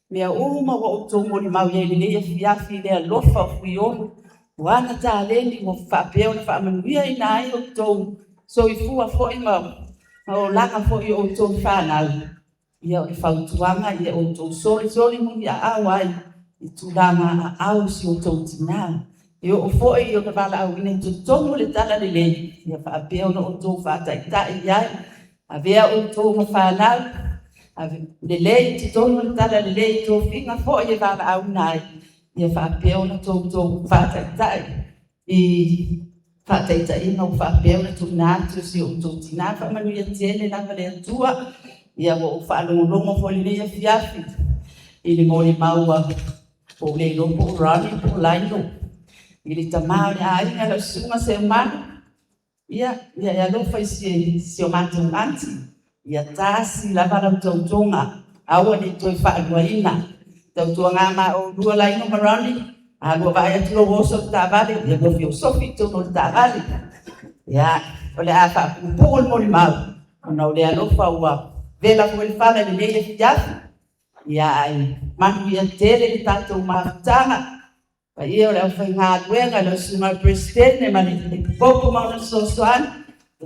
Speaker 7: Mea uma ua outou molimau i ai i lenei afiafi i le alofa o Fuiono, o ana taleni ua faapea ona faamanuiaina ai outou soifua foi ma olaga foi o outou fanau. Ia o le fautuaga, ia outou solisoli muliaao ai i tulaga aau o si outou tina. E oo foi i ona valaauina i totonu o le talalelei, ia faapea ona outou faataitai i ai, avea outou ma fanau lelei i totonu o le talalelei i tofiga foi e valaauina ai, ia faapea ona outou faataitai i faataitaiga ua faapea ona tuuina atu e si o outou tina. Faamanuia tele lava le Atua. Ia ua ou faalogologo foi i lenei afiafi i le molimau a, ua ou le iloa po o Ronnie po o Lionel, i le tama o le aiga lau Susuga Seumanu, ia e alofa i si o matou aunty, ia tasi lava lau tautoga, aua ne i toe faaluaina. Tautuana ma oulua Lionel ma Ronnie, a lua vaai atu loa ua oso le taavale, ia lua feosofi i totonu o le taavale. Ia, o le a faapuupuu le molimau, ona o le alofa ua vela foi le fala i lenei afiafi, ae manuia tele le tatou mafutaga. Le paia o le aufaigaluega i lau Susuga i le Peresetene ma le Epikopo ma ona fesoasoani,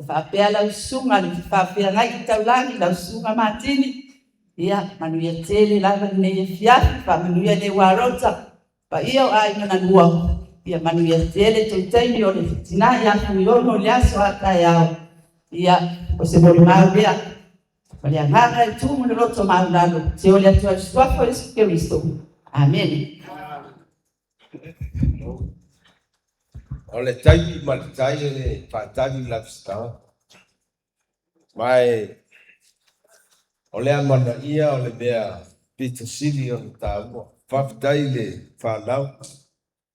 Speaker 7: faapea lau Susuga i le Faafeagaiga Taulagi lau Susuga Matini, ia manuia tele lava lenei afiafi, faamanuia i le Ua Rota, le paia o Aiga na Lua, ia manuia tele toe taimi o le tina ia Fuiono i le aso a taeao. Ia, o se molimau lea ma le agaga e tumu i le loto maualalo, e feoli atu ai i le Suafa o Iesu Keriso. Amene.
Speaker 15: O le taimi ma le tai e le faatali lava se tagata. Ma o le amanaia o le mea pito sili ona taua. Faafetai i le fanau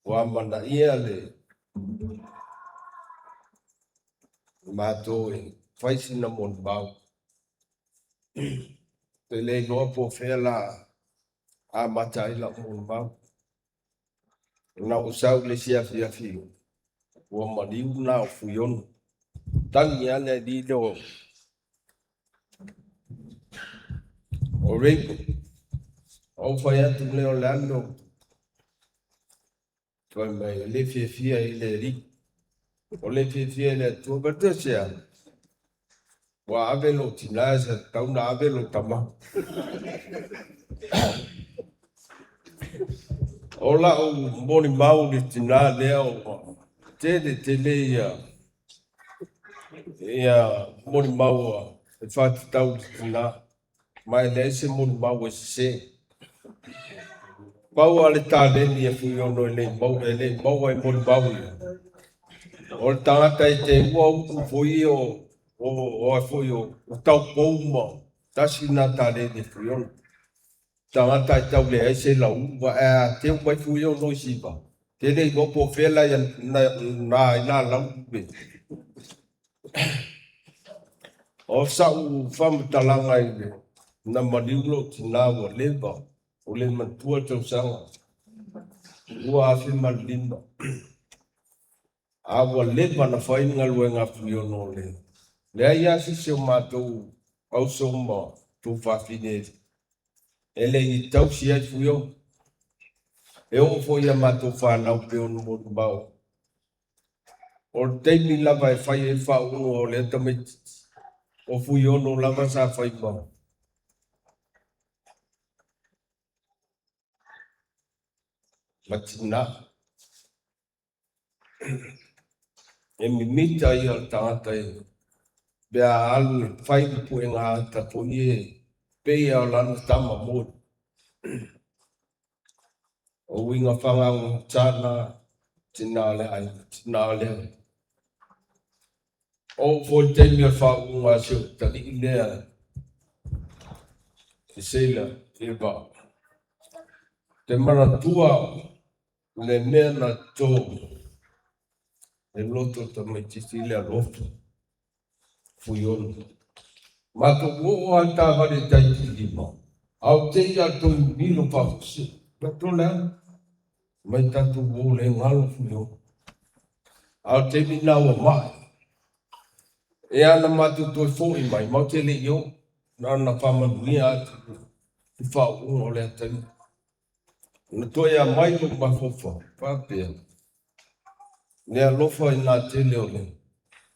Speaker 15: ua amanaia le matou e fai sina molimau. Ou te le iloa po o fea la amata ai lau molimau. Na ou sau i le isi afiafi ua maliu na o Fuiono. Tagi lava le alii lea o Raymond. Ou fai atu lea o le a le mea ua fai mai e le fiafia i le alii. O le fiafia i le Atua. Fai atu se a? Ua ave lou tina sa tatau na ave lou tama. O lau molimau i le tina lea ua tele tele ia molimau e faatatau i le tina, ma e leai se molimau e sese. Pau lava le taleni e Fuiono e le i maua e molimau ia, o le tagata e teua upu foi o foi o taupou ma tasi lena taleni e Fuiono. Tagata e tau leai se lauga, ae a teu mai Fuiono i siva, te le iloa po o fea la na ai la lau. O sau faamatalaga i le na maliu lou tina ua leva, o le manatua tausaga 2005. A ua leva na fai le galuega a Fuiono le leai lava se isi o matou auso ma tuafafine e le i tausi ai Fuiono. E oo foi ia matou fanau pei ona molimau. O le taimi lava e fai ai le faauuga o lea tamaitiiti, o Fuiono lava sa fai ma ma tinā. E mimita ia o le tagata e pe a alu e fai le puega ata foi e pei lava o lana tama moni. O uiga faagaugata na tina o le aiga, tina o le Oo foi i le taimi o le faauuga a si ou talii lea i Seila i le vaa. Te manatua le mea na toto le loto o le tamaitiiti le alofa Fuiono. Matou oo lava i le taavale i tai Tuilima, a o te i a toe milo faafuasei. Matou le a? Mai tatou o le galo Fuiono. A o le taimi lena ua mai. E ana matou toe foi mai, matou te le i oo. Na ona faamanuia atu i faauuga o le atalii. Na toe aumai lou mafaufau, faapea, le alofa i nā tele o le,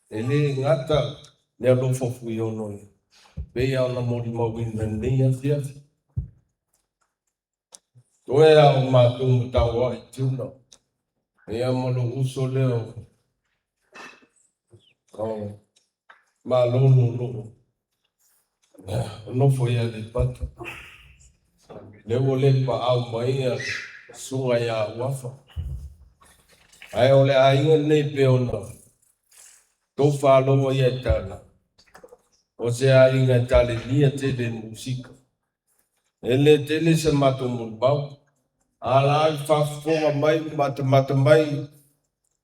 Speaker 15: e le gata le alofa Fuiono e pei lava ona molimauina i lenei afiafi. Toe lava o matou matauai i Tuna, ia ma lou uso lea o Malolo o lo o nofo i Aleipata. Lea ua le paau mai le susuga ia Uafa. Ae o le aiga lenei pei ona tou faalogo ia i tala, o se aiga e talenia tele i le musika. E le tele se matou molimau, a la le faafofoga mai ma matamata mai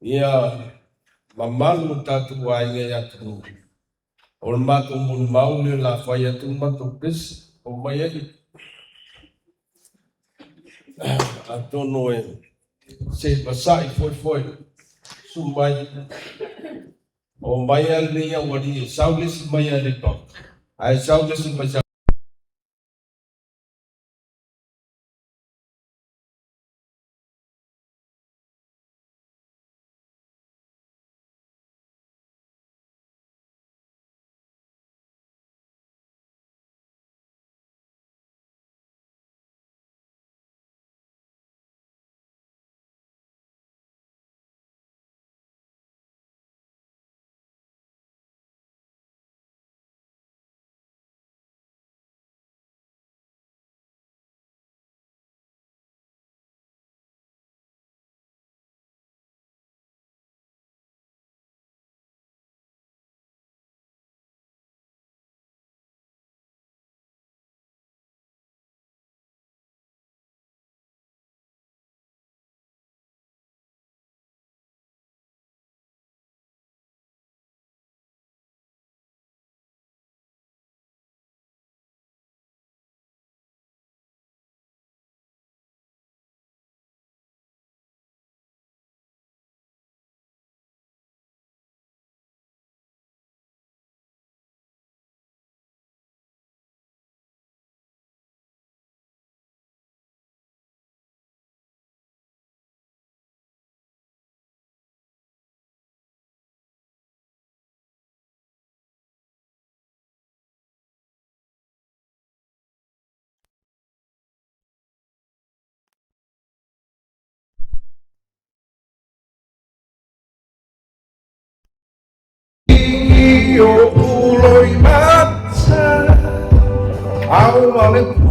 Speaker 15: ia mamalu o tatou aiga i atunuu, o le matou molimau lea o le a fai atu le matou pese, omai ai. Atonu e se i vasai foi foi susu mai, omai lava lenei aualii e sau le isi mai Aleipata, ae sau le isi mai Au ma le po.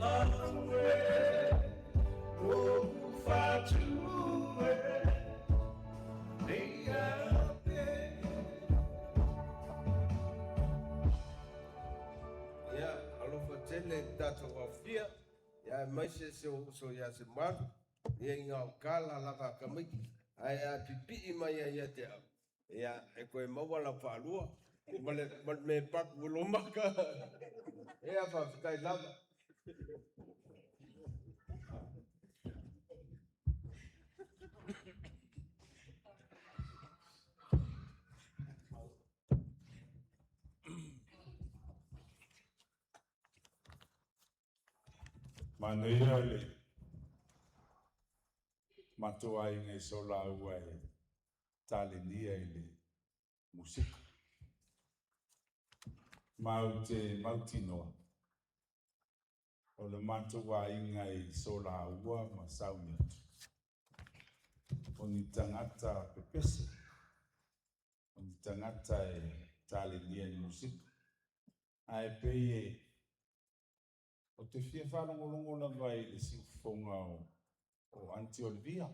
Speaker 10: mau e, o fatu e, nei a pe.
Speaker 15: Ia, alofa tele i le tatou aofia, ia aemaise si ou uso ia Semalu, ia i gaokala lava a tamaiti, ae a pipii mai ai ia te au, ia e toe maua lau faalua ma le ma le mea e paku i lou maka. Ia faafetai lava.
Speaker 16: Manaia le matou aiga i Solaua e talenia i le musika. Ma ou te mautinoa, o le matou aiga i Solaua ma Sauniatu, o ni tagata pepese, o ni tagata e talenia i le musika. Ae pei e ou te fia faalogologo lava i le siufofoga o Aunty Olivia,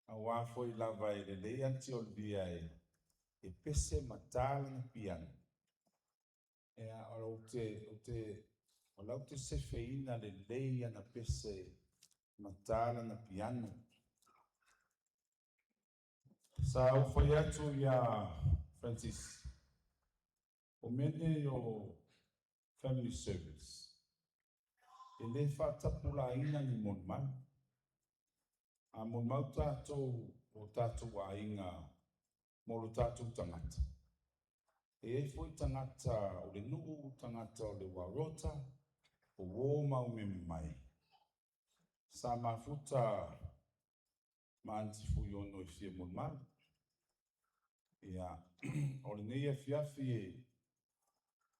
Speaker 16: aua foi lava e lelei Aunty Olivia e pese ma ta lana piano. Ia, ou te, ou te, o la ou te sefeina lelei ana pese ma ta lana piano. Sa ou fai atu iā Francis, o mea nei o family service, e le faatapulaaina ni molimau. A molimau tatou o tatou aiga mo lo tatou tagata, e i ai foi tagata o le nuu, tagata o le Warota, o uo ma au mea mai, sa mafuta ma Aunty Fuiono e fia molimau. Ia, o lenei afiafi e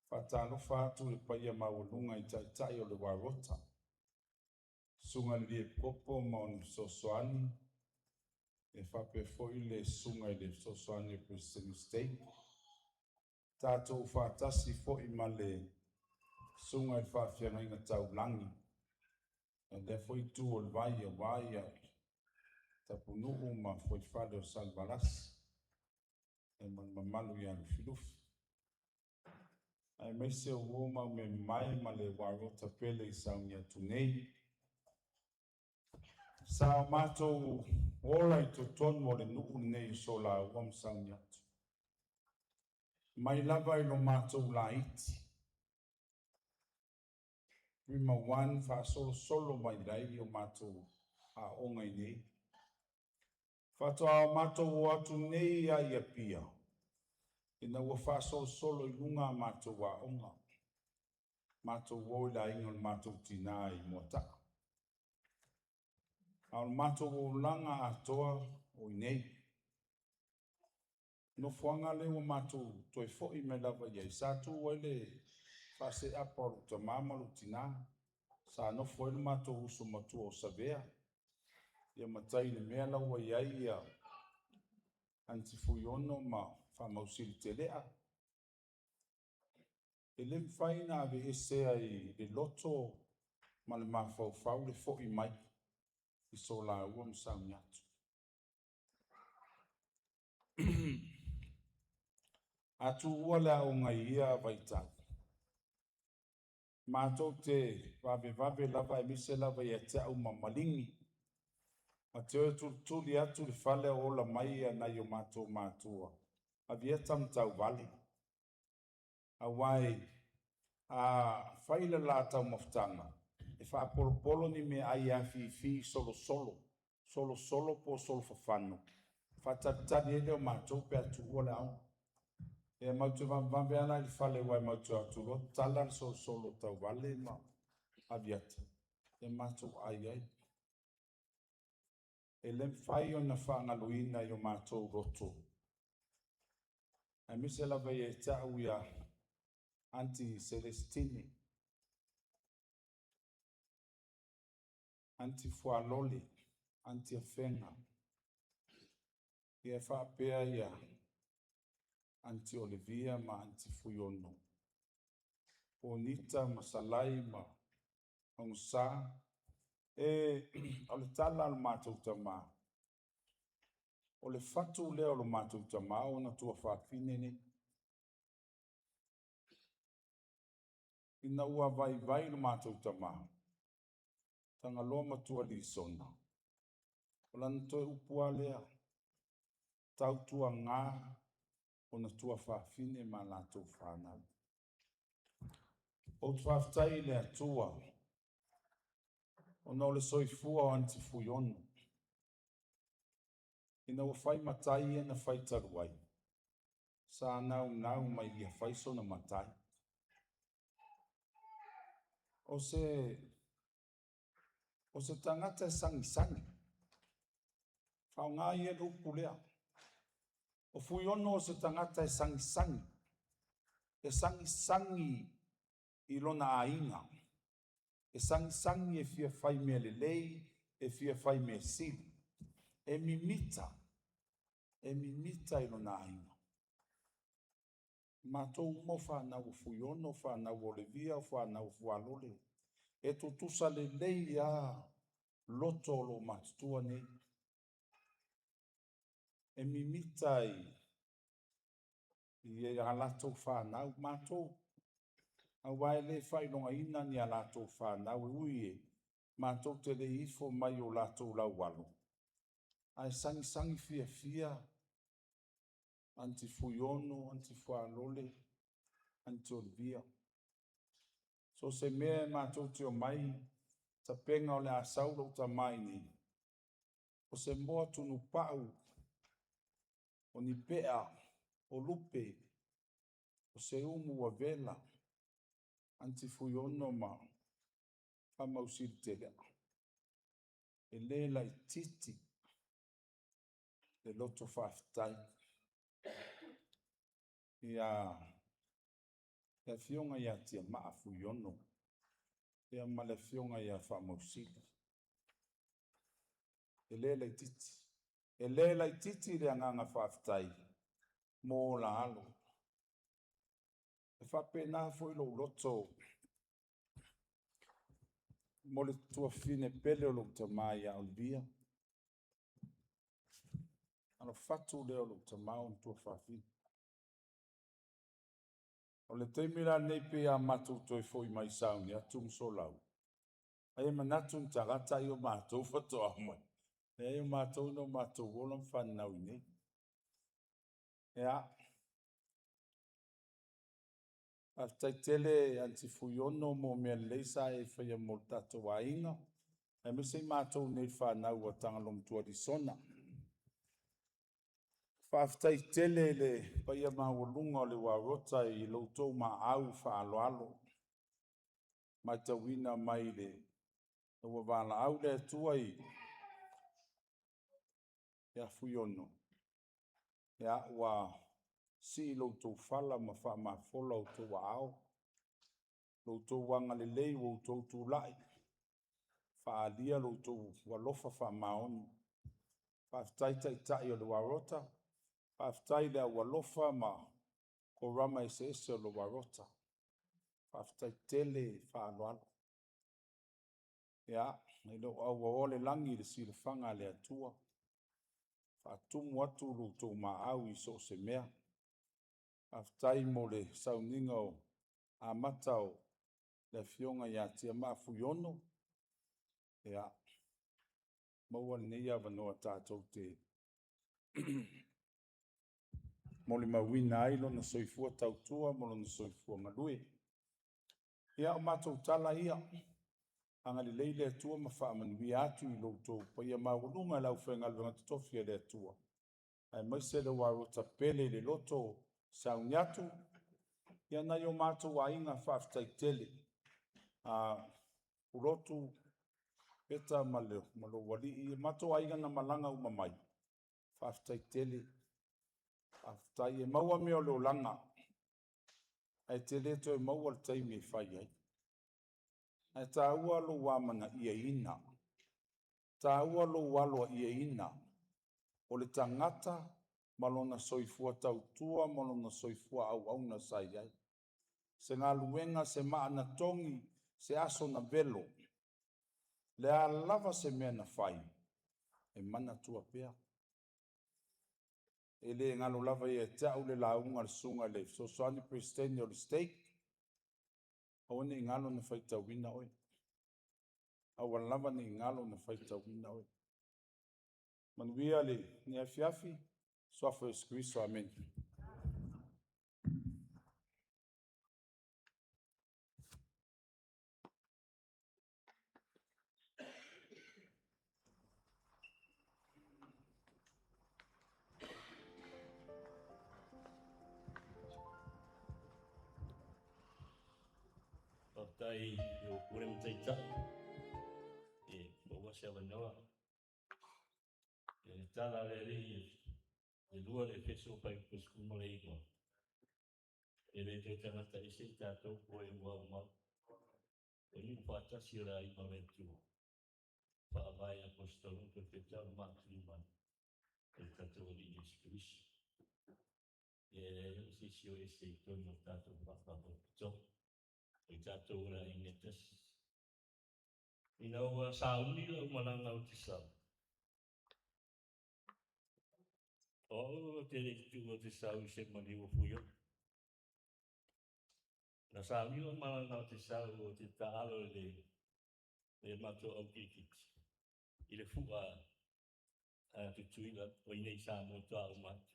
Speaker 16: faatalofa atu i le paia maualuga i Taitai o le Warota, Susuga i le Epikopo ma ona fesoasoani, e faapea foi le Susuga i le Fesoasoani o le Peresetene o le Stake, tatou faatasi foi ma le Susuga i le Faafeagaiga Taulagi i lea foi itu o le vai aua Tapunuu ma fuaifale o Salevalasi ma le mamalu ia Lufilufi, aemaise o uo ma aumeamamae ma le Warota pele i sauni atu nei. Sa o matou ola i totonu o le nuu lenei o Solaua ma Sauniatu, mai lava i lo matou laiti, Rima 1 faasolosolo mai ai o matou aoga i inei. Faatoa o matou o atu nei lava i Apia, ina ua faasolosolo i luga a matou aoga, matou o i le aiga o le matou tinã i Moataa. A o le matou olaga atoa o i inei. Nofoaga lea ua matou toe foi mai lava i ai, sa tu ai le faaseapa o lou tama ma lou tinã, sa nofo ai le matou uso matua o Savea, ia ma tai i le mea la ua i ai Aunty Fuiono ma Faamausili Telea. E le mafai ona aveesea i le loto ma le mafaufau le foi mai i Solaua ma Sauniatu. A tuua le aoga i ia vaitau, matou te vavevave lava aemaise lava ia te au ma Maligi, ma te o e tulituli atu le fale o ola mai nai o matou matua, aviata ma tauvale. Aua a fai le la taumafataga, e faapolopolo ni meaai e afifi solosolo, solosolo po o solofafano, faatalitali ai lea o matou pe a tuua le aoga. Ia matou te vavevave lava la i le fale aua matou te o atu loa tala le solosolo o tauvale ma aviata, ia matou ai ai. E le mafai ona faagaloina i o matou loto, aemaise lava ia te au ia Aunty Celestine, Aunty Fualole, Aunty Afega, ia faapea ia Aunty Olivia ma Aunty Fuiono, Ponita ma Salai ma Augasa. E o le tala a lo matou tamā, o le fatu lea o lo matou tamā ona tuafafine nei. Ina ua vaivai lo matou tamā, Tagaloa matua Lisona, o lana toe upu lava lea, tautuaga ona tuafafine ma latou fanau. Ou te faafetai i le Atua ona o le soifua o Aunty Fuiono. Ina ua fai matai ia na fai talu ai, sa naunau mai ia fai sona matai. O se tagata e sagisagi, faaaoga ia le upu lea. O Fuiono o se tagata e sagisagi, e sagisagi i lona aiga, e sagisagi e fia fai mea lelei, e fia fai mea sili, e mimita, e mimita i lona aiga. Matou uma o fanau o Fuiono, o fanau o Levia, o fanau o Fualole, e tutusa lelei a loto o lo matutua nei. E mimita i a latou fanau, matou, aua e le faailogaina ni a latou fanau e ui e matou te le ifo mai o latou laualo, ae sagisagi fiafia Aunty Fuiono, Aunty Fualole, Aunty Olivia. So se mea e matou te omai, tapena o le a sau lou tamā i inei, o se moa tunupau, o ni pea, o lupe, o se umu ua vela, Aunty Fuiono ma Faamausili Telea. E le laititi le loto faafetai. Ia le afioga ia Tiamaa Fuiono, ia ma le afioga ia Faamausili. E le laititi. E le laititi le agaga faafetai mo la alo. E faapena foi lou loto mo le tuafafine pele o lou tamā ia Olivia. Alofatu lea o lou tamā ona tuafafine. O le taimi la lenei pe a matou toe foi mai sauni atu ma solau. Ai e manatu ni tagata ai o matou faatoa mai. Leai o matou na o matou ola ma fananau i inei. Ia, faafetai tele Aunty Fuiono mo mea lelei sa e faia mo le tatou aiga, aemaise i matou nei fanau a Tagaloamatua Lisona. Faafetai tele i le paia maualuga o le Uarota i lo outou maau faaaloalo, matauina mai le ua valaau le Atua ia Fuiono, ia ua sii lo outou fala ma faamafola outou aao, lo outou agalelei ua outou tulai, faaalia lo outou alofa faamaoni. Faafetai taitai o le Uarota, faafetai le au alofa ma korama eseese o le Uarota. Faafetai tele faaaloalo. Ia, e le o auaoa le lagi i le silafaga a le Atua. Faatumu atu lo outou maau i so o se mea. Faafetai mo le sauniga o amata o le afioga ia Tiamaa Fuiono. Ia, maua lenei avanoa tatou te molimauina ai lona soifua tautua ma lona soifua galue. Ia, o matou tala ia, agalelei le Atua ma faamanuia atu i lo outou paia maualuga i le aufaigaluega totofi a le Atua, aemaise le uarota pele i le loto sauni atu. Ia nai o matou aiga faafetai tele. Pulotu, Peta ma lou alii, o matou aiga na malaga uma mai, faafetai tele. Faafetai e maua mea o le olaga, ae te le toe maua le taimi e fai ai. Ae taua lou amanaiaina, taua lou aloaiaina o le tagata ma lona soifua tautua ma lona soifua auauna sa i ai. Se galuega, se maa na togi, se aso na velo. Le a lava se mea na fai, e manatua pea. E le galo lava ia te au le lauga a le susuga i le fesoasoani Peresetene o le Stake, aua ne i galo na faitauina oe. Aua lava ne i galo na faitauina oe. Manuia lenei afiafi, suafa o Iesu Keriso, amene.
Speaker 3: Faafetai i lou pule ma taitai e maua se avanoa. E le tala a le Alii e 2 le Efeso 5:19. E le toe tagata ese i tatou po e ua aumau. O nuu faatasi o le aiga o le Atua. Faavae Aposetolo Perofeta o le maatulima o le tatou Alii Iesu Keriso. E leai o se isi o ese i totonu o tatou faapitoa. O i tatou o le aiga e tasi. Ina ua sauni lau malaga o te sau. O au ou te le i tuua o te sau i se maliu o Fuiono. Na sauni lau malaga o te sau o te taalo i le matou au kirikiti i le fua a Tutuila o i inei i Samoa faatoa uma atu.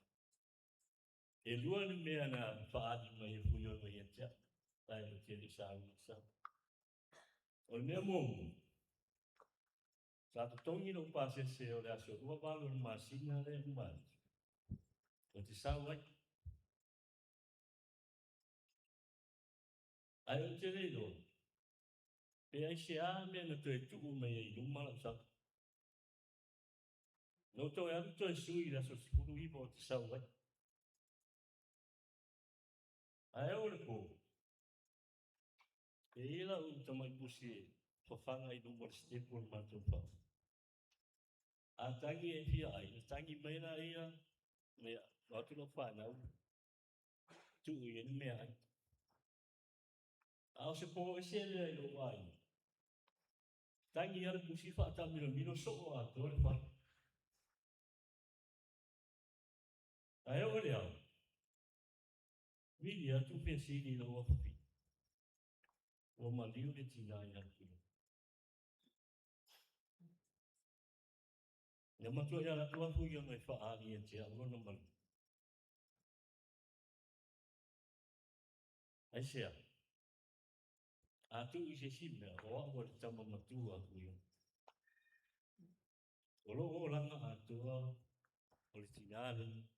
Speaker 3: E lua ni mea na faaali mai e Fuiono ia te au, ae ou te le i sauni i sau. O le mea muamua, sa totogi lou pasese o le aso 28 o le masina lea e uma atu, ou te sau ai. Ae ou te le iloa, pe aisea mea na toe tuu mai ai i luma lau sau. Na ou toe alu toe sui i le aso 19 ou te sau ai. Ae oo i le po, e i ai lau tamai pusi e fafaga i luma o le sitepu o le matou fale. A tagi e fia ai, ona tagi mai lea, ia, o atu lau fanau, tuu i ai le meaai. A o se po ese lea i lou aiga, tagi lava le pusi faataamilomilo soo atoa le fale. Ae oo i le ao, vili atu fesili i lou afafine, ua maliu le tina ia Fuiono. Na matuai alu atu lava Fuiono e faaali ia te au lona maliu. Aisea? A tuu i se isi mea, o au o le tama matua a Fuiono. O lou olaga atoa o le tina lenei.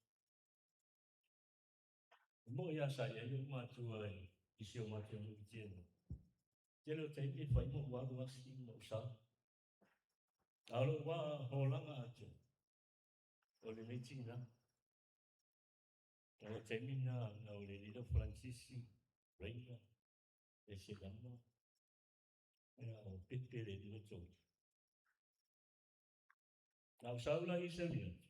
Speaker 3: E moni lava sa i ai ou matua i si o matou nuu i Tianau. Tele o taimi e fai ma ou alu asi ma ou sau. A o lou olaga atoa, o lenei tina. O le taimi lena na o le Lilo Faransisi, Raina, Eselama, o Pepe le lua toga. Na ou sau la i Sauni atu,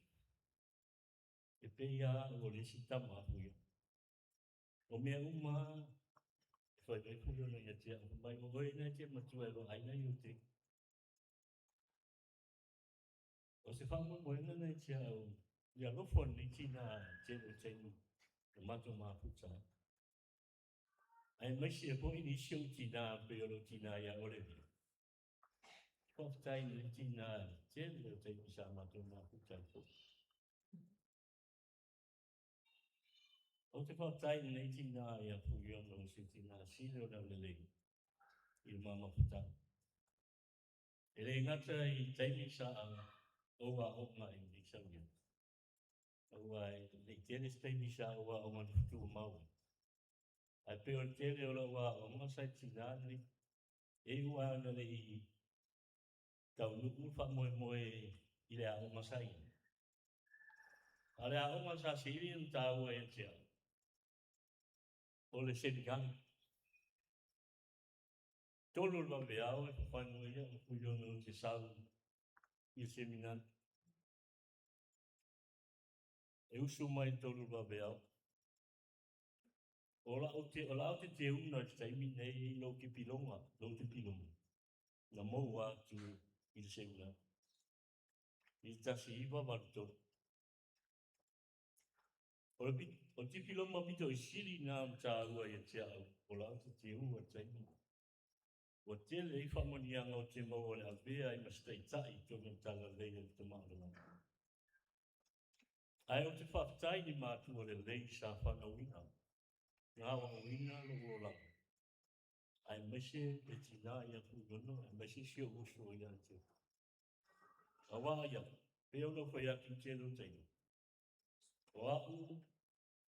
Speaker 3: e pei lava au o le isi tama a Fuiono. O mea uma lava e fai mai Fuiono ia te au, fai mai, o oe lena e te matua e vaai nai ou teine. O se faamoemoega lena ia te au, i alofa o lenei tina i le tele o taimi na matou mafuta ai. Aemaise foi nisi ou tina pei o lou tina ia Olivia. Faafetai i lenei tina i le tele o taimi sa matou mafuta ai foi. Ou te faafetai i lenei tina ia Fuiono, o se tina sili ona lelei i le ma mafutaga. E le gata i taimi sa ou aoga ai i Saui'a, aua e le i tele se taimi sa ou aoga i le fetumau ai. Ae pei o le tele o lau aoga sa i tina lenei. E iu lava ina le i taunuu le faamoemoe i le aoga sa i ai. A o le aoga sa sili ona taua ia te au, o le seminari. 3 o le vaveao e fafagu ai au Fuiono ou te sau i le seminari. E usu mai i le 3 o le vaveao. O lau te teuna i le taimi nei i lou diploma. na maua atu i le seminari i le 1983. O le o tipiloma pito i sili na mataua ia te au o lau te teua taimi. Ua tele ai faamanuiaga o te maua le avea ai ma se taitai i totonu o le talalelei o le Tama o le Lagi. Ae ou te faafetai i ni matua lelei sa fanauina, na aoaoina lou olaga, aemaise le tinā ia Fuiono, aemaise si ou uso ia te. Auā ia, pei ona ou fai atu i le tele o taimi, o au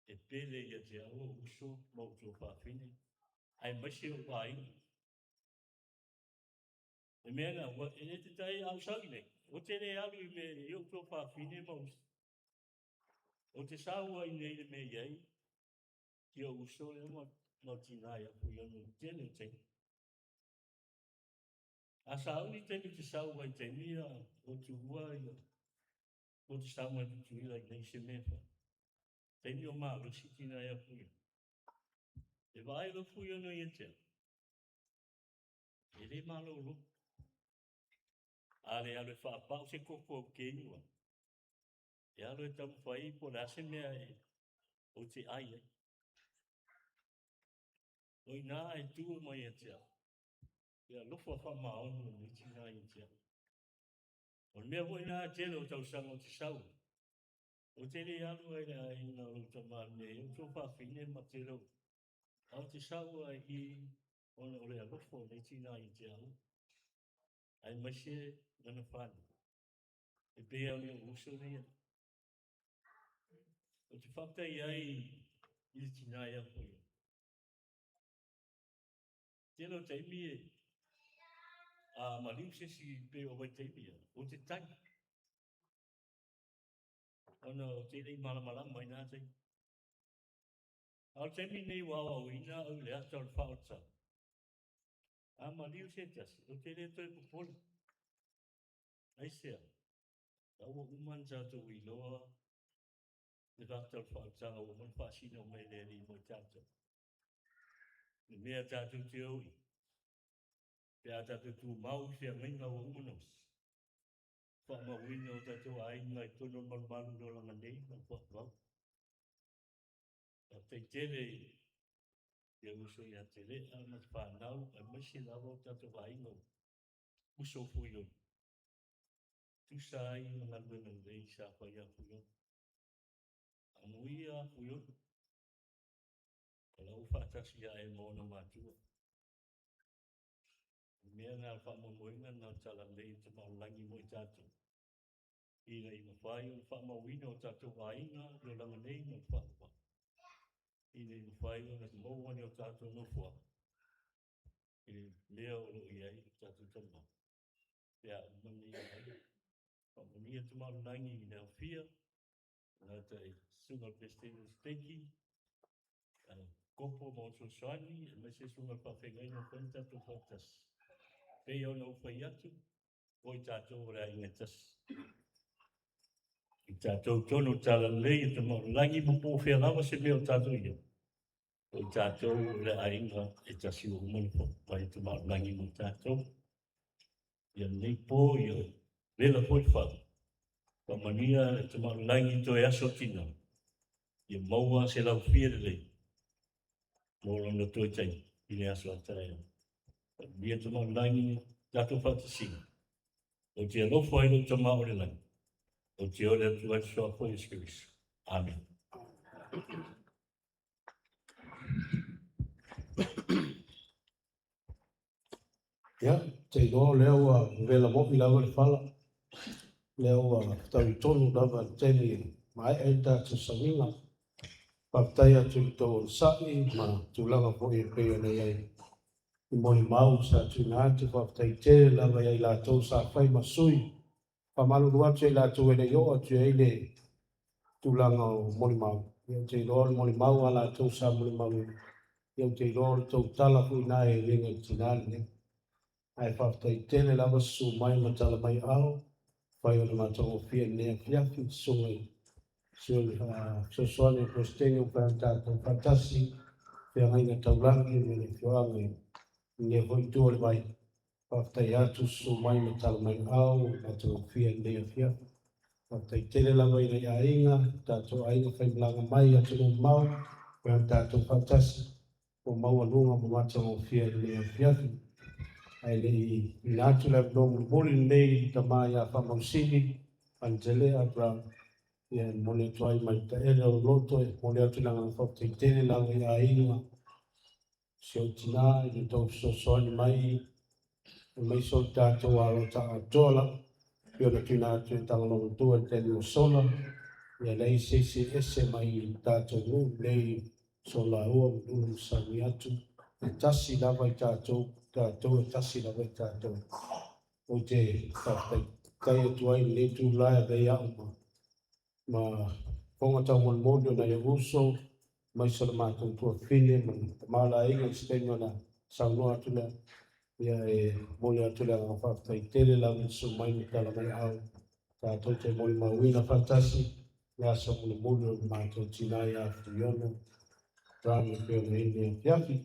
Speaker 3: e pele ia te au ou uso ma ou tuafafine, aemaise ou aiga. Le mea lena, ua e le te tai a ou sau iinei, ou te le alu i mea i ou tuafafine ma uso. Ou te sau ai iinei i le mea e i ai si ou uso lea ma ou tinā ia Fuiono i le tele o taimi. A sauni taimi te sau ai i taimi ia o tuua ia o te sau mai Tutuila iinei i se mea e fai. Taimi o malosi tinā ia Fuiono. E vaai loa Fuiono ia te au, e le malolo. A le alu e faapau se koko au keiu ai, e alu e taumafai po o le a se mea e ou te ai ai. O i ina e tu mai ia te au, le alofa faamaoni o lenei tinā ia te au. O le mea foi lena tele o tausaga ou te sau ai, ou te le alu ai i le aiga o lou tama lenei, ou tuafafine ma tele o, a ou te sau ai i ona o le alofa o lenei tinā ia te au, aemaise lana fanau. E pei lava o lou uso nei. Ou te faafetai ai i le tinā ia Fuiono. Tele o taimi e a maliu se isi pei o vaitaimi ia, ou te tagi. Ona ou te le i malamalama i na taimi. A o le taimi lenei ua aoaoina au i le ata o le faaolataga. A maliu se tasi, ou te le toe popole. Aisea? La ua uma ona tatou iloa le ata o le faaolataga ua uma ona faasino mai e le Alii mo i tatou. Le mea tatou te o i, pe a tatou tumau i feagaiga ua uma ona osi, faamauina o tatou aiga i totonu o le malumalu i le olaga nei ma le faavavau. Faafetai tele i le uso ia te Lea ma te fanau, aemaise lava o tatou aiga o uso o Fuiono. Tusa ai ma galuega lelei sa fai ia Fuiono. Amuia Fuiono, o la ua faatasi ia e ma ona matua. O le mea lena o le faamoemoega lena o le talalelei o le Tama o le Lagi mo i tatou, ina ia mafai ona faamauina o tatou aiga i olaga nei ma le faavavau, ina ia mafai ona maua ni o tatou nofoaga i le mea o lo o i ai le tatou Tama, pe a uma nei ai. Faamanuia Tama o le Lagi i le aofia, tagata i susuga i le Peresetene o le Sekeki, Kopo ma ona fesoasoani, aemaise susuga i le faafeagaiga ua mafai ona tatou faatasi. Pei ona ou fai atu, o i tatou o le aiga e tasi. I tatou tonu o le talalelei o Tama o le Lagi ma po o fea lava se mea o tatou i ai, o i tatou o le aiga e tasi ua uma ona fai Tama o le Lagi mo tatou. Ia lenei po, ia vela foi le fala. Faamanuia le Tama o le Lagi i toe aso tina. Ia maua se laufia lelei mo lona toe taimi i le aso a taeao. Faamanuia Tama o le Lagi tatou faatasiga. Ou te alofa i lou Tama o le Lagi. Ou te ole atu ai le suafa o Iesu Keriso. Amen.
Speaker 1: Ia, te iloa o lea ua vela moi lava le fala, lea ua fetaui tonu lava i le taimi e maea ai le tatou sauniga. Faafetai atu i le tou onosai ma tulaga foi e pei ona i ai i molimau sa tuuina atu. Faafetai tele lava ia i latou sa fai ma sui. Faamalulu atu ia i latou e le i oo atu i ai le tulaga o molimau. Ia ou te iloa o le molimau a latou sa molimauina. Ia ou te iloa o le tou tala foi lena e uiga i le tina lenei. Ae faafetai tele lava susu mai ma tala mai aao, fai o le matagofie i lenei afiafi, susuga i fesoasoani o le Peresetene ua mafai ona tatou faatasi, feagaiga taulagi ma le afioaga i lenei foi itu o le vai. Faafetai atu susu mai ma tala mai au matagofie i lenei afiafi. Faafetai tele lava i nai aiga, tatou aiga faimalaga mai i atunuu mamao, pei ona tatou faatasi ua maualuga ma matagofie i lenei afiafi. Ae le i tuuina atu le avanoa mulimuli lenei i le tama ia Faamausili Anitelea Brown, ia e momoli atu ai mai le taele o le loto, e momoli atu le agaga faafetai tele lava i aiga, si ou tina i le tou fesoasoani mai, aemaise o le tatou alo atoa lava, pei ona tuuina atu e Tagaloa Matua i le taimi ua sola, ia leai se isi e ese mai i le tatou nuu lenei, Solaua ma Lulu ma Sauniatu, e tasi lava i tatou, tatou e tasi lava i tatou. Ou te faafetai atu ai i lenei itula e avea ai au ma fofoga taumolimoli o nai ou uso, aemaise o le matou tuafafine ma le tama o le aiga i se taimi ona saunoa atu lea. Ia e momoli atu le agaga faafetai tele lava i le susu mai ma tala mai au. Tatou te molimauina faatasi le aso mulimuli o le matou tina ia Fuiono Brown e pei ona i ai lenei afiafi.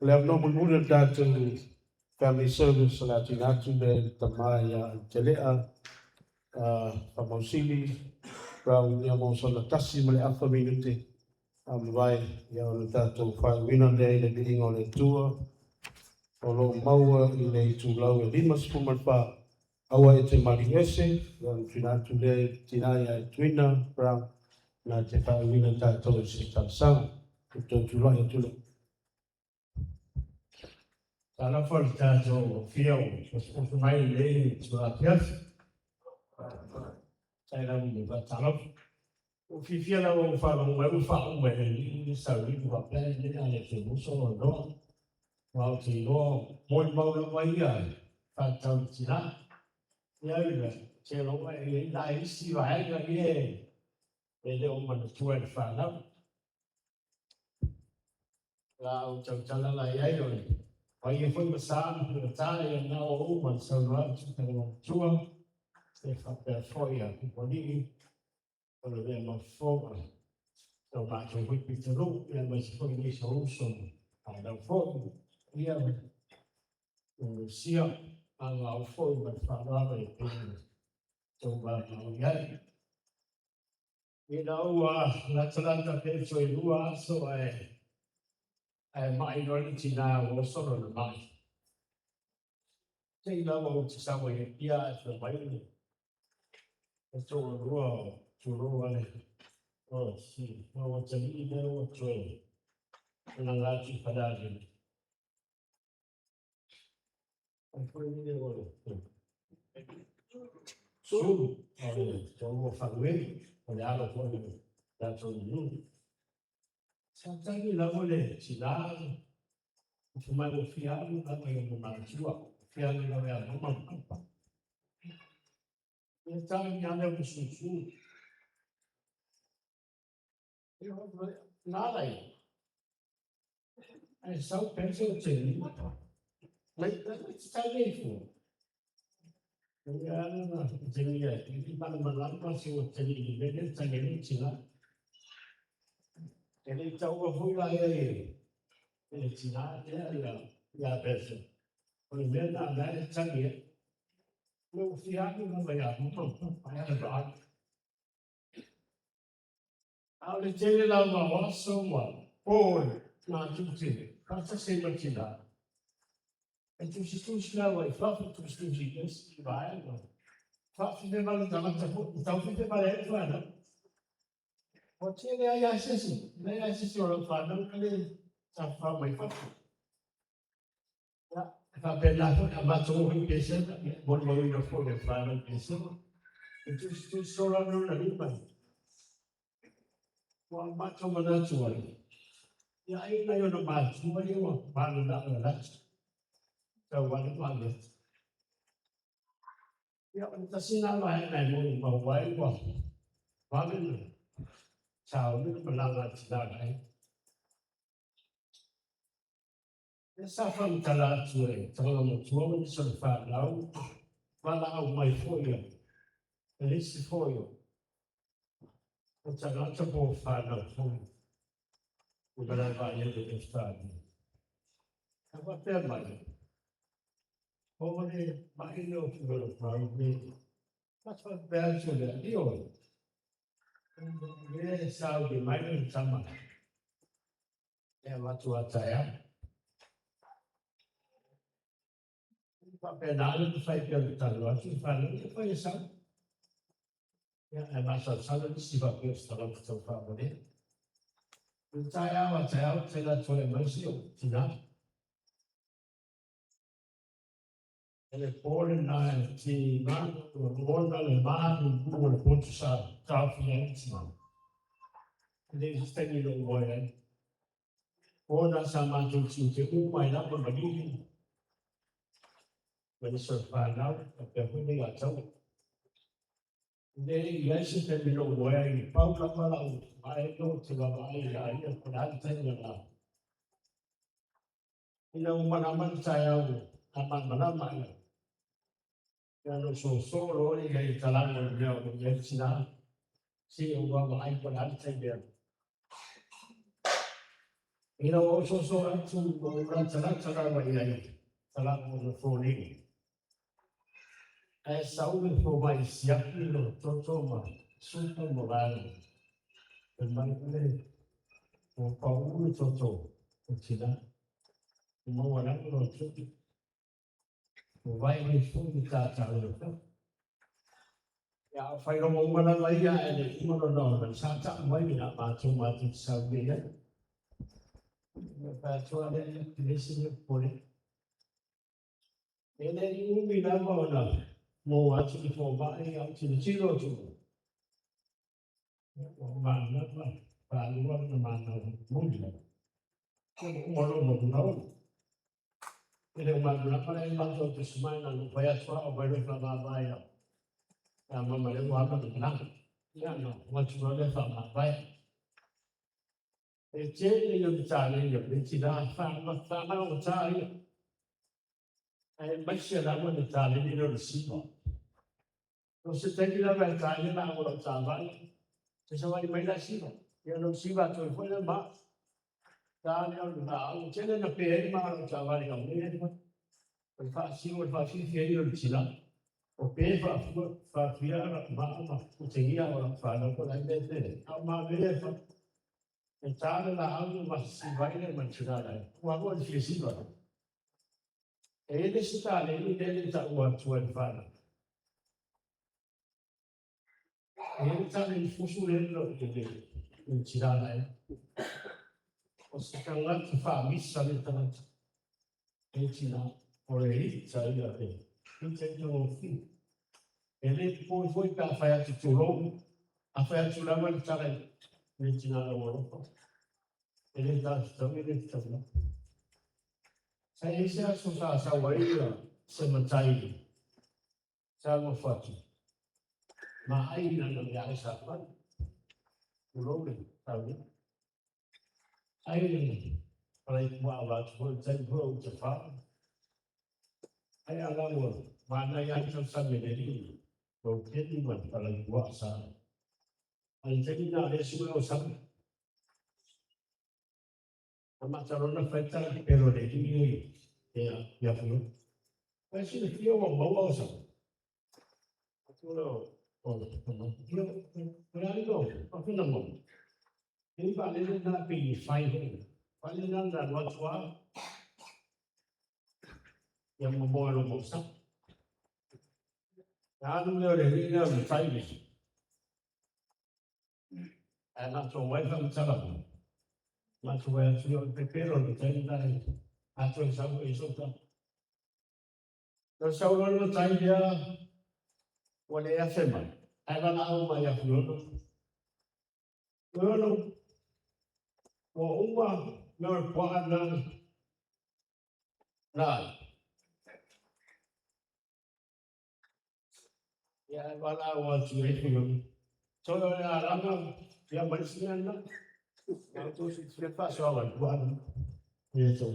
Speaker 1: O le avanoa mulimuli o le tatou family service o le a tuuina atu lea i le tama ia Anitelea Faamausili Brown ia mo sona 1.5 minute a mavae, ia ona tatou faaiuina lea i le viiga o le Atua o lo o maua i le itulau e 54, Aua e te maliu ese, ia ona tuuina atu lea i le tina ia Edwina Brown na te faaiuina tatou i se talosaga. Ou te tulai atu lea.
Speaker 17: Talofa i le tatou afio potopoto mai i lenei itula afiafi. Faafetai lava mo le faatalofa. Ua fiafia lava ua faalogo mai ua faauma e le alii le sauniga faapea e le a le toe maua sou avanoa. Aua ou te iloa o molimau lava ia e faatatau i le tina. Ia ui lea, ou te iloa e i ai la isi vaega ia e le o manatua e le fanau. La ou tautala la i ai o le paia foi ma sa ma fugata ia na ua uma ona saunoa atu le matua e faapea foi a Pupualii o le mea mafofoga o matou foi pitonuu aemaise foi nisi o uso ma fanau foi ia Lusia maumau foi ma le faaaloalo e pei ona outou maumau i ai. Ina ua latalata pe toe 2 aso ae mai loa le tina ua oso lona mai. Te i lava ua te sau ai Apia ae fai mai le toalua o tulou ale o si o atalii lea ua toe malaga atu i Falealili. Ai foi lele o Sulu, o le toalua Fanueli, o le alo foi o le tatou nuu. Sa tagi lava le tina, fai mai ua fia alu lava i ona matua, fia alu lava ia mama ma papa. Ia tagi lava ua susu. Na ala ia. Ai sau penso o te ni. Mai te tagi fu. Ia ana na te ni ai. I mana mana ma se o te ni le le tagi le tina. E le taua foi la ia i le tina lea ia penso. O le mea na na e tagi e. Le o fia alu lava ia mama ma papa e ala ba. A o le tele lava o aso ma po matou te faatasi ai ma le tina. E tusitusi lava i fafo, tusitusi i isi vaega. Faafefevale tagata foi, e taufefevale ai le fanau. Ua tele ai lava se isi, leai lava se isi o lau fanau na le tafafao mai fafo. Ia, e faapena foi a matou o i Pesega, ia, molimauina foi e le fanau i Pesega. E tusitusi solo lava lona lima. Ua matou manatu ai, ia ai nai ona matua ia ua mananao e alu atu, tau ale ma alu atu. Ia, o le tasi lena vaega e molimau ai ua vave ona sauni le malaga a le tina la e. Lea sa faamatala atu e tagata matua ma nisi o le fanau, valaau mai foi a nisi foi o tagata po o fanau foi i malae vaalele i Ausetalia. Sa faapea mai, O le mai le o figaro fai le. Fa faapea atu le alii oe. Le sa uli mai le tama. E avatu a taeao. Faapena le mafai pea o le talanoa atu i fanau, ia fai e sau. Ia, ae masalosalo nisi faapea o se tagata tau faamalē. I le taeao a taeao, te la toe mai si ou tinā. E le po lena e tiga lagona le malulu o le potu sa taofia ai le tinā. E leai se taimi na ou moe ai. O na sa matou tiute uma ai lava ma lili ma nisi o le fanau, faapea foi le iataua. E leai i ai se taimi na ou moe ai, pau lava lau vaai ou te vaavaai ia ia po o le a le taimi o le a. Ina ua malama le taeao a malamalama ia. Ia na ou soso loa ina ia talaga o le mea o lo o i ai le tinā. Se ou vaavaai po o le a le taimi e Ina ua ou soso atu ua ou latalata lava i ai talaga o le foliga. Ae sau le fomai siaki lou toto ma suka ma vaega. Fai mai le ua pau le toto o tinā. Ua maualalo lou toto. Ua vaivai foi le tatau o le toto. Ia, a o failoga uma lava ia, ae le i uma lona ona sa ta'u mai ia matou matou te sau nei ai. Ia fai atu lava lea, e leai se mea popole. E le i umi lava ona maua atu le fomai a o tilotilo atu. Ia, ua manava faalua ona manava muli. Ia, ua uma loa ma luna ona. E le o malamalama la i matou tusi mai na ona fai atu lava o mai loa faamavae ia mama lea ua ama le malaga. Ia ona o atu loa lea faamavae. E tele ia matagaluega o le tinā faamagotā ia. Aemaise lava le taleni lea o le siva. O se taimi lava e ta ai le laau o lau taavale, e savali mai la siva. Ia ona ou siva atu ai foi lea ma. Ta lea o le laau, tele na pe ai le maa o lau taavale au nei ai. O le faasiva o le faafiafia ai o le tinā. O pe faafua faafia lau maa ma utagia o lau fanau po o le a le mea e pe ai. A o mamea e fa. E ta le laau ma siva ai le ma le tinā lai. Ua alu le fia siva. E i ai le isi taleni lea e le i taua atua e le fanau. E i ai le taleni fusu lea i le tinā lai. O se tagata faamisa le tagata. E tinā, o le ita ia e ita i taugofie. E le popole foi pe a fai atu tulou, a fai atu lava le tala i le tinā lau alofa. E le tafitaui, e le fitaui. Sa i ai se aso sa sau ai se matai sa nofo atu, ma ai lana meaai sa fai. Tulou le saunoaga. Ai le palai puaa vaeatu foi le taimi foi o ou tafao. Ai a la ua manaia ai tausami e le alii lou keni ma le palai puaa sa. Ai le taimi na lea sue o sami. Na mata lona faita le pepelo e le alii ia ia fuio. Ai silafia ua maua o sami. Atu lea o ia o le a le o fina maua. E vaalele lena pe i fai foi. Vaalele lena na alu atu lava. Ia momoe lo mausa. Na alu lea o le alii lea o le matai le. Ae matou ai faamatala mai. Matou ai atu lea o le pepelo o le matai lena e atoa e sau e sota. Na sau loa le matai lea ua le afe mai. Ae valaau mai ia Fuiono. Fuiono, ua uma mea o le puaa na na ai. Ia ae valaau atu i ai Fuiono. Toe o le alama, ia ma le isi mea lena. Na outou silafia le faasoaga o le puaa lena. E le tau.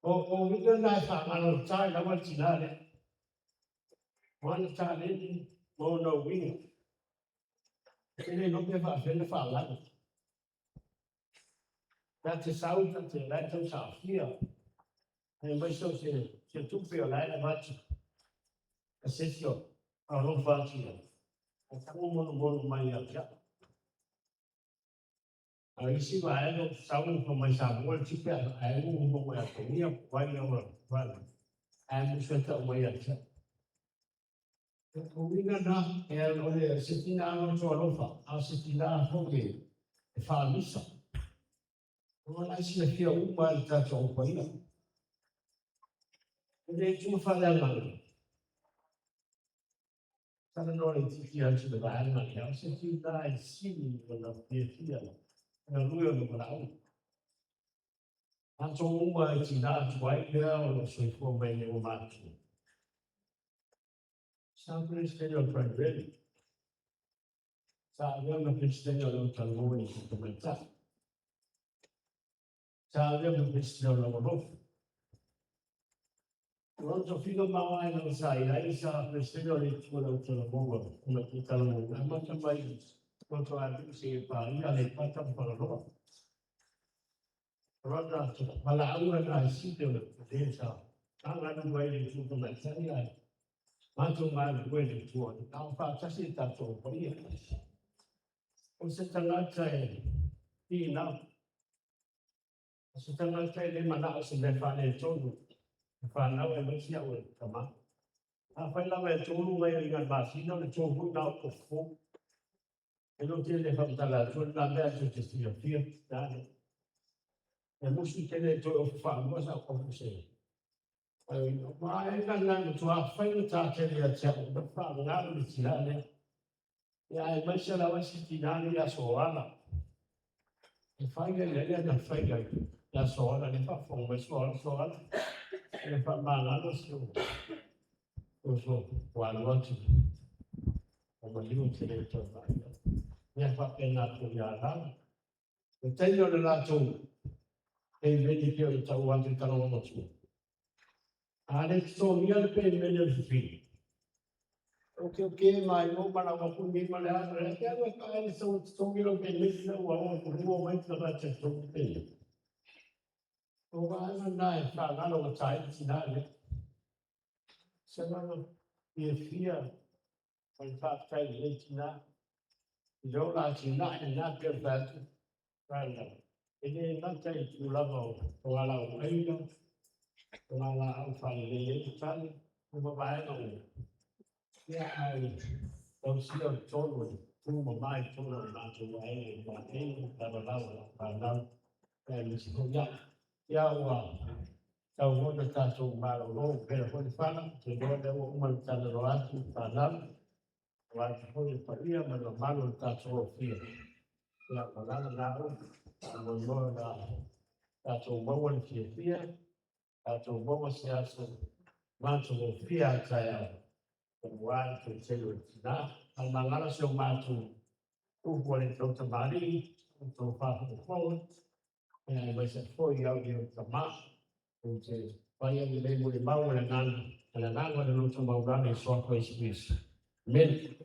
Speaker 17: O uiga na e faamalota ai lava le tinā lea. O ana taleni ma ona uiga. E le iloa pe faapefea ona faagalo. Ta te sau, ta te la e tau saofia. Aemaise o se tupe o la e avatu a se isi o alofa atu ia. E tago monumonu mai ia te au. A o isi vaega o sau mai Samoa le tipe ae ua uma mai atagia vai ua vai. Ae musu e tau mai ia te au. O uiga na, e o le se tina loto alofa, a o se tina foi e faamisa. O la silafia uma e le tatou au paia. E le itu faaleagaga. Talanoa laitiiti atu le vaega lea, o se tina e sili ona fiafia galue o le valaauga. Matou uma e tina atu ai lea o lo o soifua mai nei ua matutua. Sa Peresetene o le Primary. Sa avea ma Peresetene o le Autalavou i le Tamaitai. Sa avea ma Peresetene o le Laualofa. O lona tofiga mauae sa i ai sa Peresetene o le Itu o le Autalavou o le Talavou. Amata mai Rotoatiu seia paia Aleipata ma Fagaloa. O lona valaauga na e sili o le tele sa galulue ai le Itu Tamaitai ae matou galulue i le Itu o le ao faatasi le tatou paia. O se tagata e finau, o se tagata e le manao se mea faaletonu, e fanau aemaise au e tama. Afai lava e tolu gaoioiga i le masina, o le tolu foi lena o fofo. E le o tele e faamatala atu lena mea ae tou te silafia. E musu tele e toe ofo faalua sa ou ofo se vaega lena e matua faigata tele ia te au ona faaaoga le tina lea. Ia aemaise lava isi tina nei i aso Ala. E fai ai ai ana faiga i aso Ala, le faafofoga mai Soala, Soala. E faamagalo si ou uso ua alu atu o maliu ou te le toe vaai ai. Ia faapena atu ia Lala. O le taimi o le latou pemeni pei ona tau atu i Talawa Matua. A le totogia le pemeni o le fafine, oke mai o malaga ku ni ma le a le te alu e ka le so totogi lo pemeni na ua o ku lua mai te ka te totogi pemeni. O vaega na e faagalo ua tai tina le. Se lava fiafia o le faafetai i lenei tina. I le ola atinae na pei ona fai atu, Brenda. E le gata i tulaga o togalaau aina, togalaau faalelei ai le fale, ma vaega uma. Ia ae tausia o le tonu e tumama i totonu o le matou aiga i vaega lavalava o lau fanau, aemaise foi au. Ia ua tau foi ona tatou malolo, pea foi le fala, ou te iloa lea ua uma ona talanoa atu i fanau, aua foi le paia ma le mamalu o le tatou ofia. Ia, ua lava na upu, faamoemoe na tatou maua le fiafia, tatou maua se aso matagofie a taeao, aua le toatele o tina. Faamagalo si o matou upu a le tou tamalii, o tou faafogafoga, ia aemaise foi au i o tama, ou te fai ai lenei molimau o le agaga o le loto maualalo i suafa o Iesu Keriso. Amene.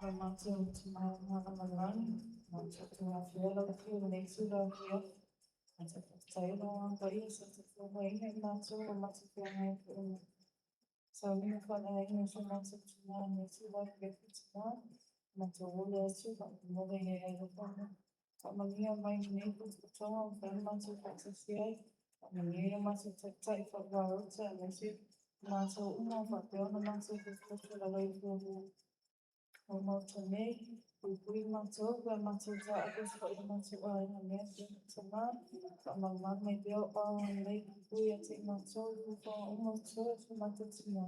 Speaker 4: Lo matou Tina malamalagi, matou te afea lau Afioga i lenei itula afiafi. Matou faafetaia lou Agaga Paia sa tautua maiga i matou o matou feagai foi ma sauniga faaleaiga i si o matou tina i lenei itula afiafi Tina. Matou ole atu faamolemole ia e alofa ma faamanuia mai i lenei potopotoga ua mafai ona matou faatasi ai. Faamanuia i o matou taitai faale-Vaarota aemaise matou uma o faapea ona matou potopoto i lalo ifo o le Maota nei. Puipui matou pe a matou taape i o matou aiga i lenei afiafi Tina. Faamalumalu mai pea o ao lelei puipui ia te i matou i fuafuaga uma o totoe o si o matou tina.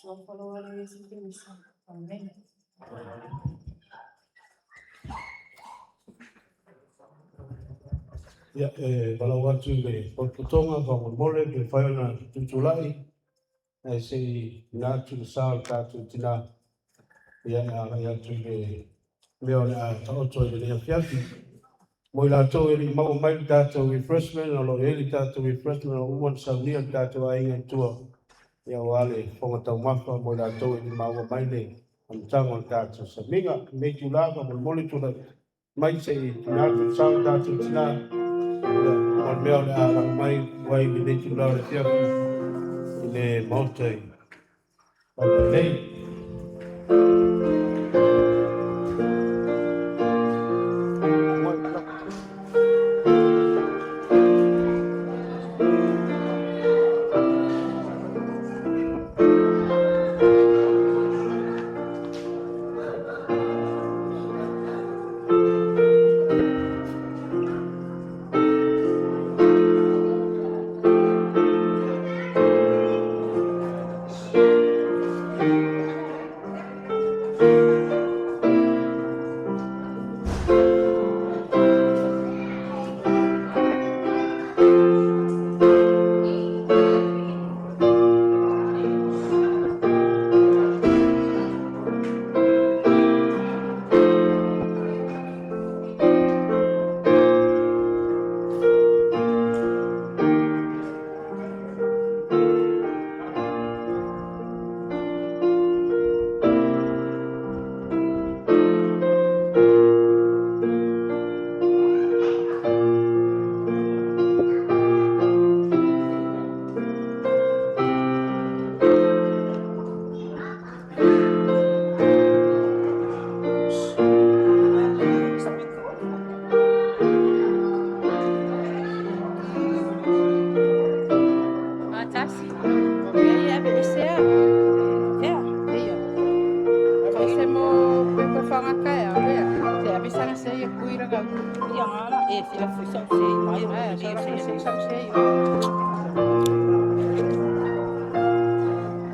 Speaker 4: Suafa loa le Iesu Keriso. Amene.
Speaker 1: Ia, e valaau atu i le potopotoga faamolemole pe mafai ona tutulai ae se i tuuina atu le sa o le tatou tina, ia, e agai atu i le mea o le a taoto i lenei afiafi. Mo i latou e le i maua mai le tatou refreshment, o lo o i ai le tatou refreshment ua uma ona saunia e le tatou aiga i tua, ia aua le fofoga taumafa mo i latou e le i maua mai le amataga o le tatou sauniga. I lenei itula faamolemole tulai mai se i tuuina atu le sa o le tatou tina, ia, mo le mea o le a alaga mai ai i lenei itula o le afiafi i le Maota i Paepae nei.